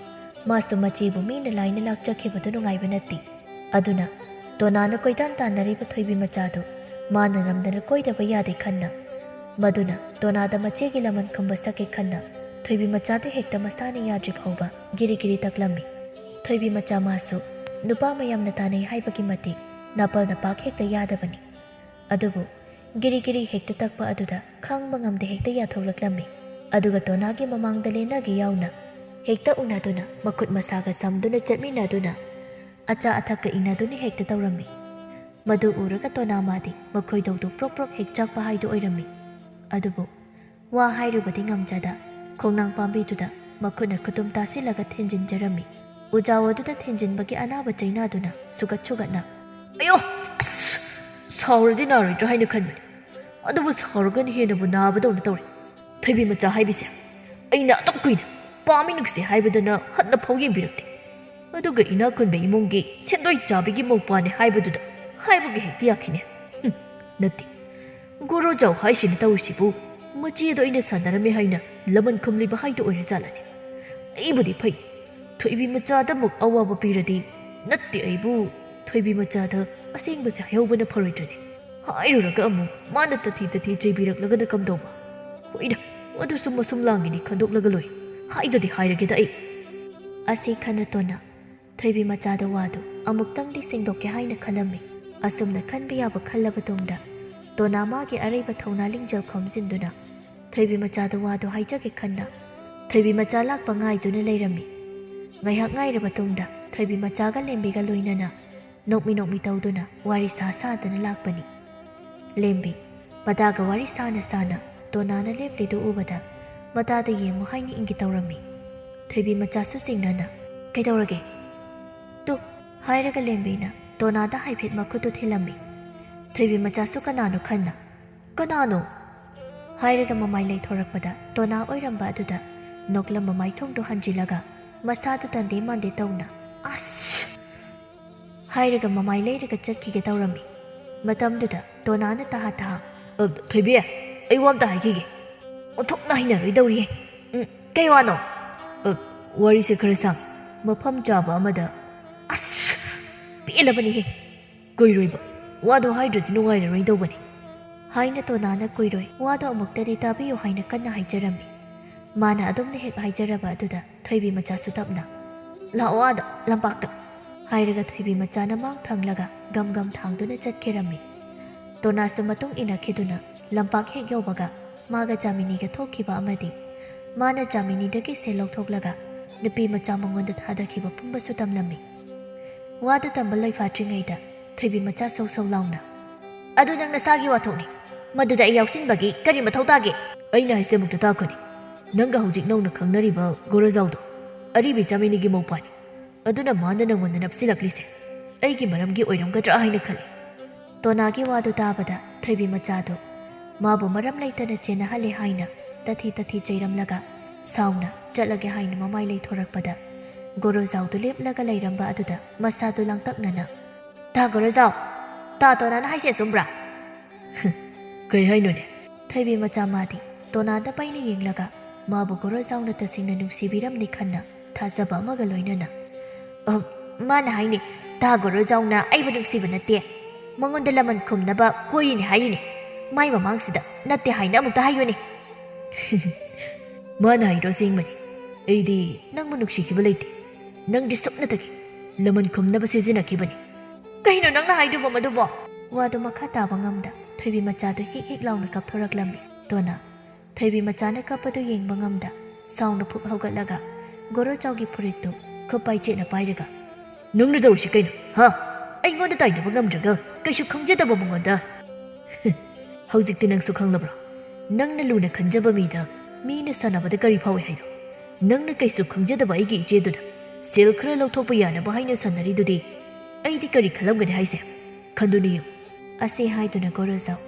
ꯃꯥꯁꯨ ꯃꯆꯦꯕꯨ ꯃꯤꯅ ꯂꯥꯏꯅ ꯂꯥꯛꯆꯈꯤꯕꯗꯨ ꯅꯨꯡꯉꯥꯏꯕ ꯅꯠꯇꯦ꯫ ꯑꯗꯨꯅ ꯇꯣꯅꯥꯅ ꯀꯣꯏꯇꯥꯟ ꯇꯥꯟꯅꯔꯤꯕ ꯊꯣꯏꯕꯤ ꯃꯆꯥꯗꯨ ꯃꯥꯅ ꯅꯝꯗꯅ ꯀꯣꯏꯗꯕ ꯌꯥꯗꯦ ꯈꯟꯅ, ꯃꯗꯨꯅ ꯇꯣꯅꯥꯗ ꯃꯆꯦꯒꯤ ꯂꯃꯟ ꯈꯨꯝꯕ ꯁꯛꯀꯦ ꯈꯟꯅ ꯊꯣꯏꯕꯤ ꯃꯆꯥꯗꯨ ꯍꯦꯛꯇ ꯃꯁꯥꯅ ꯌꯥꯗ꯭ꯔꯤ ꯐꯥꯎꯕ ꯒꯤꯔꯤ ꯒꯤꯔꯤ ꯇꯛꯂꯝꯃꯤ꯫ ꯊꯣꯏꯕꯤ ꯃꯆꯥ ꯃꯥꯁꯨ ꯅꯨꯄꯥ ꯃꯌꯥꯝꯅ ꯇꯥꯟꯅꯩ ꯍꯥꯏꯕꯒꯤ ꯃꯇꯤꯛ ꯅꯥꯄꯜꯅ ꯄꯥꯛ ꯍꯦꯛꯇ ꯌꯥꯗꯕꯅꯤ꯫ ꯑꯗꯨꯕꯨ ꯒꯤꯔꯤ ꯒꯤꯔꯤ ꯍꯦꯛꯇ ꯇꯛꯄ ꯑꯗꯨꯗ ꯈꯥꯡꯕ ꯉꯝꯗ ꯍꯦꯛꯇ ꯌꯥꯊꯣꯛꯂꯛꯂꯝꯃꯤ꯫ ꯑꯗꯨꯒ ꯇꯣꯅꯥꯒꯤ ꯃꯃꯥꯡꯗ ꯂꯦꯟꯅꯒꯦ ꯌꯥꯎꯅ ꯍꯦꯛꯇ ꯎꯅꯗꯨꯅ ꯃꯈꯨꯠ ꯃꯁꯥꯒ ꯁꯝꯗꯨꯅ ꯆꯠꯃꯤꯟꯅꯗꯨꯅ ꯑꯆꯥ ꯑꯊꯛꯀ ꯏꯟꯅꯗꯨꯅ ꯍꯦꯛꯇ ꯇꯧꯔꯝꯃꯤ꯫ ꯃꯗꯨ ꯎꯔꯒ ꯇꯣꯅꯥ ꯃꯥꯗꯤ ꯃꯈꯣꯏꯗꯧꯗꯨ ꯄ꯭ꯔꯣꯛ ꯄ꯭ꯔꯣꯛ ꯍꯦꯛ ꯆꯥꯛꯄ ꯍꯥꯏꯗꯨ ꯑꯣꯏꯔꯝꯃꯤ꯫ ꯑꯗꯨꯕꯨ ꯋꯥ ꯍꯥꯏꯔꯨꯕꯗꯤ ꯉꯝꯖꯗ ꯈꯣꯡꯅꯥꯡ ꯄꯥꯝꯕꯤꯗꯨꯗ ꯃꯈꯨꯠꯅ ꯈꯨꯇꯨꯝ ꯇꯥꯁꯤꯜꯂꯒ ꯊꯤꯟꯖꯤꯟꯖꯔꯝꯃꯤ꯫ ꯎꯖꯥꯎ ꯑꯗꯨꯗ ꯊꯤꯟꯖꯤꯟꯕꯒꯤ ꯑꯅꯥꯕ ꯆꯩꯅꯥꯗꯨꯅ ꯁꯨꯒꯠ ꯁꯨꯒꯠꯅ, "ꯑꯌꯣ! ꯑꯁ! ꯁꯥꯎꯔꯗꯤ ꯅꯥꯔꯣꯏꯗ꯭ꯔꯥ ꯍꯥꯏꯅ ꯈꯟꯕꯅꯤ꯫ ꯑꯗꯨꯕꯨ ꯁꯥꯎꯔꯒꯅ ꯍꯦꯟꯅꯕꯨ ꯅꯥꯕꯗꯧꯅ ꯇꯧꯔꯦ꯫ ꯊꯣꯏꯕꯤ ꯃꯆꯥ ꯍꯥꯏꯕꯁꯦ ꯑꯩꯅ ꯑꯗꯨꯛ ꯀꯨꯏꯅ ꯄꯥꯝꯃꯤ ꯅꯨꯡꯁꯤ ꯍꯥꯏꯕꯗꯅ ꯍꯟꯅ ꯐꯥꯎ ꯌꯦꯡꯕꯤꯔꯛꯇꯦ꯫ ꯑꯗꯨꯒ ꯏꯅꯥꯛ ꯈꯨꯟꯕ ꯏꯃꯨꯡꯒꯤ ꯁꯦꯟꯗꯣꯏ ꯆꯥꯕꯤꯒꯤ ꯃꯧꯄꯥꯅꯦ ꯍꯥꯏꯕꯗꯨꯗ ꯍꯥꯏꯕꯒ ꯍꯦꯛꯇ ꯌꯥꯈꯤꯅꯦ꯫ ꯍꯨꯝ, ꯅꯠꯇꯦ꯫ ꯒꯣꯔꯣꯖꯥꯎ ꯍꯥꯏꯁꯤꯅ ꯇꯧꯔꯤꯁꯤꯕꯨ ꯃꯆꯦꯗꯣ ꯑꯩꯅ ꯁꯥꯟꯅꯔꯝꯃꯦ ꯍꯥꯏꯅ ꯂꯃꯟ ꯈꯨꯝꯂꯤꯕ ꯍꯥꯏꯗꯨ ꯑꯣꯏꯔꯖꯥꯠꯂꯅꯦ? ꯑꯩꯕꯨꯗꯤ ꯐꯩ꯫ ꯊꯣꯏꯕꯤ ꯃꯆꯥꯗꯃꯨꯛ ꯑꯋꯥꯕ ꯄꯤꯔꯗꯤ, ꯅꯠꯇꯦ ꯑꯩꯕꯨ, ꯊꯣꯏꯕꯤ ꯃꯆꯥꯗ ꯑꯁꯦꯡꯕꯁꯦ ꯍꯥꯏꯍꯧꯕꯅ ꯐꯔꯣꯏꯗ꯭ꯔꯅꯦ? ꯍꯥꯏꯔꯨꯔꯒ ꯑꯃꯨꯛ ꯃꯥꯅ ꯇꯊꯤ ꯇꯊꯤ ꯆꯩꯕꯤꯔꯛꯂꯒꯅ ꯀꯝꯗꯧꯕ? ꯍꯣꯏꯗ, ꯑꯗꯨꯁꯨ ꯃꯁꯨꯝ ꯂꯥꯡꯒꯤꯅꯤ ꯈꯟꯗꯣꯛꯂꯒ ꯂꯣꯏꯔꯦ꯫ ꯍꯥꯏꯗꯗꯤ ꯍꯥꯏꯔꯒꯦꯗ ꯑꯩ꯫ ꯑꯁꯤ ꯈꯟꯅ ꯇꯣꯟꯅ ꯊꯣꯏꯕꯤ ꯃꯆꯥꯗ ꯋꯥꯗꯨ ꯑꯃꯨꯛꯇꯪꯗꯤ ꯁꯦꯡꯗꯣꯛꯀꯦ ꯍꯥꯏꯅ ꯈꯜꯂꯝꯃꯤ꯫ ꯑꯁꯨꯝꯅ ꯈꯟꯕ ꯌꯥꯕ ꯈꯜꯂꯕ ꯇꯨꯡꯗ ꯇꯣꯅꯥ ꯃꯥꯒꯤ ꯑꯔꯩꯕ ꯊꯧꯅꯥ ꯂꯤꯡꯖꯦꯜ ꯈꯣꯝꯖꯤꯟꯗꯨꯅ ꯊꯣꯏꯕꯤ ꯃꯆꯥꯗ ꯋꯥꯗꯨ ꯍꯥꯏꯖꯒꯦ ꯈꯟꯅ ꯊꯣꯏꯕꯤ ꯃꯆꯥ ꯂꯥꯛꯄ ꯉꯥꯏꯗꯨꯅ ꯂꯩꯔꯝꯃꯤ꯫ ꯉꯥꯏꯍꯥꯛ ꯉꯥꯏꯔꯕ ꯇꯨꯡꯗ ꯊꯣꯏꯕꯤ ꯃꯆꯥꯒ ꯂꯦꯝꯕꯤꯒ ꯂꯣꯏꯅꯅ ꯅꯣꯛꯃꯤ ꯅꯣꯛꯃꯤ ꯇꯧꯗꯨꯅ ꯋꯥꯔꯤ ꯁꯥ ꯁꯥꯗꯅ ꯂꯥꯛꯄꯅꯤ꯫ ꯂꯦꯝꯕꯤ ꯃꯇꯥꯒ ꯋꯥꯔꯤ ꯁꯥꯅ ꯁꯥꯅ ꯇꯣꯅꯥꯅ ꯂꯦꯞꯂꯤꯗꯨ ꯎꯕꯗ ꯃꯇꯥꯗ ꯌꯦꯡꯉꯨ ꯍꯥꯏꯅ ꯏꯪꯒꯤ ꯇꯧꯔꯝꯃꯤ꯫ ꯊꯣꯏꯕꯤ ꯃꯆꯥꯁꯨ ꯆꯤꯡꯅꯅ, "ꯀꯩꯗꯧꯔꯒꯦ?" "ꯇꯨ," ꯍꯥꯏꯔꯒ ꯂꯦꯝꯕꯤꯅ ꯇꯣꯅꯥꯗ ꯍꯥꯏꯐꯦꯠ ꯃꯈꯨꯠꯇꯨ ꯊꯤꯜꯂꯝꯃꯤ꯫ ꯊꯣꯏꯕꯤ ꯃꯆꯥꯁꯨ ꯀꯅꯥꯅꯣ ꯈꯟꯅ, "ꯀꯅꯥꯅꯣ?" ꯍꯥꯏꯔꯒ ꯃꯃꯥꯏ ꯂꯩꯊꯣꯔꯛꯄꯗ ꯇꯣꯅꯥ ꯑꯣꯏꯔꯝꯕ ꯑꯗꯨꯗ ꯅꯣꯛꯂꯝꯕ ꯃꯥꯏꯊꯣꯡꯗꯨ ꯍꯟꯖꯤꯜꯂꯒ ꯃꯁꯥꯗꯨ ꯇꯟꯗꯦ ꯃꯥꯟꯗꯦ ꯇꯧꯅ, "ꯑꯁ!" ꯍꯥꯏꯔꯒ ꯃꯃꯥꯏ ꯂꯩꯔꯒ ꯆꯠꯈꯤꯒꯦ ꯇꯧꯔꯝꯃꯤ꯫ ꯃꯇꯝꯗꯨꯗ ꯇꯣꯅꯥꯅ ꯇꯍꯥ ꯇꯍꯥ, "ꯑ, ꯊꯣꯏꯕꯤ, ꯑꯩ ꯋꯥ ꯑꯝꯇ ꯍꯥꯏꯈꯤꯒꯦ꯫ ꯑꯣꯟꯊꯣꯛꯅ ꯍꯩꯅꯔꯣꯏꯗꯧꯔꯤꯍꯦ꯫ ꯎꯝ, ꯀꯩ ꯋꯥꯅꯣ?" "ꯑ, ꯋꯥꯔꯤꯁꯦ ꯈꯔ ꯁꯥꯡ, ꯃꯐꯝ ꯆꯥꯕ ꯑꯃꯗ"꯫ "ꯑꯁ! ꯄꯦꯜꯂꯕꯅꯤꯍꯦ꯫ ꯀꯨꯏꯔꯣꯏꯕ꯫ ꯋꯥꯗꯣ ꯍꯥꯏꯗ꯭ꯔꯗꯤ ꯅꯨꯡꯉꯥꯏꯔꯔꯣꯏꯗꯧꯕꯅꯤ"꯫ ꯍꯥꯏꯅ ꯇꯣꯅꯥꯅ ꯀꯨꯏꯔꯣꯏ ꯋꯥꯗꯣ ꯑꯃꯨꯛꯇꯗꯤ ꯇꯥꯕꯤꯌꯨ ꯍꯥꯏꯅ ꯀꯟꯅ ꯍꯥꯏꯖꯔꯝꯃꯤ꯫ ꯃꯥꯅ ꯑꯗꯨꯝꯅ ꯍꯦꯛ ꯍꯥꯏꯖꯔꯕ ꯑꯗꯨꯗ ꯊꯣꯏꯕꯤ ꯃꯆꯥꯁꯨ ꯇꯞꯅ, "ꯂꯥꯛꯑꯣ ꯑꯥꯗ, ꯂꯝꯄꯥꯛꯇ" ꯍꯥꯏꯔꯒ ꯊꯣꯏꯕꯤ ꯃꯆꯥꯅ ꯃꯥꯡ ꯊꯪꯂꯒ ꯒꯝ ꯒꯝ ꯊꯥꯡꯗꯨꯅ ꯆꯠꯈꯤꯔꯝꯃꯤ꯫ ꯇꯣꯅꯥꯁꯨ ꯃꯇꯨꯡ ꯏꯟꯅꯈꯤꯗꯨꯅ ꯂꯝꯄꯥꯛ ꯍꯦꯛ ꯌꯧꯕꯒ ꯃꯥꯒ ꯆꯥꯃꯤꯅꯤꯒ ꯊꯣꯛꯈꯤꯕ ꯑꯃꯗꯤ ꯃꯥꯅ ꯆꯥꯃꯤꯅꯤꯗꯒꯤ ꯁꯦꯜ ꯂꯧꯊꯣꯛꯂꯒ ꯅꯨꯄꯤ ꯃꯆꯥ ꯃꯉꯣꯟꯗ ꯊꯥꯗꯈꯤꯕ ꯄꯨꯝꯕꯁꯨ ꯇꯝꯂꯝꯃꯤ꯫ ꯋꯥꯗꯨ ꯇꯝꯕ ꯂꯣꯏꯐꯥꯠꯇ꯭ꯔꯤꯉꯩꯗ ꯊꯣꯏꯕꯤ ꯃꯆꯥ ꯁꯧ ꯁꯧ ꯂꯥꯎꯅ, "ꯑꯗꯨ ꯅꯪ ꯅꯁꯥꯒꯤ ꯋꯥꯊꯣꯛꯅꯤ꯫ ꯃꯗꯨꯗ ꯑꯩ ꯌꯥꯎꯁꯤꯟꯕꯒꯤ ꯀꯔꯤ ꯃꯊꯧ ꯇꯥꯒꯦ?" "ꯑꯩꯅ ꯍꯥꯏꯁꯦ ꯑꯃꯨꯛꯇ ꯇꯥꯈꯣꯅꯦ꯫ ꯅꯪꯒ ꯍꯧꯖꯤꯛ ꯅꯧꯅ ꯈꯪꯅꯔꯤꯕ ꯒꯣꯔꯣꯖꯥꯎꯗꯣ ꯑꯔꯤꯕꯤ ꯆꯥꯃꯤꯅꯤꯒꯤ ꯃꯧꯄꯥꯅꯤ꯫ ꯑꯗꯨꯅ ꯃꯥꯅ ꯅꯪꯉꯣꯟꯗ ꯅꯞꯁꯤꯜꯂꯛꯂꯤꯁꯦ ꯑꯩꯒꯤ ꯃꯔꯝꯒꯤ ꯑꯣꯏꯔꯝꯒꯗ꯭ꯔꯥ ꯍꯥꯏꯅ ꯈꯜꯂꯤ"꯫ ꯇꯣꯅꯥꯒꯤ ꯋꯥꯗꯨ ꯇꯥꯕꯗ ꯊꯣꯏꯕꯤ ꯃꯆꯥꯗꯨ ꯃꯥꯕꯨ ꯃꯔꯝ ꯂꯩꯇꯅ ꯆꯦꯟꯅꯍꯜꯂꯦ ꯍꯥꯏꯅ ꯇꯊꯤ ꯇꯊꯤ ꯆꯩꯔꯝꯂꯒ ꯁꯥꯎꯅ ꯆꯠꯂꯒꯦ ꯍꯥꯏꯅ ꯃꯃꯥꯏ ꯂꯩꯊꯣꯔꯛꯄꯗ ꯒꯣꯔꯣꯖꯥꯎꯗꯨ ꯂꯦꯞꯂꯒ ꯂꯩꯔꯝꯕ ꯑꯗꯨꯗ ꯃꯁꯥꯗꯨ ꯂꯥꯡꯇꯛꯅꯅ, "ꯇꯥ ꯒꯣꯔꯣꯖꯥꯎ, ꯇꯥ ꯇꯣꯅꯥꯅ ꯍꯥꯏꯁꯦ ꯑꯆꯨꯝꯕ꯭ꯔꯥ?" "ꯀꯩ ꯍꯥꯏꯅꯣꯅꯦ?" ꯊꯣꯏꯕꯤ ꯃꯆꯥ ꯃꯥꯗꯤ ꯇꯣꯅꯥꯗ ꯄꯩꯅ ꯌꯦꯡꯂꯒ ꯃꯥꯕꯨ ꯒꯣꯔꯣꯖꯥꯎꯅ ꯇꯁꯦꯡꯅ ꯅꯨꯡꯁꯤꯕꯤꯔꯝꯅꯤ ꯈꯟꯅ ꯊꯥꯖꯕ ꯑꯃꯒ ꯂꯣꯏꯅꯅ, "ꯑ, ꯃꯥꯅ ꯍꯥꯏꯅꯦ, ꯇꯥ ꯒꯣꯔꯣꯖꯥꯎꯅ ꯑꯩꯕꯨ ꯅꯨꯡꯁꯤꯕ ꯅꯠꯇꯦ, ꯃꯉꯣꯟꯗ ꯂꯃꯟ ꯈꯨꯝꯅꯕ ꯀꯣꯏꯔꯤꯅꯦ ꯍꯥꯏꯔꯤꯅꯦ꯫ ꯃꯥꯏ ꯃꯃꯥꯡꯁꯤꯗ ꯅꯠꯇꯦ ꯍꯥꯏꯅ ꯑꯃꯨꯛꯇ ꯍꯥꯏꯌꯨꯅꯦ"꯫ "ꯃꯥꯅ ꯍꯥꯏꯗꯣ ꯑꯁꯦꯡꯕꯅꯤ꯫ ꯑꯩꯗꯤ ꯅꯪꯕꯨ ꯅꯨꯡꯁꯤꯈꯤꯕ ꯂꯩꯇꯦ꯫ ꯅꯪꯗꯤ ꯁꯨꯞꯅꯇꯒꯤ ꯂꯃꯟ ꯈꯨꯝꯅꯕ ꯁꯤꯖꯤꯟꯅꯈꯤꯕꯅꯤ"꯫ "ꯀꯩꯅꯣ ꯅꯪꯅ ꯍꯥꯏꯗꯨꯕꯣ ꯃꯗꯨꯕꯣ?" ꯋꯥꯗꯨ ꯃꯈꯥ ꯇꯥꯕ ꯉꯝꯗ ꯊꯣꯏꯕꯤ ꯃꯆꯥꯗꯨ ꯍꯤꯛ ꯍꯤꯛ ꯂꯥꯎꯅ ꯀꯞꯊꯣꯔꯛꯂꯝꯃꯤ꯫ ꯇꯣꯅꯥ ꯊꯣꯏꯕꯤ ꯃꯆꯥꯅ ꯀꯞꯄꯗꯨ ꯌꯦꯡꯕ ꯉꯝꯗ ꯁꯥꯎꯅ ꯐꯨꯛ ꯍꯧꯒꯠꯂꯒ ꯒꯣꯔꯣꯆꯥꯎꯒꯤ ꯐꯨꯔꯤꯠꯇꯨ ꯈꯨꯠ ꯄꯥꯏꯆꯦꯠꯅ ꯄꯥꯏꯔꯒ, "ꯅꯪꯅ ꯇꯧꯔꯤꯁꯤ ꯀꯩꯅꯣ, ꯍꯥ? ꯑꯩꯉꯣꯟꯗ ꯇꯥꯏꯅꯕ ꯉꯝꯗ꯭ꯔꯒ ꯀꯩꯁꯨ ꯈꯪꯖꯗꯕ ꯃꯉꯣꯟꯗ?" "ꯍꯧꯖꯤꯛꯇꯤ ꯅꯪꯁꯨ ꯈꯪꯂꯕ꯭ꯔꯣ? "ꯅꯪꯅ ꯂꯨꯅ ꯈꯟꯖꯕ ꯃꯤꯗ ꯃꯤꯅ ꯁꯥꯟꯅꯕꯗ ꯀꯔꯤ ꯐꯥꯎꯏ ꯍꯥꯏꯅꯣ? ꯅꯪꯅ ꯀꯩꯁꯨ ꯈꯪꯖꯗꯕ ꯑꯩꯒꯤ ꯏꯆꯦꯗꯨꯗ ꯁꯦꯜ ꯈꯔ ꯂꯧꯊꯣꯛꯄ ꯌꯥꯅꯕ ꯍꯥꯏꯅ ꯁꯥꯟꯅꯔꯤꯗꯨꯗꯤ ꯑꯩꯗꯤ ꯀꯔꯤ ꯈꯜꯂꯝꯒꯅꯤ ꯍꯥꯏꯁꯦ? ꯈꯟꯗꯨꯅ ꯌꯦꯡꯉꯨ꯫" ꯑꯁꯤ ꯍꯥꯏꯗꯨꯅ ꯒꯣꯔꯣꯖꯥꯎ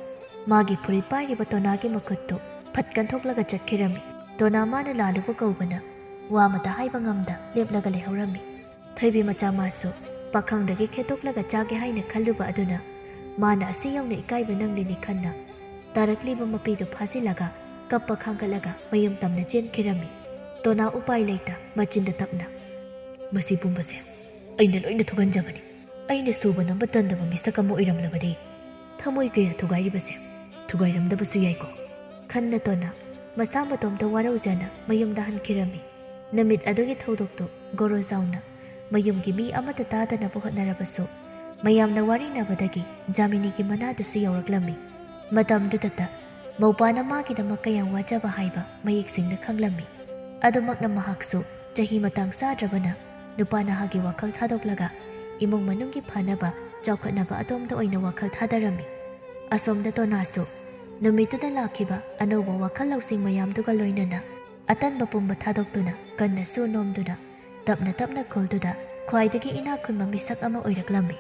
ꯃꯥꯒꯤ ꯐꯨꯔꯤꯠ ꯄꯥꯏꯔꯤꯕ ꯇꯣꯅꯥꯒꯤ ꯃꯈꯨꯠꯇꯨ ꯐꯠ ꯀꯟꯊꯣꯛꯂꯒ ꯆꯠꯈꯤꯔꯝꯃꯤ꯫ ꯇꯣꯅꯥ ꯃꯥꯅ ꯂꯥꯜꯂꯨꯕ ꯀꯧꯕꯅ ꯋꯥ ꯑꯃꯇ ꯍꯥꯏꯕ ꯉꯝꯗ ꯂꯦꯞꯂꯒ ꯂꯩꯍꯧꯔꯝꯃꯤ꯫ ꯊꯣꯏꯕꯤ ꯃꯆꯥ ꯃꯥꯁꯨ ꯄꯥꯈꯪꯗꯒꯤ ꯈꯦꯠꯇꯣꯛꯂꯒ ꯆꯥꯒꯦ ꯍꯥꯏꯅ ꯈꯜꯂꯨꯕ ꯑꯗꯨꯅ ꯃꯥꯅ ꯑꯁꯤ ꯌꯧꯅ ꯏꯀꯥꯏꯕ ꯅꯪꯂꯤꯅꯤ ꯈꯟꯅ ꯇꯥꯔꯛꯂꯤꯕ ꯃꯄꯤꯗꯨ ꯐꯥꯖꯤꯜꯂꯒ ꯀꯞꯄ ꯈꯥꯡꯒꯠꯂꯒ ꯃꯌꯨꯝ ꯇꯝꯅ ꯆꯦꯟꯈꯤꯔꯝꯃꯤ꯫ ꯇꯣꯅꯥ ꯎꯄꯥꯏ ꯂꯩꯇ ꯃꯆꯤꯟꯗ ꯇꯞꯅ, "ꯃꯁꯤ ꯄꯨꯝꯕꯁꯦ ꯑꯩꯅ ꯂꯣꯏꯅ ꯊꯣꯛꯍꯟꯖꯕꯅꯤ꯫ ꯑꯩꯅ ꯁꯨꯕ ꯅꯣꯝꯕ ꯇꯟꯗꯕ ꯃꯤꯁꯛ ꯑꯃ ꯑꯣꯏꯔꯝꯂꯕꯗꯤ ꯊꯃꯣꯏ ꯀꯌꯥ ꯊꯨꯒꯥꯏꯔꯤꯕꯁꯦ ꯊꯨꯒꯥꯏꯔꯝꯗꯕꯁꯨ ꯌꯥꯏꯀꯣ?" ꯈꯟꯅ ꯇꯣꯅꯥ ꯃꯁꯥ ꯃꯇꯣꯝꯇ ꯋꯥꯔꯧꯖꯅ ꯃꯌꯨꯝꯗ ꯍꯟꯈꯤꯔꯝꯃꯤ꯫ ꯅꯨꯃꯤꯠ ꯑꯗꯨꯒꯤ ꯊꯧꯗꯣꯛꯇꯨ ꯒꯣꯔꯣꯖꯥꯎꯅ ꯃꯌꯨꯝꯒꯤ ꯃꯤ ꯑꯃꯠꯇ ꯇꯥꯗꯅꯕ ꯍꯣꯠꯅꯔꯕꯁꯨ ꯃꯌꯥꯝꯅ ꯋꯥꯔꯤꯅꯕꯗꯒꯤ ꯖꯥꯃꯤꯅꯤꯒꯤ ꯃꯅꯥꯗꯨꯁꯨ ꯌꯧꯔꯛꯂꯝꯃꯤ꯫ ꯃꯇꯝꯗꯨꯗꯇ ꯃꯧꯄꯥꯅ ꯃꯥꯒꯤꯗꯃꯛ ꯀꯌꯥꯝ ꯋꯥꯖꯕ ꯍꯥꯏꯕ ꯃꯌꯦꯛ ꯁꯦꯡꯅ ꯈꯪꯂꯝꯃꯤ꯫ ꯑꯗꯨꯃꯛꯅ ꯃꯍꯥꯛꯁꯨ ꯆꯍꯤ ꯃꯇꯥꯡ ꯆꯥꯗ꯭ꯔꯕꯅ ꯅꯨꯄꯥ ꯅꯍꯥꯒꯤ ꯋꯥꯈꯜ ꯊꯥꯗꯣꯛꯂꯒ ꯏꯃꯨꯡ ꯃꯅꯨꯡꯒꯤ ꯐꯅꯕ, ꯆꯥꯎꯈꯠꯅꯕ ꯑꯗꯣꯝꯗ ꯑꯣꯏꯅ ꯋꯥꯈꯜ ꯊꯥꯗꯔꯝꯃꯤ꯫ ꯑꯁꯣꯝꯗ ꯇꯣꯅꯥꯁꯨ ꯅꯨꯃꯤꯠꯇꯨꯗ ꯂꯥꯛꯈꯤꯕ ꯑꯅꯧꯕ ꯋꯥꯈꯜ ꯂꯧꯁꯤꯡ ꯃꯌꯥꯝꯗꯨꯒ ꯂꯣꯏꯅꯅ ꯑꯇꯟꯕ ꯄꯨꯝꯕ ꯊꯥꯗꯣꯛꯇꯨꯅ ꯀꯟꯅ ꯁꯨ ꯅꯣꯝꯗꯨꯅ ꯇꯞꯅ ꯇꯞꯅ ꯈꯨꯜꯗꯨꯗ ꯈ꯭ꯋꯥꯏꯗꯒꯤ ꯏꯅꯥꯛ ꯈꯨꯟꯕ ꯃꯤꯁꯛ ꯑꯃ ꯑꯣꯏꯔꯛꯂꯝꯃꯤ꯫